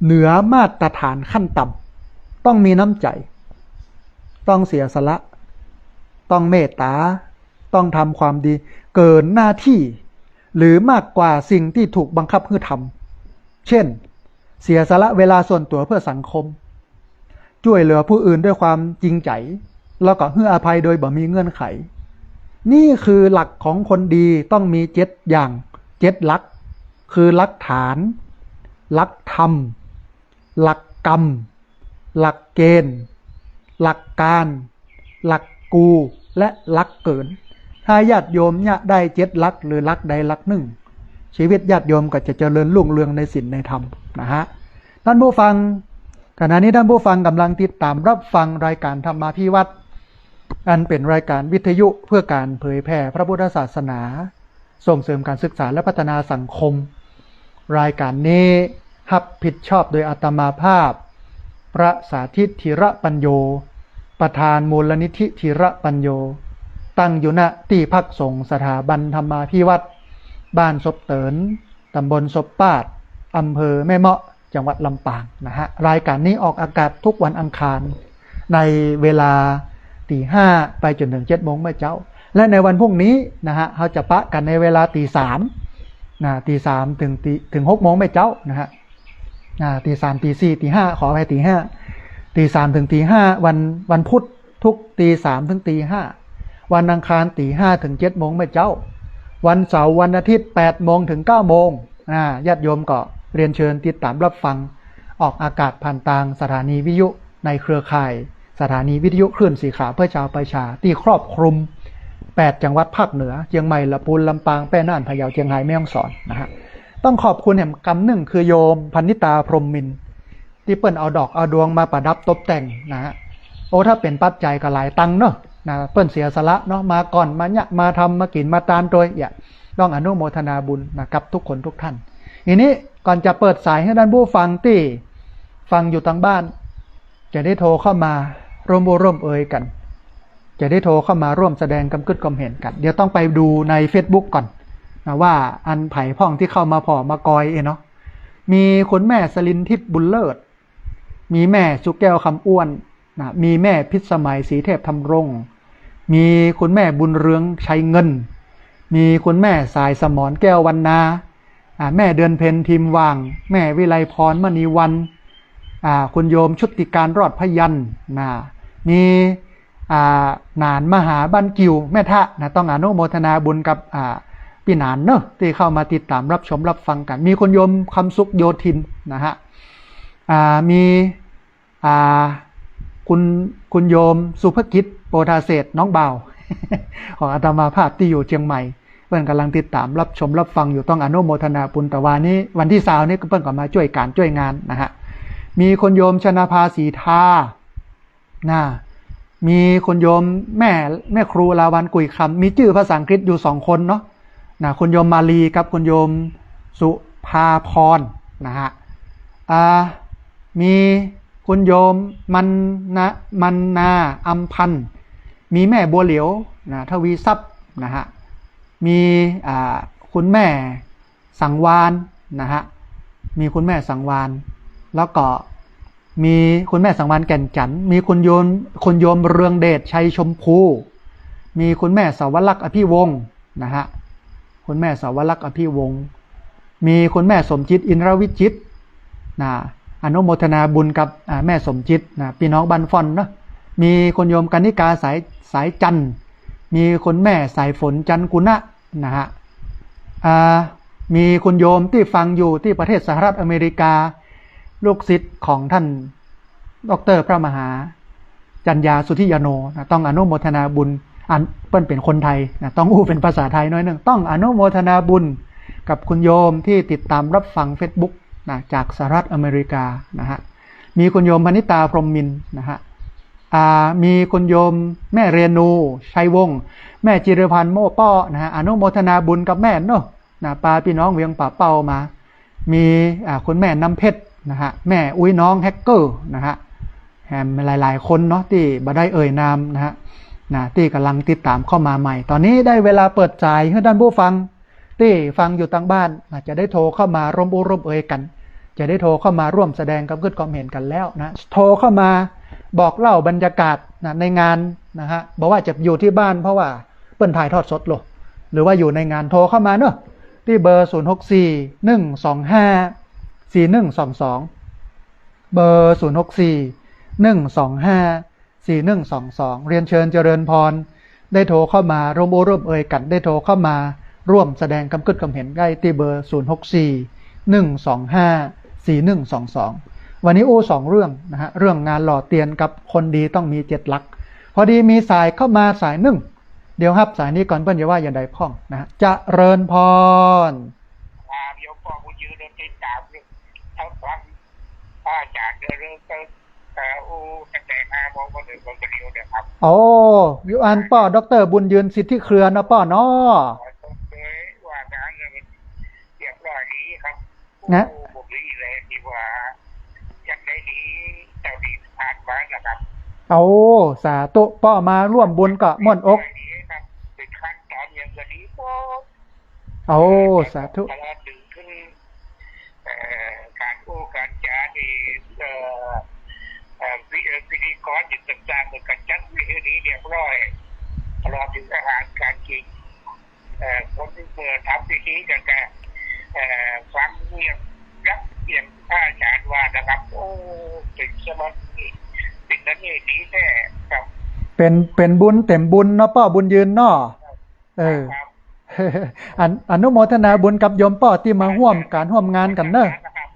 เหนือมาตรฐานขั้นต่ำ ต้องมีน้ำใจ๋ ต้องเสียสละ ต้องเมตต๋า ต้องทำความดีเกิ๋นหน้าตี้ หรือมากกว่าสิ่งตี้ถูกบังคับหื้อทำ เช่น เสียสละเวลาส่วนตั๋วเพื่อสังคม จ้วยเหลือผู้อื่นด้วยความจริงใจ๋ แล้วก็หื้ออภัยโดยบ่มีเงื่อนไข นี่คือหลักของคนดี ต้องมีเจ็ดอย่าง เจ็ดหลัก คือหลักฐาน หลักธรรม หลักกรรม หลักเกณฑ์ หลักการ หลักกู และหลักเกิ๋น ถ้าญาติโยมเยียะได้เจ็ดหลัก หรือหลักใดหลักนึ่ง ชีวิตญาติโยมก็จะเจริญรุ่งเรืองในศีลในธรรมนะฮะ ท่านผู้ฟัง ขณะนี้ท่านผู้ฟังกำลังติดตามรับฟังรายการธรรมาภิวัตน์ อันเป๋นรายการวิทยุเพื่อก๋านเผยแผ่พระพุทธศาสนา ส่งเสริมการศึกษาและพัฒนาสังคม รายการนี้ฮับผิดชอบโดยอาตมาภาพ พระสาธิต ธีระปัญโญ ประธานมูลนิธิธีระปัญโญ ตั้งอยู่ ณ ตี้พักสงฆ์สถาบันธรรมาภิวัตน์ บ้านศพเติ๋น ตำบลศพปาด อำเภอแม่เมาะ จังหวัดลำปางนะฮะ รายการนี้ออกอากาศทุกวันอังคาร ในเวลาตีห้าไปจ๋นเถิงเจ็ดโมงเมื่อเจ๊า และในวันพรุ่งนี้นะฮะ เฮาจะปะกั๋นในเวลาตีสาม นะ ตีสามเถิงตี เถิงหกโมงแม่เจ๊านะฮะ อ่า ตีสาม ตีสี่ ตีห้า ขออภัย ตีห้า ตีสามเถิงตีห้า วัน วันพุธทุกตีสามเถิงตีห้า วันอังคารตีห้าเถิงเจ็ดโมงแม่เจ๊า วันเสาร์วันอาทิตย์แปดโมงเถิงเก้าโมง อ่า ญาติโยมก็เรียนเชิญติดตามรับฟัง ออกอากาศผ่านตางสถานีวิทยุในเครือข่ายสถานีวิทยุคลื่นสีขาวเพื่อชาวประชา ตี้ครอบคลุมแปดจังหวัดภาคเหนือ เจียงใหม่ ละปูน ลำปาง แป้น่าน พะเยา เจียงฮาย แม่ฮ่องสอนนะฮะ ต้องขอบคุณแหมกำนึ่งคือโยมพนิตา พรหมมินทร์ ตี้เปิ้นเอาดอกเอาดวงมาประดับตกแต่งนะฮะ โอ้ ถ้าเป๋นปัจจัยก็หลายตังค์เนาะ นะ เปิ้นเสียสละเนาะ มาก่อน มาเยียะ มาทำ มากิ๋น มาตานตวย เยียะ ต้องอนุโมทนาบุญนะครับ ทุกคนทุกท่าน ทีนี้ก่อนจะเปิดสายหื้อต้านผู้ฟังตี้ฟังอยู่ตางบ้าน จะได้โทรเข้ามาร่วมอู้ร่วมเอยกั๋น จะได้โทรเข้ามาร่วมแสดงความกึ๊ดความเห็นกั๋น เดี๋ยวต้องไปดูในเฟซบุ๊กก่อนนะ ว่าอันใผพ่องตี้เข้ามาผ่อมากอยเอเนาะ มีคุณแม่สลินทิพย์ บุญเลิศ มีแม่สุแก้ว คำอ้วนนะ มีแม่พิสมัย ศรีเทพธำรง มีคุณแม่บุญเรือง ชัยเงิน มีคุณแม่สายสมร แก้ววรรณา อ่า แม่เดือนเพ็ญ ทีมว่าง แม่วิไลพร มณีวรรณ อ่า คุณโยมชุติการ รอดพยัญชนะ มี อ่า หนานมหาบ้านกิ่ว แม่ทะนะ ต้องอนุโมทนาบุญกับ อ่า ปี้หนานเนาะ ตี้เข้ามาติดตามรับชมรับฟังกั๋น มีคุณโยมคำสุข โยธินนะฮะ อ่า มี อ่า คุณ คุณโยมสุภกิจ โปธาเศรษฐ น้องบ่าว ของอาตมาภาพตี้อยู่เจียงใหม่ เปิ้นก่ำลังติดต๋ามรับชมรับฟังอยู่ ต้องอนุโมทนาบุญ แต่ว่านี้วันตี้ซาวนี้ก็เปิ้นก็มาจ้วยก๋านจ้วยงานนะฮะ มีคุณโยมชนาภา ศรีทา นะ มีคุณโยมแม่ แม่ครูลาวัณ กุยคำ มีจื้อภาษาอังกฤษอยู่สองคนเนาะ นะ คุณโยมมาลีกับคุณโยมสุภาพรนะฮะ อ่า มีคุณโยมมันนะ มันนา อำพันธ์ มีแม่บัวเหลียวนะ ทวีทรัพย์นะฮะ มี อ่า คุณแม่สังวาลย์นะฮะ มีคุณแม่สังวาลย์ แล้วก็มีคุณแม่สังวาลย์ แก่นจันทน์ มีคุณโยม คุณโยมเรืองเดช ชัยชมพู มีคุณแม่สาวลักษณ์ อภิวงศ์นะฮะ คุณแม่สาวลักษณ์ อภิวงศ์ มีคุณแม่สมจิต อินทรวิจิตรนะ อนุโมทนาบุญกับ อ่า แม่สมจิตนะ ปี้น้องบ้านฟ้อนเนาะ มีคุณโยมกนิกา สาย สายจันทน์ มีคุณแม่สายฝน จันทร์กุณะนะฮะ อ่า มีคุณโยมตี้ฟังอยู่ตี้ประเทศสหรัฐอเมริกา ลูกศิษย์ของท่าน ด็อกเตอร์ พระมหาจัญญา สุทธิยาโนนะ ต้องอนุโมทนาบุญ อันเปิ้นเป๋นคนไทยนะ ต้องอู้เป๋นภาษาไทยหน้อยนึ่ง ต้องอนุโมทนาบุญกับคุณโยมตี้ติดต๋ามรับฟังเฟซบุ๊กนะ จากสหรัฐอเมริกานะฮะ มีคุณโยมพนิตา พรหมมินทร์นะฮะ อ่า มีคุณโยมแม่เรนู ชัยวงศ์ แม่จิรพันธ์ โม่ป้อนะฮะ อนุโมทนาบุญกับแม่เนาะ นะ ปาปี้น้องเวียงป่าเป้ามา มี อ่า คุณแม่น้ำเพชรนะฮะ แม่อุ๊ยน้องแฮกเกอร์นะฮะ แหมหลายๆ คนเนาะ ตี้บ่ได้เอ่ยนามนะฮะ นะ ตี้ก่ำลังติดต๋ามเข้ามาใหม่ ต๋อนนี้ได้เวลาเปิดสายหื้อต้านผู้ฟัง ตี้ฟังอยู่ตางบ้านนะ จะได้โทรเข้ามาร่วมอู้ร่วมเอยกั๋น จะได้โทรเข้ามาร่วมแสดงความกึ๊ดความเห็นกั๋นแล้วนะ โทรเข้ามาบอกเล่าบรรยากาศนะ ในงานนะฮะ บ่ว่าจะอยู่ตี้บ้าน เพราะว่าเปิ้นถ่ายทอดสดโลก หรือว่าอยู่ในงาน โทรเข้ามาเนาะ ตี้เบอร์ ศูนย์หกสี่ หนึ่งสองห้า สี่หนึ่งสองสอง เบอร์ ศูนย์หกสี่ หนึ่งสองห้า สี่หนึ่งสองสอง เรียนเชิญเจริญพร ได้โทรเข้ามาร่วมอู้ร่วมเอยกั๋น ได้โทรเข้ามาร่วมแสดงความกึ๊ดความเห็นได้ตี้เบอร์ ศูนย์หกสี่ หนึ่งสองห้า สี่หนึ่งสองสอง วันนี้อู้สองเรื่องนะฮะ เรื่องงานหล่อเตียนกับคนดีต้องมีเจ็ดหลัก พอดีมีสายเข้ามาสายนึ่ง เดี๋ยวฮับสายนี้ก่อน เปิ้นจะว่าอย่างใดพ่องนะฮะ เจริญพร ครับ โยมป้อบุญยืนติดต๋ามอยู่ ทั้งฟังพระอาจ๋ารย์เจริญเติม เอ่อ อู้ ตั้งแต่ห้าโมงมาถึงวันเดียวเนี่ยครับ โอ้ อยู่อันป้อ ด็อกเตอร์ บุญยืน สิทธิเครือเนาะป้อเนาะ ผมเคยว่าการเงินเรียบร้อยดีครับ นะ โอ้ ผมดีเลยที่ว่ายังได้ดีเท่าที่ผ่านมานะครับ โอ้ สาธุ ป้อมาร่วมบุญก็ม่วนอก ดีครับ เป็นขั้นตอนยังก็ดีหมด โอ้ สาธุ ตลอดถึงขึ้น เอ่อ การอู้การจ๋าที่ เอ่อ เอ่อ พิ- เอ่อ พิธีกรอยู่ต่างๆ มันก็จัดไว้ให้ดีเรียบร้อย ตลอดถึงอาหารการกิ๋น เอ่อ คนเมื่อทำพิธีกันก็ เอ่อ ฟังเรื่อง รับเรื่องพระอาจารย์ว่านะครับ โอ้ เป๋นสมาธิ เป๋นอันนี้ดีแต๊ครับ เป๋น เป๋นบุญเต๋มบุญเนาะป้อบุญยืนเนาะ เออ ครับ อัน อนุโมทนาบุญกับโยมป้อตี้มาฮ่วมก๋านฮ่วมงานกั๋นเน่อ ครับ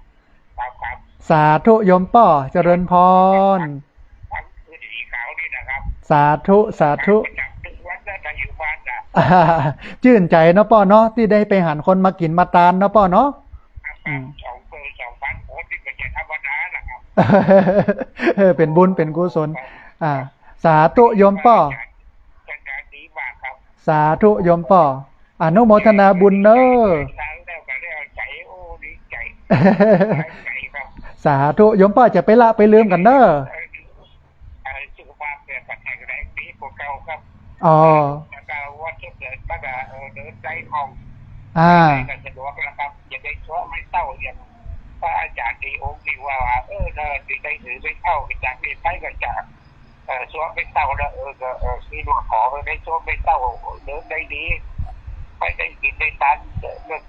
ครับ ครับ สาธุโยมป้อ เจริญพร ครับ คือดีข่าวนี่นะครับ สาธุ สาธุ ประจำทุกวันนะ ถ้าอยู่บ้านนะ จื้นใจ๋เนาะป้อเนาะ ตี้ได้ไปหันคนมากิ๋นมาตานเนาะป้อเนาะ ครับ อืม สอง เอ่อ สองพันคนนี่ก็จะธรรมดานะครับ เออ เป๋นบุญเป๋นกุศล อ่า สาธุโยมป้อ อาจารย์ดีมากครับ สาธุโยมป้อ อนุโมทนาบุญเน่อ ฟังแล้วก็ได้ใจ๋ โอ้ ดีใจ๋ ใจ๋ครับ สาธุโยมป้อ จะไปละไปลืมกั๋นเน่อ เอ่อ สุขภาพเนี่ยก็แข็งแรงดีกว่าเก่าครับ อ๋อ แล้วก็ว่าจะเดิน แล้วก็ เอ่อ เดินได้คล่อง อ่า ก็สะดวกแล้วครับ จะได้ซ้อมไม้เต้าอย่างพระอาจารย์ตี้องค์ตี้ว่า เออ ถ้าจะได้ถือไม้เต้าจากนี้ไปก็จะ เอ่อ ซ้อมไม้เต้าแล้ว เออ ก็ เออ มีหลวงพ่อ เออ ได้ซ้อมไม้เต้า เดินได้ดี ไปได้กิ๋นได้ตาน เออ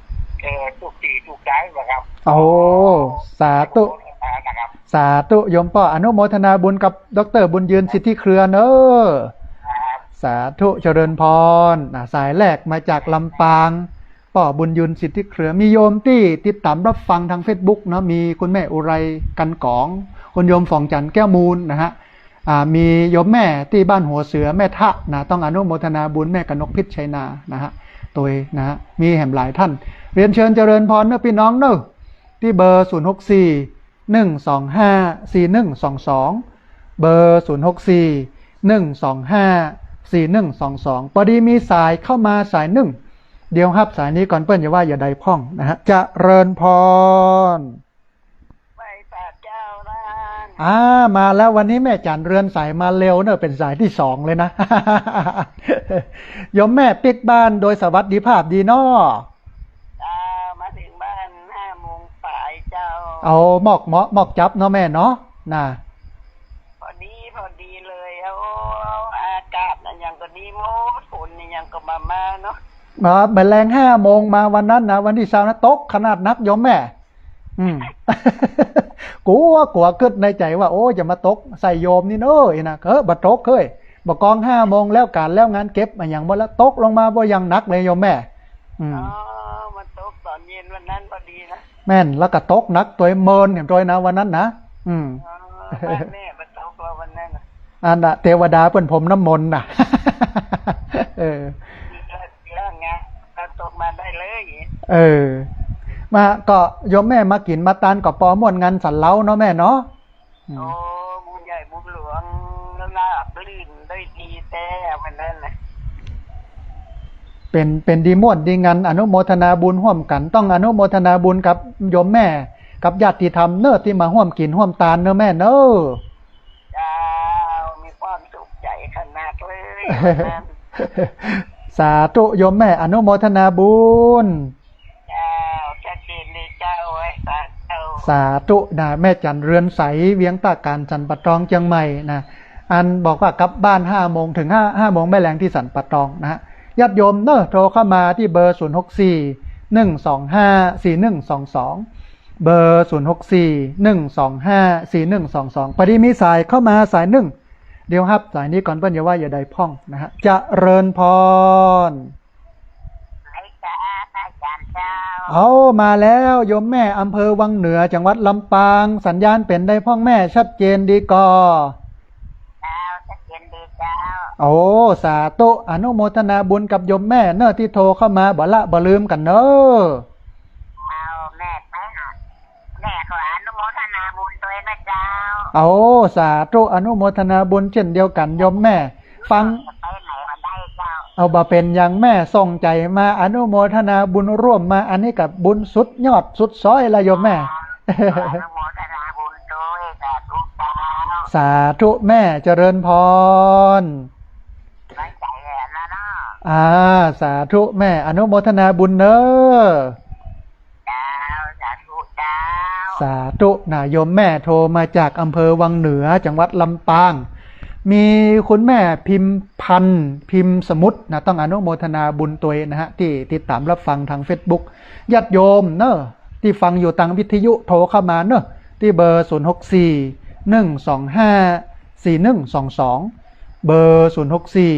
เออ ทุกตี้ทุกทางนะครับ โอ้ สาธุ นะครับ สาธุโยมป้อ อนุโมทนาบุญกับด็อกเตอร์บุญยืนสิทธิเครือเน่อ ครับ สาธุ เจริญพร อ่ะ สายแรกมาจากลำปาง ป้อบุญยืนสิทธิเครือ มีโยมตี้ติดต๋ามรับฟังตางเฟซบุ๊กเนาะ มีคุณแม่อุไรกันกอง คุณโยมฝองจันทร์แก้วมูลนะฮะ อ่า มีโยมแม่ตี้บ้านหัวเสือแม่ทะนะ ต้องอนุโมทนาบุญแม่กนกพิชชัยนานะฮะ ตวยนะฮะ มีแหมหลายต้าน เรียนเชิญเจริญพรเน่อปี้น้องเน่อ ตี้เบอร์ ศูนย์หกสี่ หนึ่งสองห้า สี่หนึ่งสองสอง เบอร์ ศูนย์หกสี่ หนึ่งสองห้า สี่หนึ่งสองสอง ปอดีมีสายเข้ามาสายนึ่ง เดี๋ยวฮับสายนี้ก่อน เปิ้นจะว่าจะใดพ่องนะฮะ เจริญพร ไหว้พระเจ้าท่าน อ่า มาแล้ว วันนี้แม่จั๋นเรือนใสมาเร็วเน่อ เป๋นสายตี้สองเลยนะ โยมแม่ปิ๊กบ้านโดยสวัสดิภาพดีเนาะ เจ้า มาเถิงบ้านห้าโมงป๋ายเจ้า เอามอกเหมาะมอกจับเนาะแม่เนาะ นะ พอดี พอดีเลย เอา อากาศน่ะหยังก็ดีหมด ฝนนี่หยังก็บ่มาเนาะ มา บ่าแลงห้าโมงมาวันนั้นนะ วันตี้ซาวนะ ตกขนาดนักโยมแม่ อืม กั๋ว กั๋ว กึ๊ดในใจ๋ว่า โอ้ จะมาตกใส่โยมนี่เนาะ อี้นะ เออ บ่ตกเฮ้ย บ่ากองห้าโมงแล้ว ก๋านแล้วงานเก็บอะหยังหมดแล้ว ตกลงมาบ่อย่างหนักเลยโยมแม่ อืม อ๋อ มาตกต๋อนเย็นวันนั้นพอดีนะ แม่น แล้วก็ตกหนักตวย เมินแหมตวยนะวันนั้นนะ อืม อ๋อ บ้านแม่มาตกแล้ววันนั้นน่ะ อันน่ะ เตวดาเปิ้นพรมน้ำมนต์น่ะ เออ เรื่องไง เราตกมาได้เลย เออ มา ก็โยมแม่มากิ๋นมาตานก็ปอม่วนงันสันเล้าเนาะแม่เนาะ อืม โอ้ บุญใหญ่บุญหลวง แล้วราบรื่นได้ดีแต๊วันนั้นน่ะ เป๋น เป๋นดีม่วนดีงัน อนุโมทนาบุญฮ่วมกั๋น ต้องอนุโมทนาบุญกับโยมแม่ กับญาติธรรมเนาะ ตี้มาฮ่วมกิ๋นฮ่วมตานเนาะแม่เนาะ เจ้า มีความสุขใจ๋ขนาดเลยวันนั้น สาธุโยมแม่ อนุโมทนาบุญ เจ้า ชัดเจนเลยเจ้า เอ้ย สาธุ สาธุนะ แม่จั๋นเรือนใส เวียงต้าก๋าน สันป่าตอง เจียงใหม่นะ อันบอกว่ากลับบ้านห้าโมง เถิงห้า ห้าโมงแม่แลงตี้สันป่าตองนะฮะ ญาติโยมเนาะ โทรเข้ามาตี้เบอร์ ศูนย์หกสี่ หนึ่งสองห้า สี่หนึ่งสองสอง เบอร์ ศูนย์หกสี่ หนึ่งสองห้า สี่หนึ่งสองสอง ปอดีมีสายเข้ามาสายนึ่ง เดี๋ยวฮับสายนี้ก่อน เปิ้นจะว่าจะใดพ่องนะฮะ เจริญพร ไหว้สาพระอาจ๋ารย์เจ้า เอามาแล้วโยมแม่ อำเภอวังเหนือ จังหวัดลำปาง สัญญาณเป๋นใดพ่องแม่ ชัดเจนดีก่อ เจ้า ชัดเจนดีเจ้า โอ้ สาธุ อนุโมทนาบุญกับโยมแม่เนาะ ตี้โทรเข้ามา บ่ละบ่ลืมกั๋นเนาะ เอาแม่ไปหา แม่ขออนุโมทนาบุญตวยนะเจ้า เอา สาธุ อนุโมทนาบุญเจ้นเดียวกั๋นโยมแม่ ฟัง ไปไหนมาได้เจ้า เอา บ่เป๋นหยังแม่ ส่งใจ๋มา อนุโมทนาบุญร่วมมา อันนี้ก็บุญสุดยอดสุดซ้อยละโยมแม่ ขออนุโมทนาบุญตวย สาธุเจ้า สาธุแม่ เจริญพร ไว้ใจ๋แหละนะเนาะ อ่า สาธุแม่ อนุโมทนาบุญเนาะ เจ้า สาธุเจ้า สาธุนะ โยมแม่โทรมาจากอำเภอวังเหนือ จังหวัดลำปาง มีคุณแม่พิมพันธ์ พิมพ์สมุทรนะ ต้องอนุโมทนาบุญตวยนะฮะ ตี้ติดต๋ามรับฟังตางเฟซบุ๊ก ญาติโยมเนาะ ตี้ฟังอยู่ตางวิทยุโทรเข้ามาเนาะ ตี้เบอร์ ศูนย์หกสี่ หนึ่งสองห้า สี่หนึ่งสองสอง เบอร์ ศูนย์หกสี่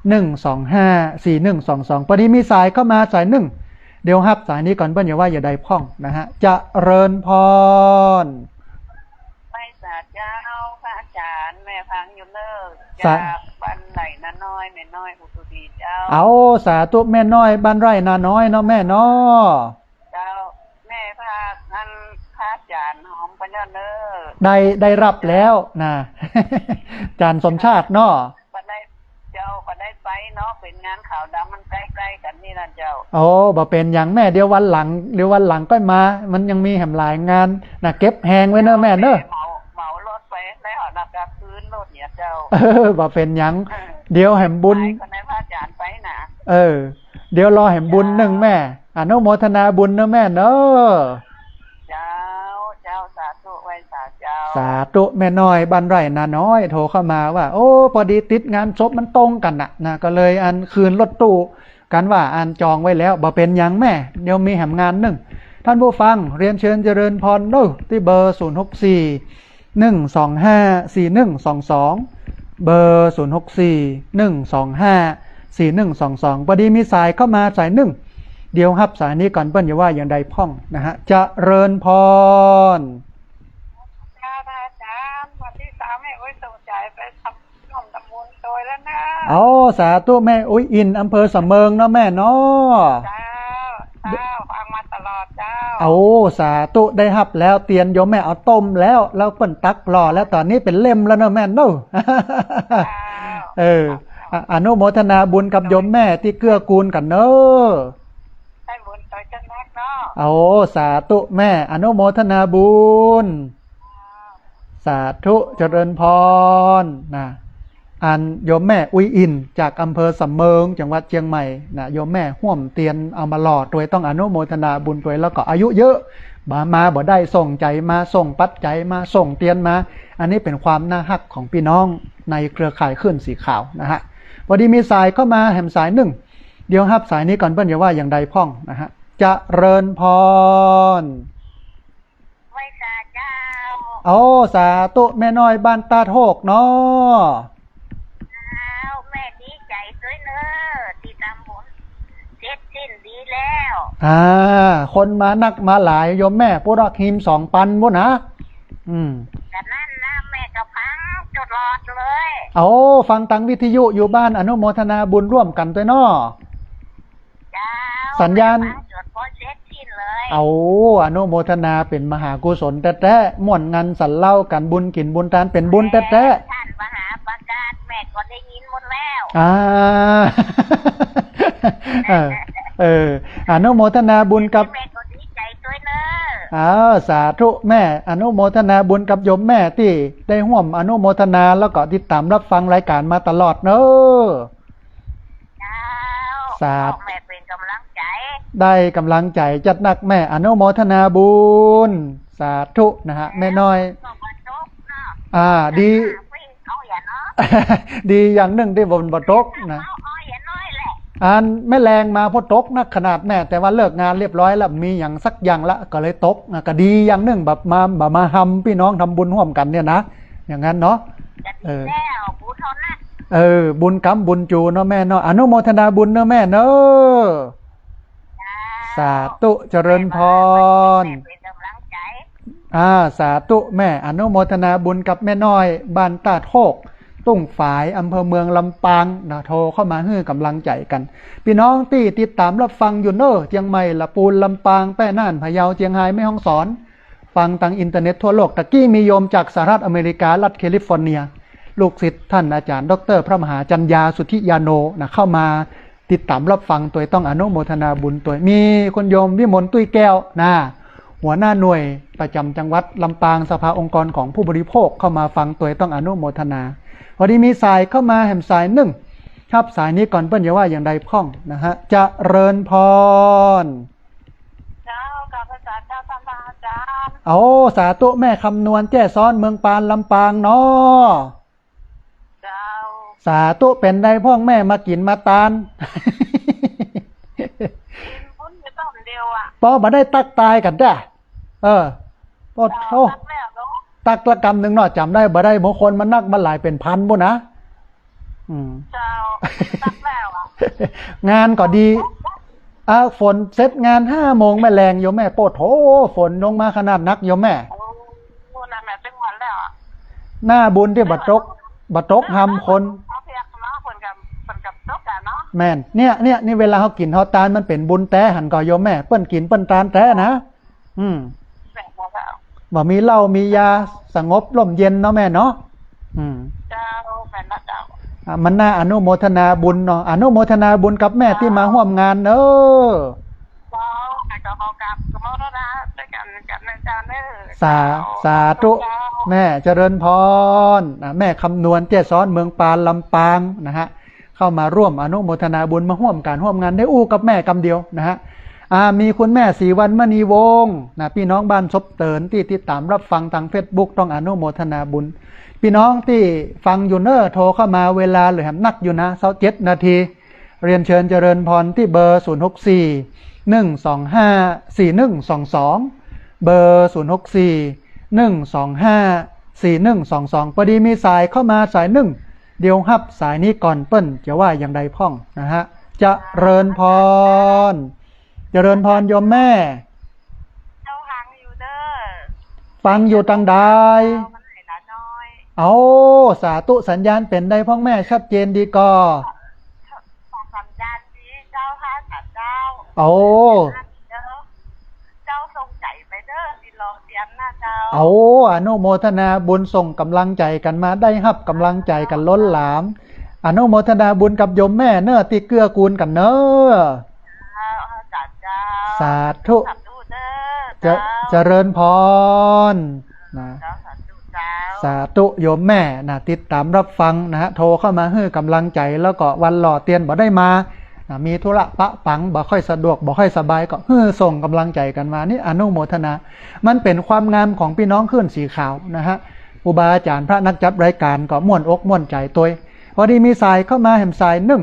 หนึ่งสองห้า สี่หนึ่งสองสอง ปอดีมีสายเข้ามาสายนึ่ง เดี๋ยวฮับสายนี้ก่อน เปิ้นจะว่าอย่างใดพ่องนะฮะ เจริญพร ไหว้สาเจ้า พระอาจ๋ารย์ แม่ฟังอยู่เน่อ สา จากบ้านไร่นาน้อย แม่น้อยอุทุดีเจ้า เอา สาธุ แม่น้อยบ้านไร่นาน้อยเนาะแม่เนาะ เจ้า แม่ฝากอันพระอาจ๋ารย์หอมไปแล้วเน่อ ได้ ได้ฮับแล้วนะ อาจ๋ารย์สมชาติเนาะ บ่ได้ เจ้า บ่ได้ไปเนาะ เป๋นงานขาวดำ มันใก้ๆ กั๋นนี่นะเจ้า โอ้ บ่เป๋นหยังแม่ เดี๋ยววันหลัง เดี๋ยววันหลังก้อยมา มันยังมีแหมหลายงานนะ เก็บแฮงไว้เน่อแม่เน่อ เหมา เหมารถไปแล้วนะ ก็คืนรถเนี่ยเจ้า เออ บ่เป๋นหยัง เออ เดี๋ยวแหมบุญ ไปคนไหนพระอาจ๋ารย์ไปนะ เออ เดี๋ยวรอแหมบุญนึ่งแม่ เจ้า อนุโมทนาบุญเน่อแม่เน่อ เจ้า เจ้า สาธุ ไหว้สาเจ้า สาธุ แม่น้อยบ้านไร่นาน้อย โทรเข้ามาว่า โอ้ ปอดีติดงานศพมันตรงกั๋นน่ะ นะ ก็เลยอันคืนรถตู้กั๋นว่าอันจองไว้แล้ว บ่เป๋นหยังแม่ เดี๋ยวมีแหมงานนึ่ง ท่านผู้ฟัง เรียนเชิญเจริญพรเน่อ ตี้เบอร์ ศูนย์หกสี่ หนึ่งสองห้า สี่หนึ่งสองสอง เบอร์ ศูนย์หกสี่ หนึ่งสองห้า สี่หนึ่งสองสอง ปอดีมีสายเข้ามาสายนึ่ง เดี๋ยวฮับสายนี้ก่อน เปิ้นจะว่าอย่างใดพ่องนะฮะ เจริญพร เจ้า พระอาจ๋ารย์ วันตี้สามแม่อุ๊ยส่งจ๋ายไปทำ ร่วมทำบุญตวยแล้วนะ เอา สาธุ แม่อุ๊ยอิน อำเภอสำเมิงเนาะแม่เนาะ เจ้า เจ้า ฟังมาตลอดเจ้า เอา สาธุ ได้ฮับแล้ว เตียนโยมแม่เอาต้มแล้ว แล้วเปิ้นตักหล่อแล้ว ต๋อนนี้เป๋นเล่มแล้วเนาะแม่เนาะ เจ้า เออ อ่ะ อนุโมทนาบุญกับโยมแม่ตี้เกื้อกูลกั๋นเน่อ ได้บุญตวยเจ้านักเนาะ เอา สาธุแม่ อนุโมทนาบุญ สาธุ เจริญพร นะ อันโยมแม่อุ๊ยอิน จากอำเภอสำเมิง จังหวัดเจียงใหม่ นะ โยมแม่ฮ่วมเตียนเอามาหล่อตวย ต้องอนุโมทนาบุญตวย แล้วก็อายุเยอะ บ่ามาบ่ได้ส่งใจ๋มา ส่งปัจจัยมา ส่งเตียนมา อันนี้เป๋นความน่าฮักของปี้น้องในเครือข่ายคลื่นสีขาวนะฮะ ปอดีมีสายเข้ามาแหมสายนึ่ง เดี๋ยวฮับสายนี้ก่อน เปิ้นจะว่าอย่างใดพ่องนะฮะ เจริญพร ไหว้สาเจ้า เอา สาธุ แม่น้อยบ้านตาดโฮกเนาะ เจ้า แม่ดีใจ๋ตวยเน่อ ตี้ทำบุญเสร็จสิ้นดีแล้ว อ่า คนมานักมาหลายโยมแม่ ปูดอกฮีมสองปันปู้นนะ อืม ก็นั่นนะ แม่ก็ฟังตลอดเลย เอา ฟังตางวิทยุอยู่บ้าน อนุโมทนาบุญร่วมกั๋นตวยเนาะ เจ้า สัญญาณ ฟังจนพอเสร็จสิ้นเลย เอา อนุโมทนาเป๋นมหากุศลแต๊ๆ ม่วนงันสันเล่ากั๋น บุญกิ๋นบุญตานเป๋นบุญแต๊ๆ ท่านมหาประกาศแม่ก็ได้ยินหมดแล้ว อ่า เออ เออ อนุโมทนาบุญกับ แม่ก็ดีใจ๋ตวยเน่อ อ่า สาธุแม่ อนุโมทนาบุญกับโยมแม่ตี้ได้ฮ่วมอนุโมทนา แล้วก็ติดต๋ามรับฟังรายก๋านมาตลอดเน่อ เจ้า สาธุ แม่เป๋นก๋ำลังใจ๋ ได้ก๋ำลังใจ๋จัดนักแม่ อนุโมทนาบุญ สาธุนะฮะ แม่น้อย ก็บ่ตกเนาะ อ่า ดี เอาอย่าเนาะ ดีอย่างนึ่งตี้บ่ตกนะ เอา เอาอย่าน้อยแหละ อันแม่แลงมาพอตกนักขนาดแม่ แต่ว่าเลิกงานเรียบร้อยแล้ว มีอย่างสักอย่างละ ก็เลยตกนะ ก็ดีอย่างนึ่ง แบบมา แบบมาฮำปี้น้องทำบุญฮ่วมกั๋นเนี่ยนะ อย่างนั้นเนาะ ก็ดี เออ แล้วบุญเท่านั้น เออ บุญกำบุญจูเนาะแม่เนาะ อนุโมทนาบุญเนาะแม่เนาะ เจ้า สาธุ เจริญพร แม่เป๋นก๋ำลังใจ๋ อ่า สาธุแม่ อนุโมทนาบุญกับแม่น้อยบ้านตาดโฮก ตุ้งฝาย อำเภอเมืองลำปางนะ โทรเข้ามาหื้อก๋ำลังใจ๋กั๋น ปี้น้องตี้ติดต๋ามรับฟังอยู่เน่อ เจียงใหม่ ละปูน ลำปาง แป้น่าน พะเยา เจียงฮาย แม่ฮ่องสอน ฟังตางอินเทอร์เน็ตทั่วโลก ตะกี้มีโยมจากสหรัฐอเมริกา รัฐแคลิฟอร์เนีย ลูกศิษย์ท่านอาจ๋ารย์ด็อกเตอร์พระมหาจัญญา สุทธิยาโน นะ เข้ามาติดต๋ามรับฟังตวย ต้องอนุโมทนาบุญตวย มีคุณโยมวิมลตุ้ยแก้วนะ หัวหน้าหน่วยประจ๋ำจังหวัดลำปาง สภาองค์กรของผู้บริโภค เข้ามาฟังตวย ต้องอนุโมทนา ปอดีมีสายเข้ามาแหมสายนึ่ง ฮับสายนี้ก่อน เปิ้นจะว่าอย่างใดพ่องนะฮะ เจริญพร เจ้า กราบนมัสก๋านเจ้า ท่านพระอาจ๋ารย์ เอา สาธุแม่ คำนวณ แจ้ซ้อน เมืองปาน ลำปางเนาะ เจ้า สาธุ เป๋นใดพ่องแม่ มากิ๋นมาตาน กิ๋นบุญอยู่ต้อมเดียวอะ ปอบ่ได้ตั๊กตายกั๋นจ้ะ เออ ปอโธ่ ตั๊กแล้วเนาะ ตั๊กละกำนึ่งเนาะ จ๋ำได้บ่ได้ บางคนมานักมาหลายเป๋นพันปู้นนะ อืม เจ้า ตั๊กแล้วอะ งานก็ดี อ่า ฝนเสร็จงานห้าโมงแม่แลงโยมแม่ โป้โธ่ ฝนลงมาขนาดนักโยมแม่ โอ้ นั่นแหละ จังหวัดแล้วอะ หน้าบุญตี้บ่ตก บ่ตกหำคน เอาเปียกเนาะ ฝนกับ ฝนกับตกอะเนาะ แม่น เนี่ย เนี่ย นี่เวลาเฮากิ๋นเฮาตาน มันเป๋นบุญแต๊หันก่อโยมแม่ เปิ้นกิ๋นเปิ้นตานแต๊นะ อืม แม่นแล้ว บ่มีเหล้ามียา สงบร่มเย็นเนาะแม่เนาะ อืม เจ้า แม่นแล้วเจ้า อ่ะ มันน่าอนุโมทนาบุญเนาะ อนุโมทนาบุญกับแม่ตี้มาฮ่วมงานเน้อ เจ้า ข้าก็ขอกราบอนุโมทนาด้วยกั๋นกับนายเจ้าเน้อ สา เจ้า สาธุ เจ้า แม่เจริญพร อ่ะ แม่คำนวณ แจ้ซ้อน เมืองปาน ลำปางนะฮะ เข้ามาร่วมอนุโมทนาบุญ มาฮ่วมก๋านฮ่วมงาน ได้อู้กับแม่กำเดียวนะฮะ อ่า มีคุณแม่ศรีวรรณมณีวงศ์นะ ปี้น้องบ้านซบเตินตี้ติดต๋ามรับฟังตางเฟซบุ๊ก ต้องอนุโมทนาบุญ ปี้น้องตี้ฟังอยู่เน้อ โทรเข้ามา เวลาเหลือแหมนักอยู่นะ ซาวเจ็ดนาที เรียนเชิญเจริญพรตี้เบอร์ ศูนย์หกสี่ หนึ่งสองห้า สี่หนึ่งสองสอง เบอร์ ศูนย์หกสี่ หนึ่งสองห้า สี่หนึ่งสองสอง ปอดีมีสายเข้ามาสายนึ่ง เดี๋ยวฮับสายนี้ก่อน เปิ้นจะว่าอย่างใดพ่องนะฮะ เจริญพร เจริญพรโยมแม่ เจ้าฟังอยู่เน้อ ฟังอยู่ตางใด มันไหนละน้อย เอา สาธุ สัญญาณเป๋นใดพ่องแม่ ชัดเจนดีก่อ สัญญาณดีเจ้าค่ะ สาธุเจ้า เอา เจ้าส่งใจ๋ไปเน้อ ติดรองเตียนนะเจ้า เอา อนุโมทนาบุญ ส่งก๋ำลังใจ๋กั๋นมา ได้ฮับก๋ำลังใจ๋กั๋นล้นหลาม อนุโมทนาบุญกับโยมแม่เน้อ ตี้เกื้อกูลกั๋นเน้อ เจ้า สาธุเจ้า สาธุ สาธุเน้อ เจ- เจ้า เจริญพรนะ เจ้า สาธุเจ้า สาธุโยมแม่นะ ติดต๋ามรับฟังนะฮะ โทรเข้ามาหื้อก๋ำลังใจ๋ แล้วก็วันหล่อเตียนบ่ได้มานะ มีธุระปะปัง บ่ค่อยสะดวก บ่ค่อยสบาย ก็หื้อส่งก๋ำลังใจ๋กั๋นมา นี่อนุโมทนา มันเป๋นความงามของปี้น้องคลื่นสีขาวนะฮะ ครูบาอาจ๋ารย์ พระนักจัดรายก๋านก็ม่วนอกม่วนใจ๋ตวย ปอดีมีสายเข้ามาแหมสายนึ่ง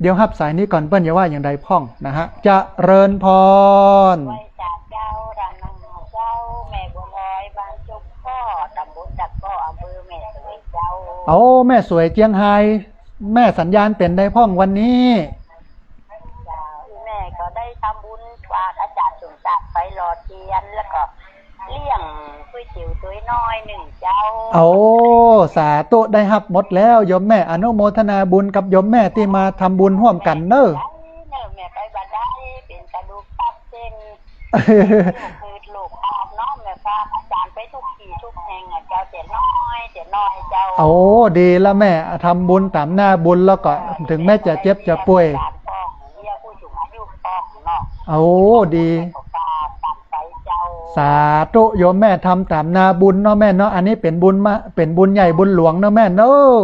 เดี๋ยวฮับสายนี้ก่อน เปิ้นจะว่าอย่างใดพ่องนะฮะ เจริญพร ไหว้สาเจ้า ตางหน้าเจ้า แม่บัวลอย บ้านจุกข้อ ต๋ำบลตะก้อ อำเภอแม่สวยเจ้า โอ้ แม่สวยเจียงไฮ้ แม่สัญญาณเป๋นใดพ่องวันนี้ เจ้า แม่ก็ได้ทำบุญฝากอาจ๋ารย์สมศักดิ์ไปหล่อเตียน แล้วก็ เลี้ยงก๋วยเตี๋ยวตวยน้อยนึ่งเจ้า โอ้ สาธุ ได้ฮับหมดแล้วโยมแม่ อนุโมทนาบุญกับโยมแม่ตี้มาทำบุญฮ่วมกั๋นเน้อ เน้อ แม่ไปบ่ได้ เป๋นกระดูกตับเส้น โรคอืดโรคตามเนาะ แม่ฝากอาจ๋ารย์ไปทุกตี้ทุกแห่งอะเจ้า เตี้ยน้อย เตี้ยน้อยเจ้า โอ้ ดีละแม่ ทำบุญต๋ามหน้าบุญ แล้วก็เถึงแม้จะเจ็บจะป่วย เตี้ยผู้สูงอายุ โอ้ ดี สาธุโยมแม่ ทำต๋ามนาบุญเนาะแม่เนาะ อันนี้เป๋นบุญมะ เป๋นบุญใหญ่บุญหลวงเนาะแม่เนาะ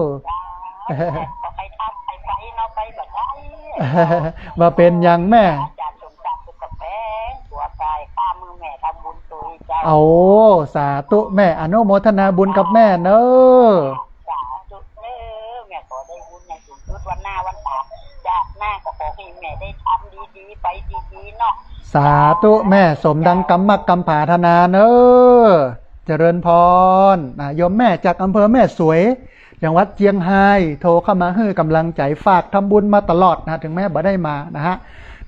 บ่เป๋นหยังแม่ โอ้ สาธุแม่ อนุโมทนาบุญกับแม่เนาะ สาธุเน้อ แม่ขอได้บุญใน สุดวันหน้าวันตา ชาติหน้าก็ขอหื้อแม่ได้ทำดีๆ ไปดีๆ เนาะ สาธุแม่ สมดังกำมักกำผาถนาเน้อ เจริญพร อ่ะ โยมแม่จากอำเภอแม่สวย จังหวัดเจียงไฮ้ โทรเข้ามาหื้อกำลังใจ๋ ฝากทำบุญมาตลอดนะ ถึงแม้บ่ได้มานะฮะ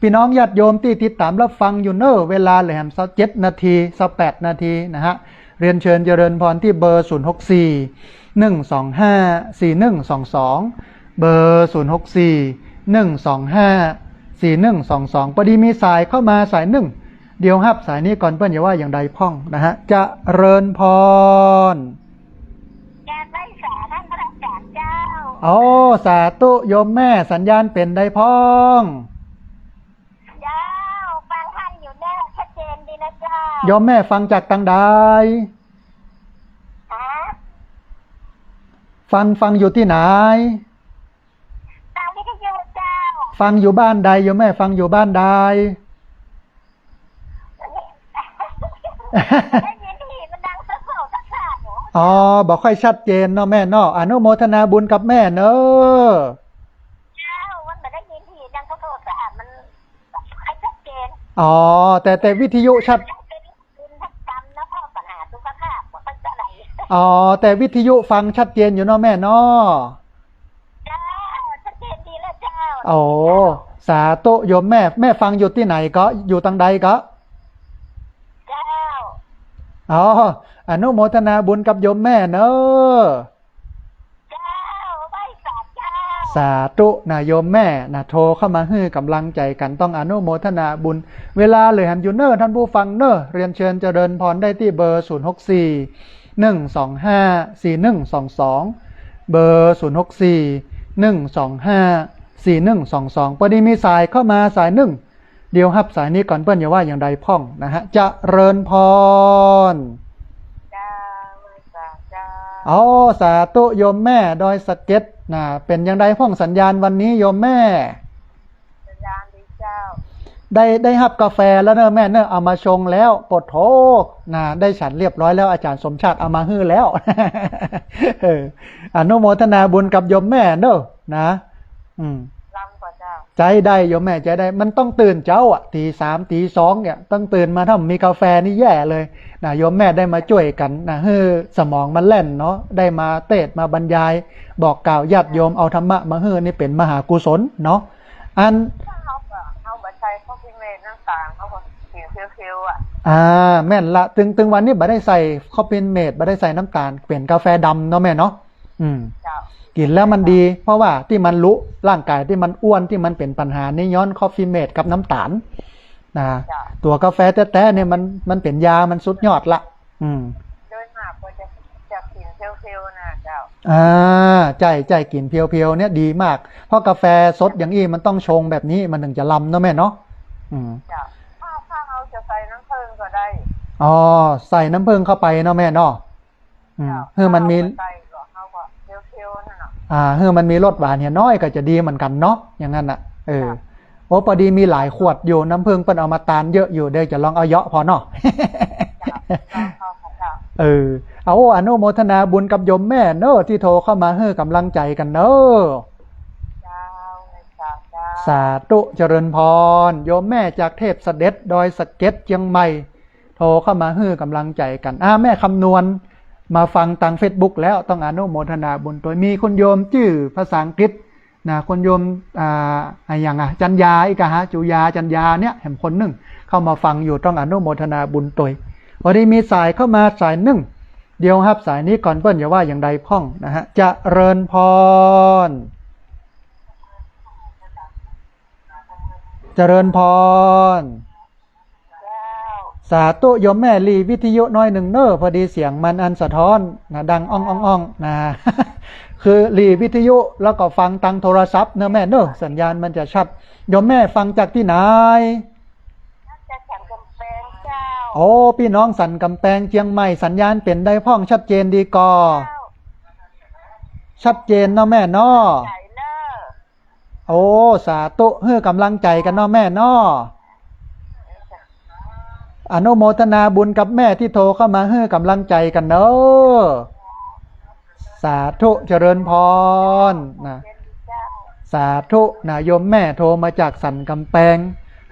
ปี้น้องญาติโยมตี้ติดต๋ามรับฟังอยู่เน้อ เวลาเหลือแหมซาวเจ็ดนาที ซาวแปดนาทีนะฮะ เรียนเชิญเจริญพรตี้เบอร์ ศูนย์หกสี่ หนึ่งสองห้า สี่หนึ่งสองสอง เบอร์ ศูนย์หกสี่ หนึ่งสองห้า สี่หนึ่งสองสอง ปอดีมีสายเข้ามาสายนึ่ง เดี๋ยวฮับสายนี้ก่อน เปิ้นจะว่าอย่างใดพ่องนะฮะ เจริญพร แกไปสาท่านพระอาจารย์เจ้า โอ้ สาธุโยมแม่ สัญญาณเป๋นใดพ่อง เจ้า ฟังท่านอยู่เน้อ ชัดเจนดีนะเจ้า โยมแม่ฟังจากตางใด ฮะ ฟัง ฟังอยู่ตี้ไหน ฟังวิทยุเจ้า ฟังอยู่บ้านใดโยมแม่ ฟังอยู่บ้านใด ได้ยินดีมันดังสักเท่าสักขาดหนู อ๋อ บ่ค่อยชัดเจนเนาะแม่เนาะ อนุโมทนาบุญกับแม่เนอะ เจ้า มันบ่ได้ยินทีดังขอโทษค่ะ มันบ่ค่อยชัดเจน อ๋อ แต่ แต่วิทยุชัด เป็นบุญทับกรรมนะพ่อ ปัญหาสุขภาพบ่ค่อยเท่าไหร่ อ๋อ แต่วิทยุฟังชัดเจนอยู่เนาะแม่เนาะ เจ้า ชัดเจนดีแล้วเจ้า โอ้ สาธุโยมแม่ แม่ฟังอยู่ตี้ไหนก็ อยู่ตังใดก็ เจ้า อ๋อ อนุโมทนาบุญกับโยมแม่เนอะ เจ้า ไหว้สาเจ้า สาธุนะโยมแม่นะ โทรเข้ามาหื้อกำลังใจ๋กั๋น ต้องอนุโมทนาบุญ เวลาเหลือแหมอยู่เน่อท่านผู้ฟังเน่อ เรียนเชิญเจริญพรได้ตี้เบอร์ ศูนย์หกสี่ หนึ่งสองห้า สี่หนึ่งสองสอง เบอร์ ศูนย์หกสี่ หนึ่งสองห้า สี่หนึ่งสองสอง ปอดีมีสายเข้ามาสายนึ่ง เดี๋ยวฮับสายนี้ก่อนเปิ้นจะว่าอย่างใดพ่องนะฮะ เจริญพร เจ้า สาเจ้า อ๋อ สาธุโยมแม่ดอยสะเก็ดนะ เป๋นอย่างใดพ่องสัญญาณวันนี้โยมแม่ สัญญาณดีเจ้า ได้ ได้ฮับกาแฟแล้วเน่อแม่เน่อ เอามาชงแล้ว โปดโธ่นะ ได้ฉันเรียบร้อยแล้ว อาจ๋ารย์สมชาติเอามาหื้อแล้ว เออ อนุโมทนาบุญกับโยมแม่เน่อนะ อืม ลำก่อเจ้า ใจ๊ได้โยมแม่ใจ๊ได้ มันต้องตื่นเจ๊าอะ ตี๋สามตี๋สองเนี่ย ต้องตื่นมา ถ้าบ่มีกาแฟนี่แย่เลยนะ โยมแม่ได้มาจ้วยกั๋นนะ หื้อสมองมันแล่นเนาะ ได้มาเตสน์มาบรรยาย บอกกล่าวญาติโยม เอาธรรมะมาหื้อนี่เป๋นมหากุศลเนาะ อัน ถ้าเฮาบ่ เฮาบ่ใส่คอฟฟี่เมดน้ำต๋าล เฮาก็กิ๋นเพียวๆ อะ อ่า แม่นละ ตึง ตึงวันนี้บ่ได้ใส่คอฟฟี่เมด บ่ได้ใส่น้ำต๋าล เป๋นกาแฟดำเนาะแม่เนาะ อืม เจ้า กิ๋นแล้วมันดี เพราะว่าตี้มันลุ ร่างก๋ายตี้มันอ้วน ตี้มันเป๋นปัญหานี่ย้อนคอฟฟี่เมดกับน้ำต๋าลนะ เจ้า ตั๋วกาแฟแต๊ๆ เนี่ยมัน มันเป๋นยา มันสุดยอดละ อืม โดยมากก็จะ จะกิ๋นเพียวๆ นะเจ้า อ่า ใจ้ ใจ้ กิ๋นเพียวๆ เนี่ยดีมาก เพราะกาแฟสดอย่างอี้มันต้องชงแบบนี้ มันถึงจะลำเนาะแม่เนาะ อืม เจ้า ถ้า ถ้าเฮาจะใส่น้ำผึ้งก็ได้ อ๋อ ใส่น้ำผึ้งเข้าไปเนาะแม่เนาะ อืม เจ้า หื้อมันมี ถ้าเฮาบ่ใส่ก็ เฮาก็เพียวๆ นั่นเนาะ อ่า หื้อมันมีรสหวานเหียน้อยก็จะดีเหมือนกั๋นเนาะ อย่างนั้นน่ะ เออ เจ้า โอ้ ปอดีมีหลายขวดอยู่ น้ำผึ้งเปิ้นเอามาตานเยอะอยู่ เดี๋ยวจะลองเอาเยาะผ่อเนาะ เจ้า เจ้า เออ เอา อนุโมทนาบุญกับโยมแม่เน่อ ตี้โทรเข้ามาหื้อกำลังใจ๋กั๋นเน่อ เจ้า สาธุ เจ้า สาธุ เจริญพร โยมแม่จากเทพเสด็จ ดอยสะเก็ด เจียงใหม่ โทรเข้ามาหื้อกำลังใจ๋กั๋น อ่า แม่คำนวณมาฟังตางเฟซบุ๊กแล้ว ต้องอนุโมทนาบุญตวย มีคุณโยมจื้อภาษาอังกฤษ นะ คุณโยม อ่า อะหยังอะ จันยา อีกอะฮะ จุยา จันยาเนี่ย แหมคนนึ่ง เข้ามาฟังอยู่ ต้องอนุโมทนาบุญตวย ปอดีมีสายเข้ามาสายนึ่ง เดี๋ยวฮับสายนี้ก่อน เปิ้นจะว่าอย่างใดพ่องนะฮะ เจริญพร เจริญพร เจ้า สาธุ โยมแม่หลีวิทยุน้อยนึ่งเน่อ ปอดีเสียงมันอันสะท้อนนะ ดังอ้องๆๆ นะ คือหลีวิทยุแล้วก็ฟังตางโทรศัพท์เน่อแม่เน่อ สัญญาณมันจะชัด โยมแม่ฟังจากตี้ไหน จากสันกำแปงเจ้า โอ้ ปี้น้องสันกำแปงเจียงใหม่ สัญญาณเป๋นใดพ่อง ชัดเจนดีก่อ เจ้า ชัดเจนเนาะแม่เนาะ ใจ๋เน่อ โอ้ สาธุ หื้อกำลังใจ๋กั๋นเนาะแม่เนาะ อนุโมทนาบุญกับแม่ตี้โทรเข้ามาหื้อกำลังใจ๋กั๋นเน่อ สาธุ เจริญพร นะ สาธุ นะ โยมแม่โทรมาจากสันกำแปง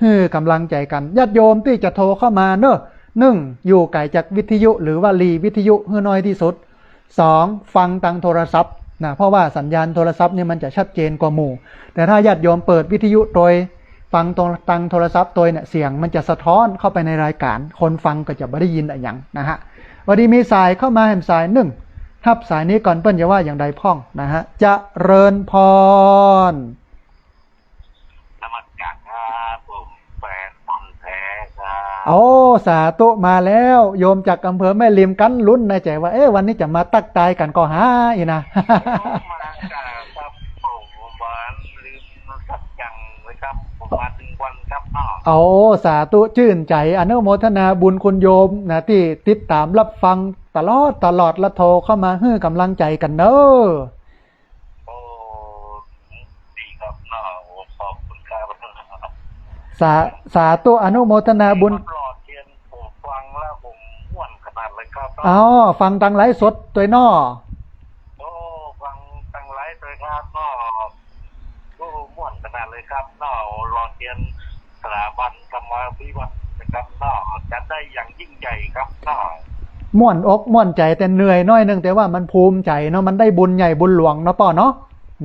หื้อกำลังใจ๋กั๋น ญาติโยมตี้จะโทรเข้ามาเน่อ นึ่ง อยู่ไก๋จากวิทยุหรือว่าหลีวิทยุหื้อน้อยตี้สุด สอง ฟังตางโทรศัพท์นะ เพราะว่าสัญญาณโทรศัพท์นี่มันจะชัดเจนกว่าหมู่ แต่ถ้าญาติโยมเปิดวิทยุตวย ฟังตางโทรศัพท์ตวยเนี่ย เสียงมันจะสะท้อนเข้าไปในรายการ คนฟังก็จะบ่ได้ยินอะหยังนะฮะ ปอดีมีสายเข้ามาแหมสายนึ่ง ฮับสายนี้ก่อน เปิ้นจะว่าอย่างใดพ่องนะฮะ เจริญพร นมัสการครับ ผมแฟนพันธุ์แท้ครับ โอ้ สาธุ มาแล้ว โยมจากอำเภอแม่ริม กั๋นลุ้นในใจ๋ว่า เอ๊ะ วันนี้จะมาตั๊กตายกั๋นก่อหาอี้นะ มาจากครับ ผมหวานลืมสักอย่างเลยครับ ผมมาถึงวันครับอ้อ โอ้ สาธุ จื้นใจ๋ อนุโมทนาบุญคุณโยมนะ ตี้ติดต๋ามฮับฟังตลอดตลอด และโทรเข้ามาหื้อกำลังใจ๋กั๋นเน่อ โอ้ ดีครับเนาะ โอ้ ขอบคุณครับ สา สาธุ อนุโมทนาบุญ ตลอดเดือนผมฟังแล้วผมม่วนข นั่นเลยครับ อ๋อ ฟังตางไลฟ์สดตวยเนาะ โอ้ ฟังตางไลฟ์สดครับเนาะ โอ้ ม่วนขนาดเลยครับเนาะ รอเตียนสถาบันธรรมาภิวัฒน์นะครับเนาะ จัดได้อย่างยิ่งใหญ่ครับเนาะ ม่วนอกม่วนใจ๋ แต่เหนื่อยหน้อยนึ่ง แต่ว่ามันภูมิใจ๋เนาะ มันได้บุญใหญ่บุญหลวงเนาะป้อเนาะ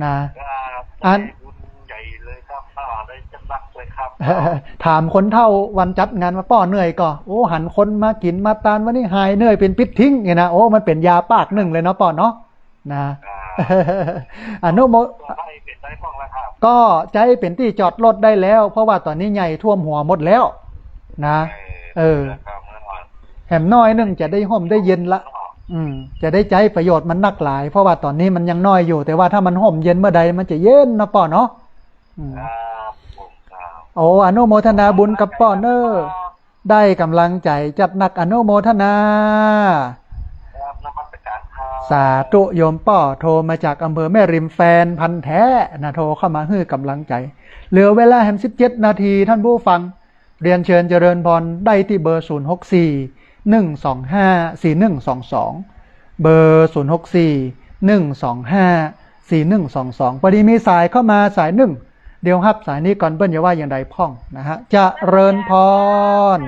นะ ครับ อัน บุญใหญ่เลยครับเนาะ ได้จัดหนักเลยครับ ถามคนเฒ่าวันจัดงานว่าป้อเหนื่อยก่อ โอ้ หันคนมากิ๋นมาตานวันนี้หายเหนื่อยเป๋นปิ๊ดทิ้งเนี่ยนะ โอ้ มันเป๋นยาปากนึ่งเลยเนาะป้อเนาะ นะ อ่า อนุโม ก็ให้เป๋นได้บ้างแล้วครับ ก็ใจ๊เป๋นตี้จอดรถได้แล้ว เพราะว่าต๋อนนี้ใหญ่ท่วมหัวหมดแล้ว นะ เออ เออ แล้วก็เมื่อวาน แหมหน้อยนึ่งจะได้ฮ่มได้เย็นละ อืม จะได้ใจ๊ประโยชน์มันนักหลาย เพราะว่าต๋อนนี้มันยังน้อยอยู่ แต่ว่าถ้ามันฮ่มเย็นเมื่อใดมันจะเย็นเนาะป้อเนาะ อืม ครับผม ครับ โอ้ อนุโมทนาบุญกับป้อเน้อ ได้ก๋ำลังใจ๋จัดหนัก อนุโมทนา ครับ นมัสการครับ สาธุโยมป้อ โทรมาจากอำเภอแม่ริม แฟนพันธุ์แท้นะ โทรเข้ามาหื้อก๋ำลังใจ๋ เหลือเวลาแหมสิบเจ็ดนาที ท่านผู้ฟัง เรียนเชิญเจริญพรได้ตี้เบอร์ ศูนย์หกสี่ หนึ่งสองห้า สี่หนึ่งสองสอง เบอร์ ศูนย์หกสี่ หนึ่งสองห้า สี่หนึ่งสองสอง ปอดีมีสายเข้ามาสายนึ่ง เดี๋ยวฮับสายนี้ก่อน เปิ้นจะว่าอย่างใดพ่องนะฮะ เจริญพร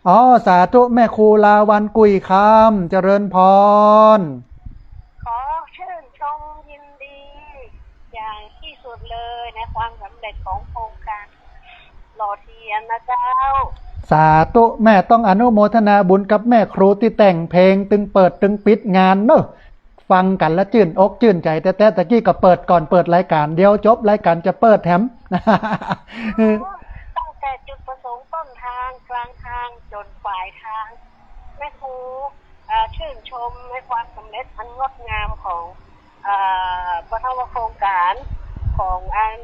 อ๋อ สาธุ แม่ครูลาวัณ กุยคำ เจริญพร ขอชื่นชมยินดีอย่างที่สุดเลยในความสำเร็จของโครงการหล่อเทียนนะเจ้า สาธุ แม่ต้องอนุโมทนาบุญกับแม่ครูตี้แต่งเพลงตึงเปิดตึงปิดงานเนาะ ฟังกั๋นละจื้นอกจื้นใจ๋แต๊ๆ ตะกี้ก็เปิดก่อนเปิดรายก๋าน เดี๋ยวจบรายก๋านจะเปิดแถม ตั้งแต่จุดประสงค์ต้นทาง กลางทาง จ๋นปลายทาง แม่ครู เอ่อ ชื่นชมในความสำเร็จอันงดงามของ เอ่อ ปฐมโครงการของอัน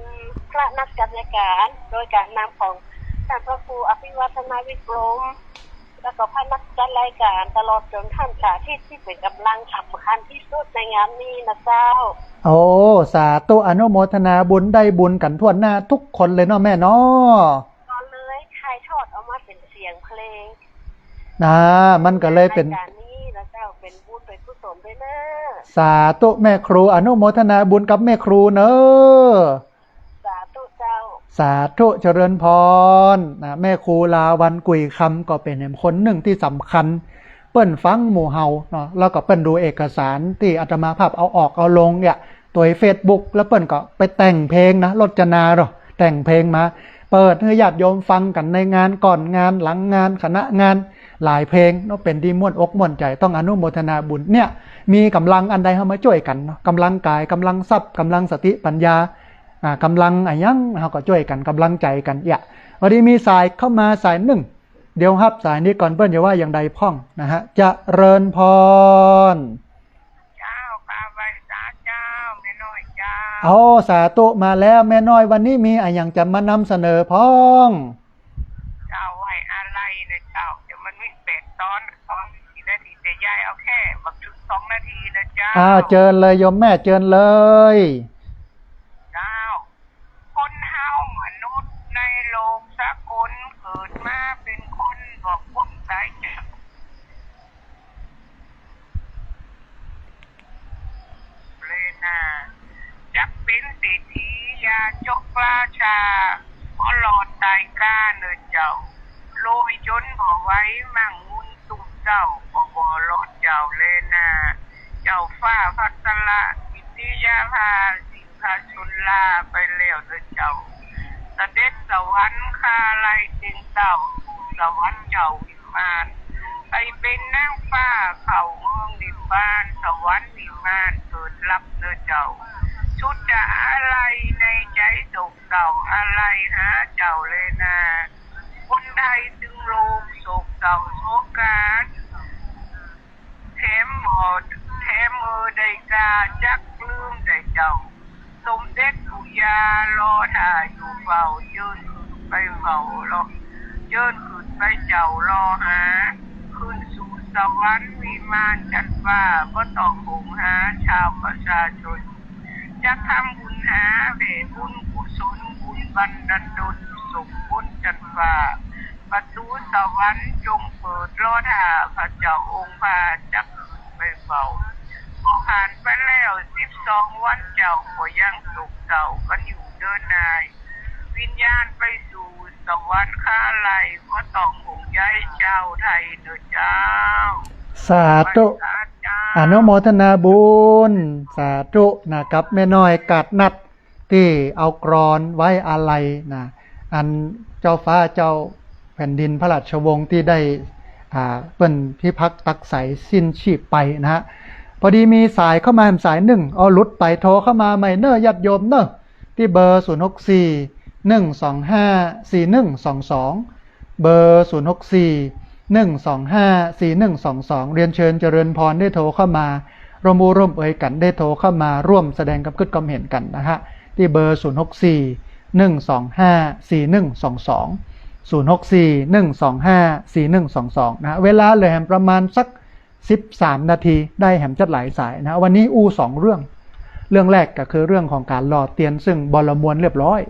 พระนักจัดรายก๋าน โดยก๋านนำของท่านพระครูอภิวัฒนวิกรม แล้วก็พระนักจัดรายก๋าน ตลอดจ๋นท่านสาธิตตี้เป๋นก๋ำลังสำคัญตี้สุดในงานนี้นะเจ้า โอ้ สาธุ อนุโมทนาบุญ ได้บุญกั๋นถ้วนหน้าทุกคนเลยเนาะแม่เนาะ ก็เลยถ่ายทอดออกมาเป๋นเสียงเพลง นะ มันก็เลยเป๋น รายก๋านนี้นะเจ้า เป๋นบุญเป๋นกุศลด้วยเน้อ สาธุแม่ครู อนุโมทนาบุญกับแม่ครูเน้อ สาธุเจ้า สาธุเจริญพร นะ แม่ครูลาวัณ กุยคำ ก็เป๋นแหมคนนึ่งตี้สำคัญ เปิ้นฟังหมู่เฮาเนาะ แล้วก็เปิ้นดูเอกสารตี้อาตมาภาพเอาออกเอาลงเนี่ย ตวยเฟซบุ๊ก แล้วเปิ้นก็ไปแต่งเพลงนะ รจนาเนาะ แต่งเพลงมา เปิดหื้อญาติโยมฟังกั๋นในงานก่อนงานหลังงานคณะงาน หลายเพลงเนาะ เป๋นตี้ม่วนอกม่วนใจ๋ ต้องอนุโมทนาบุญ เนี่ย มีก๋ำลังอันใดเฮามาจ้วยกั๋นเนาะ ก๋ำลังกาย ก๋ำลังทรัพย์ ก๋ำลังสติปัญญา อ่า ก๋ำลังอะหยังเฮาก็จ้วยกั๋น ก๋ำลังใจ๋กั๋น เอี่ย ปอดีมีสายเข้ามาสายนึ่ง เดี๋ยวฮับสายนี้ก่อน เปิ้นจะว่าอย่างใดพ่องนะฮะ เจริญพร เจ้า กราบไหว้สาเจ้า แม่น้อยเจ้า โอ้ สาธุ มาแล้วแม่น้อย วันนี้มีอะหยังจะมานำเสนอพ่อง เจ้า ไหว้อาลัยนะเจ้า เดี๋ยวมันมีแปดตอน ตอนสี่นาที จะยายเอาแค่บักชุดสองนาทีนะเจ้า อ้าว เจิญเลยโยมแม่ เจิญเลย เจ้า คนเฮามนุษย์ในโลกสากล เกิดมาเป๋นคนบ่พ้นต๋ายจาก เลยนา จักเป๋นเศรษฐียาจกราชา ก็รอดต๋ายกาเน่อเจ้า รวยจ๋นบ่ไหว มั่งมูลตุ้มเจ้า ก็บ่รอดเจ้าเลยนา เจ้าฟ้าภัสสะ กิตติยาภา สิ้นพระชนราไปแล้วเน่อเจ้า เสด็จสวรรคาลัยเต็งเต้า สู่สวรรค์เจ้าวิมาน ไปเป๋นนางฟ้าเข้าเมืองนิพพาน สวรรค์วิมานเปิดฮับเน่อเจ้า สุดจะอาลัยในใจ๋โศกเศร้า อาลัยหาเจ้าเลยนา คนไทยตึงโลกโศกเศร้าโศกา แถมบ่ แถมเอ่อได้กา จักลืมได้เจ้า สมเด็จปู่ย่ารอถ่าอยู่เฝ้า เจิญขึ้นไปเฝ้ารอ เจิญขึ้นไปเจ้ารอหา ขึ้นสู่สวรรค์วิมานจันทร์ฟ้า บ่ต้องห่วงหาชาวประชาชน จักทำบุญหาแผ่บุญกุศล บุญบันดาลดล ส่งพ้นจันทร์ฟ้า ประตู๋สวรรค์จงเปิดรอต้าข้าเจ้าองค์พระจักขึ้นไปเฝ้า ผ่านไปแล้วสิบสองวันเจ้าก็ยังโศกเศร้ากั๋นอยู่เน่อนาย วิญญาณไปสู่สวรรคาลัยก็ต้องห่วงใยเจ้าไถ่เน่อเจ้า สาธุ อนุโมทนาบุญ สาธุนะ กับแม่น้อยกาดนัด ตี้เอากลอนไว้อาลัยนะ อันเจ้าฟ้าเจ้าแผ่นดินพระราชวงศ์ตี้ได้ อ่า เปิ้นพิพักษ์ตักใสสิ้นชีพไปนะฮะ พอดีมีสายเข้ามาสายนึ่ง เอาหลุดไป โทรเข้ามาใหม่เน่อญาติโยมเน่อ ตี้เบอร์ ศูนย์หกสี่ หนึ่งสองห้า สี่หนึ่งสองสอง เบอร์ ศูนย์หกสี่ หนึ่งสองห้า สี่หนึ่งสองสอง เรียนเชิญเจริญพรได้โทรเข้ามา ร่วมอู้ร่วมเอยกั๋น ได้โทรเข้ามาร่วมแสดงความกึ๊ดความเห็นกั๋นนะฮะ ตี้เบอร์ ศูนย์หกสี่ หนึ่งสองห้า สี่หนึ่งสองสอง ศูนย์หกสี่ หนึ่งสองห้า สี่หนึ่งสองสอง นะฮะ เวลาเหลือแหมประมาณสัก สิบสามนาทีได้แหมจักหลายสายนะ วันนี้อู้สองเรื่อง เรื่องแรกก็คือเรื่องของก๋านหล่อเตียน ซึ่งบ่ละมวลเรียบร้อย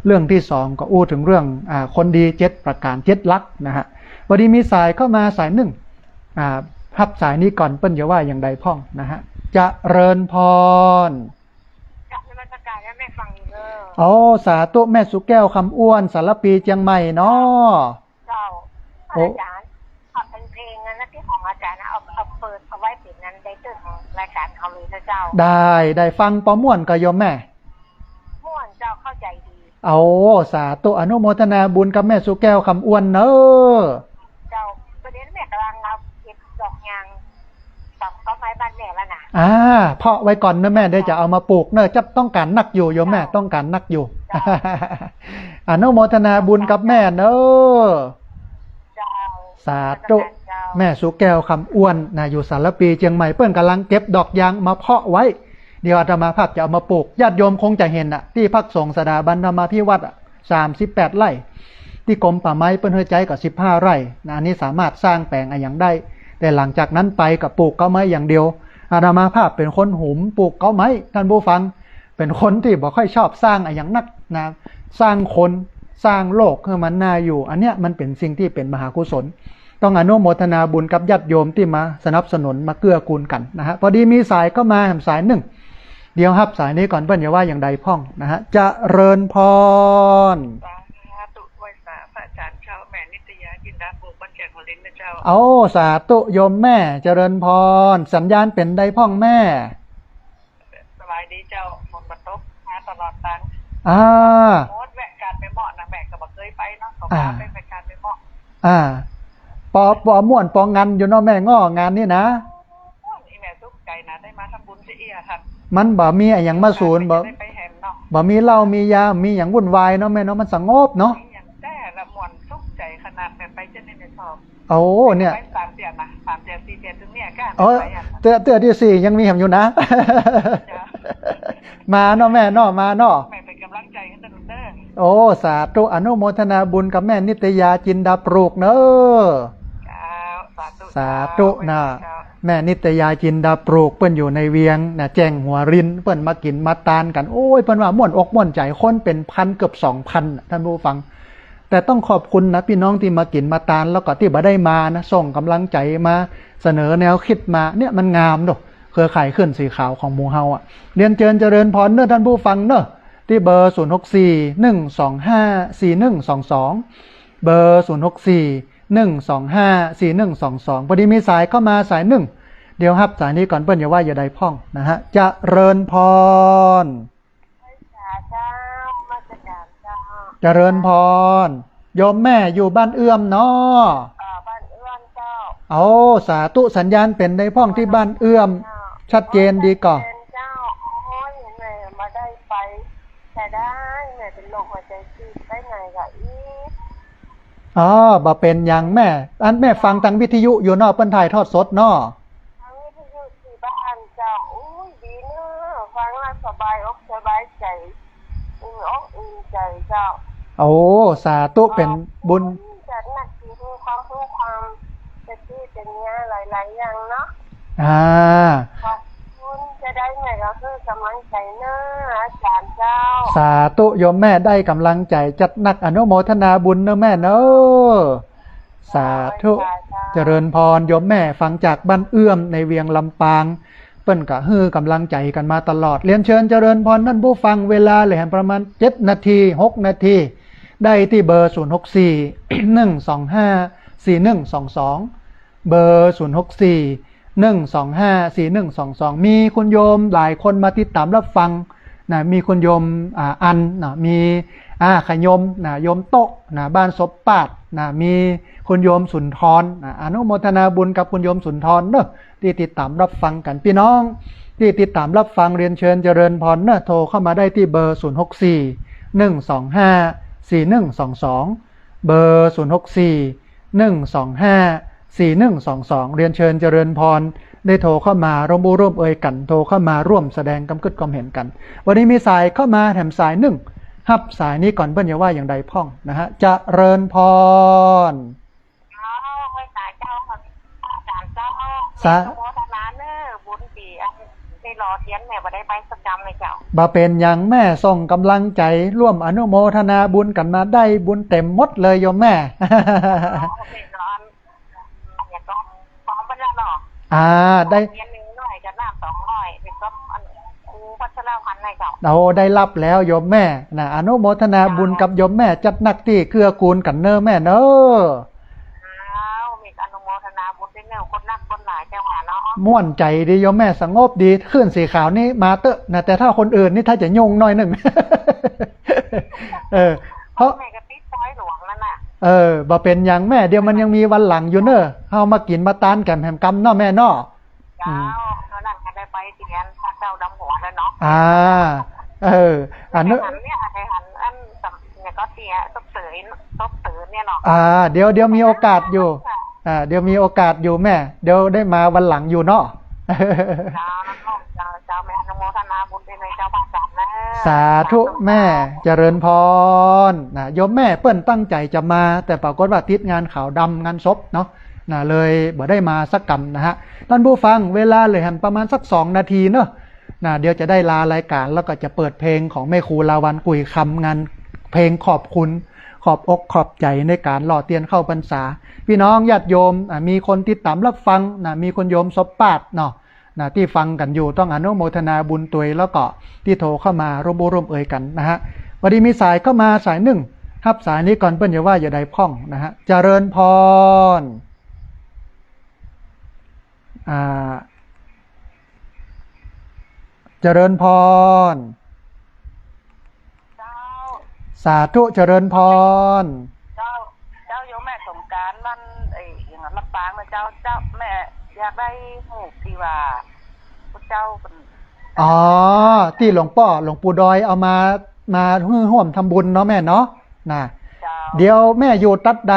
เรื่องตี้สองก็อู้เถิงเรื่อง อ่า คนดีเจ็ดประก๋าน เจ็ดลักษณ์นะฮะ พอดีมีสายเข้ามาสายนึ่ง อ่า ฮับสายนี้ก่อน เปิ้นจะว่าอย่างใดพ่องนะฮะ เจริญพร กราบนมัสก๋านแม่ฟังเน่อ โอ้ สาธุ แม่สุแก้ว คำอ้วน สารภี เจียงใหม่เนาะ เจ้า โอ้ อาจ๋ารย์ ขอเป๋นเพลงอันนั้นตี้ของอาจ๋ารย์นะ เอา เอาเปิดเอาไว้เป๋นอันใดเตื้อของรายก๋านเฮาเลยนะเจ้า ได้ ได้ฟังปอม่วนก่อโยมแม่ ม่วนเจ้า เข้าใจ๋ดี โอ้ สาธุ อนุโมทนาบุญกับแม่สุแก้ว คำอ้วนเน่อ เจ้า ประเดี๋ยวแม่ก่ำลังเอาเก็บดอกยาง ต๋ามเก๊าไม้บ้านแม่แล้วนะ อ่า เพาะไว้ก่อนเน่อแม่ เดี๋ยวจะเอามาปลูกเน่อ จะต้องก๋านนักอยู่โยมแม่ เจ้า ต้องก๋านนักอยู่ เจ้า อนุโมทนาบุญกับแม่เน่อ เจ้า สาธุ เจ้า แม่สุแก้ว คำอ้วนนะ อยู่สารภี เจียงใหม่ เปิ้นก่ำลังเก็บดอกยางมาเพาะไว้ เดี๋ยวอาตมาภาพจะเอามาปลูก ญาติโยมคงจะหันน่ะ ตี้พักสงฆ์สถาบันธรรมาภิวัฒน์อะ สามสิบแปดไร่ ตี้กรมป่าไม้เปิ้นหื้อใจ๊ก็สิบห้าไร่นะ อันนี้สามารถสร้างแป๋งอะหยังได้ แต่หลังจากนั้นไปก็ปลูกเก๊าไม้อย่างเดียว อาตมาภาพเป๋นคนหุมปลูกเก๊าไม้ ท่านผู้ฟัง เป๋นคนตี้บ่ค่อยชอบสร้างอะหยังนักนะ สร้างคน สร้างโลกหื้อมันน่าอยู่ อันเนี้ยมันเป๋นสิ่งตี้เป๋นมหากุศล ต้องอนุโมทนาบุญกับญาติโยมตี้มาสนับสนุนมาเกื้อกูลกั๋นนะฮะ พอดีมีสายเข้ามาแหมสายนึ่ง เดี๋ยวฮับสายนี้ก่อน เปิ้นจะว่าอย่างใดพ่องนะฮะ เจริญพร สาธุ ไหว้สาพระอาจ๋ารย์เจ้า แม่นิตยา จินดาปลูก บ้านแก่งหัวลิงนะเจ้า โอ้ สาธุ โยมแม่ เจริญพร สัญญาณเป๋นใดพ่องแม่ สบายดีเจ้า ฝนบ่ตก มาตลอดตัง อ่า โอ้ แวะกาดแม่เมาะนะ แม่ก็บ่เกยไปเนาะ เขา อ่า พาไป แวะกาดแม่เมาะ อ่า ปอ ปอม่วนปองันอยู่เนาะแม่เนาะ งานนี้นะ ม่วน อีแม่สุขใจ๋นะ ได้มาทำบุญเสียเอี้ยท่าน มันบ่มีอะหยังมาสูน บ่ ได้ไปแหมเนาะ บ่มีเหล้ามียา มีหยังวุ่นวายเนาะแม่เนาะ มันสงบเนาะ มีหยังแต๊ละ ม่วนสุขใจ๋ขนาด แม่ไปเจ้านี่แม่ชอบ โอ้ เนี่ย ไปสามเตี้ยนะ สามเตี้ยสี่เตี้ยตึงเนี่ยก้า เออ ไปอะ เตื้อ เตื้อตี้สี่ยังมีแหมอยู่นะ เจ้า มาเนาะแม่เนาะ มาเนาะ แม่เป๋นก๋ำลังใจ๋หื้อเน่อ โอ้ สาธุ อนุโมทนาบุญกับแม่นิตยา จินดาปลูกเน่อ เจ้า สาธุ สาธุนะ เจ้า แม่นิตยา จินดาปลูก เปิ้นอยู่ในเวียงนะ แจ้งหัวลิง เปิ้นมากิ๋นมาตานกั๋น โอ้ย เปิ้นว่าม่วนอกม่วนใจ๋ คนเป๋นพันเกือบสองพันน่ะ ท่านผู้ฟัง แต่ต้องขอบคุณนะ ปี้น้องตี้มากิ๋นมาตาน แล้วก็ตี้บ่ได้มานะ ส่งก๋ำลังใจ๋มา เสนอแนวกึ๊ดมา เนี่ยมันงามเนาะ เครือข่ายคลื่นสีขาวของหมู่เฮาอะ เรียนเจิญเจริญพรเน่อท่านผู้ฟังเน่อ ตี้เบอร์ ศูนย์หกสี่ หนึ่งสองห้า สี่หนึ่งสองสอง เบอร์ ศูนย์หกสี่ หนึ่งสองห้า สี่หนึ่งสองสอง พอดีมีสายเข้ามาสายนึ่ง เดี๋ยวฮับสายนี้ก่อน เปิ้นจะว่าอย่างใดพ่องนะฮะ เจริญพร เจ้า นมัสก๋านเจ้า เจริญพร โยมแม่อยู่บ้านเอื้อมเนาะ อ่า บ้านเอื้อมเจ้า โอ้ สาธุ สัญญาณเป๋นใดพ่องตี้บ้านเอื้อม เจ้า ชัดเจนดีก่อ ชัดเจนเจ้า โอ้ย แม่บ่ได้ไป เสียดาย แม่เป๋นโรคหัวใจ๋ตีบ ไปไหนก็อีก อ๋อ บ่เป๋นหยังแม่ อันแม่ฟังตางวิทยุอยู่เนาะ เปิ้นถ่ายทอดสดเนาะ ทางวิทยุตี้บ้านเจ้า อุ้ย ดีเนาะ ฟังแล้วสบายอกสบายใจ๋ อิ่มอกอิ่มใจ๋เจ้า โอ้ สาธุ เป๋นบุญ ขอบคุณจากนักที่มีความรู้ความเศรษฐีเป็นเนี้ยหลายๆ อย่างเนาะ อ่า ขอบคุณจะ ได้แม่ก็คือกำลังใจ๋เน้ออาจ๋ารย์เจ้า สาธุโยมแม่ ได้กำลังใจ๋จัดหนัก อนุโมทนาบุญเน้อแม่เน้อ สาธุ เจ้า เจริญพรโยมแม่ ฟังจากบ้านเอื้อมในเวียงลำปาง เปิ้นก็หื้อกำลังใจ๋กั๋นมาตลอด เรียนเชิญเจริญพรท่านผู้ฟัง เวลาเหลือประมาณเจ็ดนาที หกนาที ได้ตี้เบอร์ ศูนย์หกสี่ หนึ่งสองห้า สี่หนึ่งสองสอง เบอร์ ศูนย์หกสี่ หนึ่งสองห้า สี่หนึ่งสองสอง มีคุณโยมหลายคนมาติดต๋ามรับฟังนะ มีคุณโยม อ่า อันนะ มี อ่า ขะโยมนะ โยมโต๊ะนะ บ้านศพปาดนะ มีคุณโยมสุนทรนะ อนุโมทนาบุญกับคุณโยมสุนทรเน้อ ตี้ติดต๋ามรับฟังกั๋น ปี้น้องตี้ติดต๋ามรับฟัง เรียนเชิญเจริญพรเน้อ โทรเข้ามาได้ตี้เบอร์ ศูนย์หกสี่ หนึ่งสองห้า สี่หนึ่งสองสอง เบอร์ ศูนย์หกสี่ หนึ่งสองห้า สี่หนึ่งสองสอง เรียนเชิญเจริญพร ได้โทรเข้ามาร่วมอู้ร่วมเอยกั๋น โทรเข้ามาร่วมแสดงกำกึ๊ดความเห็นกั๋น วันนี้มีสายเข้ามาแถมสายนึ่ง ฮับสายนี้ก่อน เปิ้นจะว่าอย่างใดพ่องนะฮะ เจริญพร เจ้า ไหว้สาเจ้า อาจ๋ารย์เจ้า สา อนุโมทนาเน้อ บุญตี้อันได้หล่อเตียนแม่บ่ได้ไปสักกำเลยเจ้า บ่เป๋นหยังแม่ ส่งกำลังใจ๋ร่วมอนุโมทนาบุญกั๋นมา ได้บุญเต๋มหมดเลยโยมแม่ เจ้า เนี่ยก็พร้อมไปแล้วเนาะ อ่า ได้ เตียนนึ่งร้อยกับน้ำสองร้อย เนี่ยก็อันครูพัชรพันธ์ให้เจ้า โอ้ ได้ฮับแล้วโยมแม่นะ อนุโมทนาบุญกับโยมแม่ จัดหนักตี้เกื้อกูลกั๋นเน้อแม่เน้อ เจ้า มีอนุโมทนาบุญด้วยเน้อ คนนักคนหลายเจ้าค่ะเนาะ ม่วนใจ๋ดีโยมแม่ สงบดี คลื่นสีขาวนี่มาเต๊อะนะ แต่ถ้าคนอื่นนี่ถ้าจะยุ่งหน่อยนึ่ง เออ เพราะ แม่ก็ติดปอยหลวงนั่นน่ะ เออ บ่เป๋นหยังแม่ เดี๋ยวมันยังมีวันหลังอยู่เน้อ เฮามากิ๋นมาตานกั๋นแหมกำเนาะแม่เนาะ เจ้า อืม เท่านั้นก็ได้ไปเตียนพระเจ้าดำหัวแล้วเนาะ อ่า เออ อันนั้น ได้หันเนี่ย ได้หันอันสำ เนี่ยก็เตีย ศพเสย ศพเสยเนี่ยเนาะ อ่า เดี๋ยว เดี๋ยวมีโอกาสอยู่ ค่ะ อ่า เดี๋ยวมีโอกาสอยู่แม่ เดี๋ยวได้มาวันหลังอยู่เนาะ เจ้า เจ้า เจ้า แม่อนุโมทนาบุญด้วยเน้อเจ้า พระอาจ๋ารย์เน้อ สาธุแม่ เจริญพรนะ โยมแม่เปิ้นตั้งใจ๋จะมา แต่ปรากฏว่าติดงานขาวดำ งานศพเนาะ นะ เลยบ่ได้มาสักกำนะฮะ ท่านผู้ฟัง เวลาเหลือแหมประมาณสักสองนาทีเนาะ นะ เดี๋ยวจะได้ลารายการ แล้วก็จะเปิดเพลงของแม่ครูลาวัณ กุยคำ งานเพลงขอบคุณ ขอบอกขอบใจ๋ในก๋านหล่อเตียนเข้าพรรษา ปี้น้องญาติโยม อ่ะ มีคนติดต๋ามรับฟังนะ มีคุณโยมศพปาดเนาะ นะ ตี้ฟังกั๋นอยู่ ต้องอนุโมทนาบุญตวย แล้วก็ตี้โทรเข้ามาร่วมอู้ร่วมเอยกั๋นนะฮะ พอดีมีสายเข้ามาสายนึ่ง ฮับสายนี้ก่อน เปิ้นจะว่าอย่างใดพ่องนะฮะ เจริญพร อ่า เจริญพร เจ้า สาธุ เจริญพร เจ้า เจ้าโยมแม่สงกรานต์บ้านไอ้อย่างลำปางนะเจ้า เจ้าแม่อยากได้ฮูปตี้ว่าพุทธเจ้าเปิ้น อ๋อ ตี้หลวงป้อ หลวงปู่ดอยเอามา มาหื้อฮ่วมทำบุญเนาะแม่เนาะ นะ เจ้า เดี๋ยวแม่อยู่ตั๊ดใด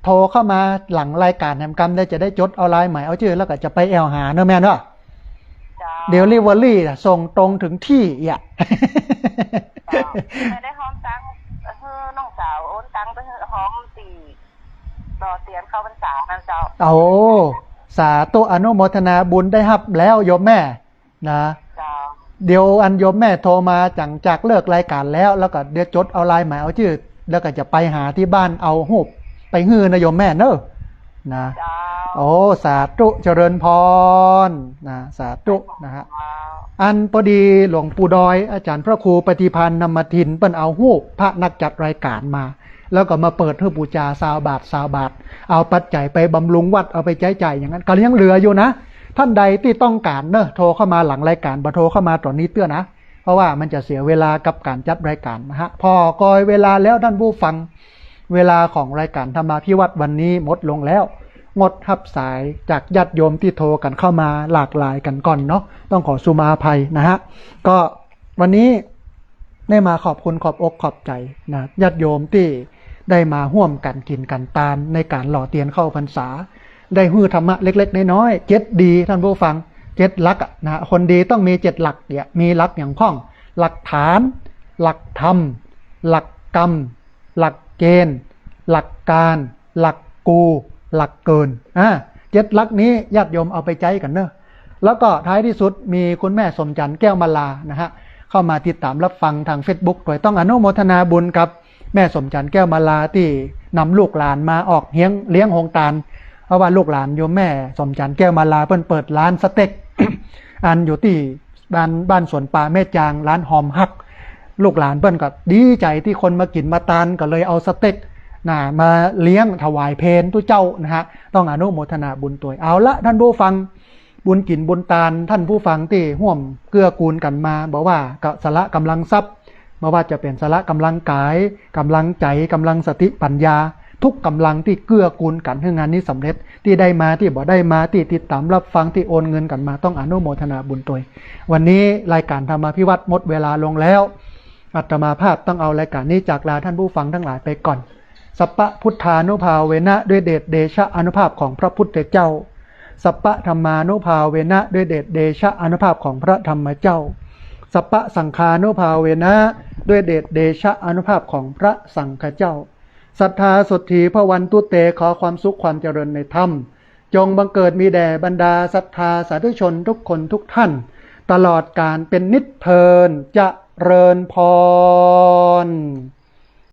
โทรเข้ามาหลังรายก๋านแหมกำ ได้จะได้จดเอาลายหมายเอาจื้อ แล้วก็จะไปแอ่วหาเนาะแม่เนาะ เจ้า เดลิเวอรี่น่ะ ส่งตรงถึงตี้อ่ะ เจ้า แม่ได้ฮ้อมตังค์ เออ น้องสาวโอนตังค์ไปฮ้อมตี้หล่อเตียนเข้าพรรษานั่นเจ้า โอ้ สาธุ อนุโมทนาบุญ ได้ฮับแล้วโยมแม่ นะ เจ้า เดี๋ยวอันโยมแม่โทรมาหลังจากเลิกรายก๋านแล้ว แล้วก็เดี๋ยวจดเอาลายหมายเอาจื้อ แล้วก็จะไปหาตี้บ้านเอาฮูปไปหื้อนะโยมแม่เนาะ นะ เจ้า โอ้ สาธุ เจริญพร นะ สาธุ นะฮะ เจ้า อันพอดีหลวงปู่ดอย อาจ๋ารย์พระครูปฏิภาณนำมทิน เปิ้นเอาฮูปพระนักจัดรายก๋านมา แล้วก็มาเปิดหื้อปู๋จา ซาวบาท ซาวบาท เอาปัจจัยไปบำรุงวัด เอาไปใจ๊จ่ายอย่างนั้น ก็ยังเหลืออยู่นะ ท่านใดตี้ต้องก๋านเนาะ โทรเข้ามาหลังรายก๋าน บ่โทรเข้ามาต๋อนนี้เตื้อนะ เพราะว่ามันจะเสียเวลากับก๋านจัดรายก๋านนะฮะ ผ่อกอยเวลาแล้วท่านผู้ฟัง เวลาของรายก๋านธรรมาภิวัตน์วันนี้หมดลงแล้ว งดฮับสายจากญาติโยมตี้โทรกั๋นเข้ามาหลากหลายกั๋นก่อนเนาะ ต้องขอสุมาอภัยนะฮะ ก็วันนี้ได้มาขอบคุณขอบอกขอบใจ๋นะ ญาติโยมตี้ได้มาฮ่วมกั๋นกิ๋นกั๋นตานในก๋านหล่อเตียนเข้าพรรษา ได้หื้อธรรมะเล็กๆ น้อยๆ เจ็ดดี ท่านผู้ฟัง เจ็ดหลักอะนะ คนดีต้องมีเจ็ดหลักเนี่ย มีหลักอย่างพ่อง หลักฐาน หลักธรรม หลักกรรม หลักเกณฑ์ หลักการ หลักกู หลักเกิน อ่า เจ็ดหลักนี้ญาติโยมเอาไปใจ๊กั๋นเนาะ แล้วก็ท้ายที่สุดมีคุณแม่สมจันทร์แก้วมาลานะฮะ เข้ามาติดตามรับฟังทางเฟซบุ๊ก โดยต้องอนุโมทนาบุญกับแม่สมจันทร์แก้วมาลาตี้นำลูกหลานมาออกเฮี้ยงเลี้ยงโฮงตาน เพราะว่าลูกหลานโยมแม่สมจันทร์แก้วมาลาเปิ้นเปิดร้านสเต็ก อันอยู่ตี้บ้าน บ้านสวนปลาแม่จาง ร้านหอมฮัก ลูกหลานเปิ้นก็ดีใจ๋ตี้คนมากิ๋นมาตาน ก็เลยเอาสเต็กนะมาเลี้ยงถวายเพลตุ๊เจ้านะฮะ ต้องอนุโมทนาบุญตวย เอาละท่านผู้ฟัง บุญกิ๋นบุญตาน ท่านผู้ฟังตี้ฮ่วมเกื้อกูลกั๋นมา บ่ว่าก็สละก๋ำลังทรัพย์ บ่ว่าจะเป๋นสละก๋ำลังก๋าย ก๋ำลังใจ๋ ก๋ำลังสติปัญญา ทุกก๋ำลังตี้เกื้อกูลกั๋นหื้องานนี้สำเร็จ ตี้ได้มา ตี้บ่ได้มา ตี้ติดตามรับฟัง ตี้โอนเงินกั๋นมา ต้องอนุโมทนาบุญตวย วันนี้รายการธรรมาภิวัตน์หมดเวลาลงแล้ว อาตมาภาพต้องเอารายการนี้จากลาท่านผู้ฟังทั้งหลายไปก่อน สัพพะพุทธานุภาเวนะ ด้วยเดชเดชะอานุภาพของพระพุทธเจ้า สัพพะธัมมานุภาเวนะ ด้วยเดชเดชะอานุภาพของพระธรรมเจ้า สัพพะสังฆานุภาเวนะ ด้วยเดชเดชะอานุภาพของพระสังฆเจ้า สัทธาโสตถีภวันตุเต ขอความสุขความเจริญในธรรม จงบังเกิดมีแด่บรรดาศรัทธาสาธุชนทุกคนทุกท่าน ตลอดกาลเป๋นนิจเทิน เจริญพร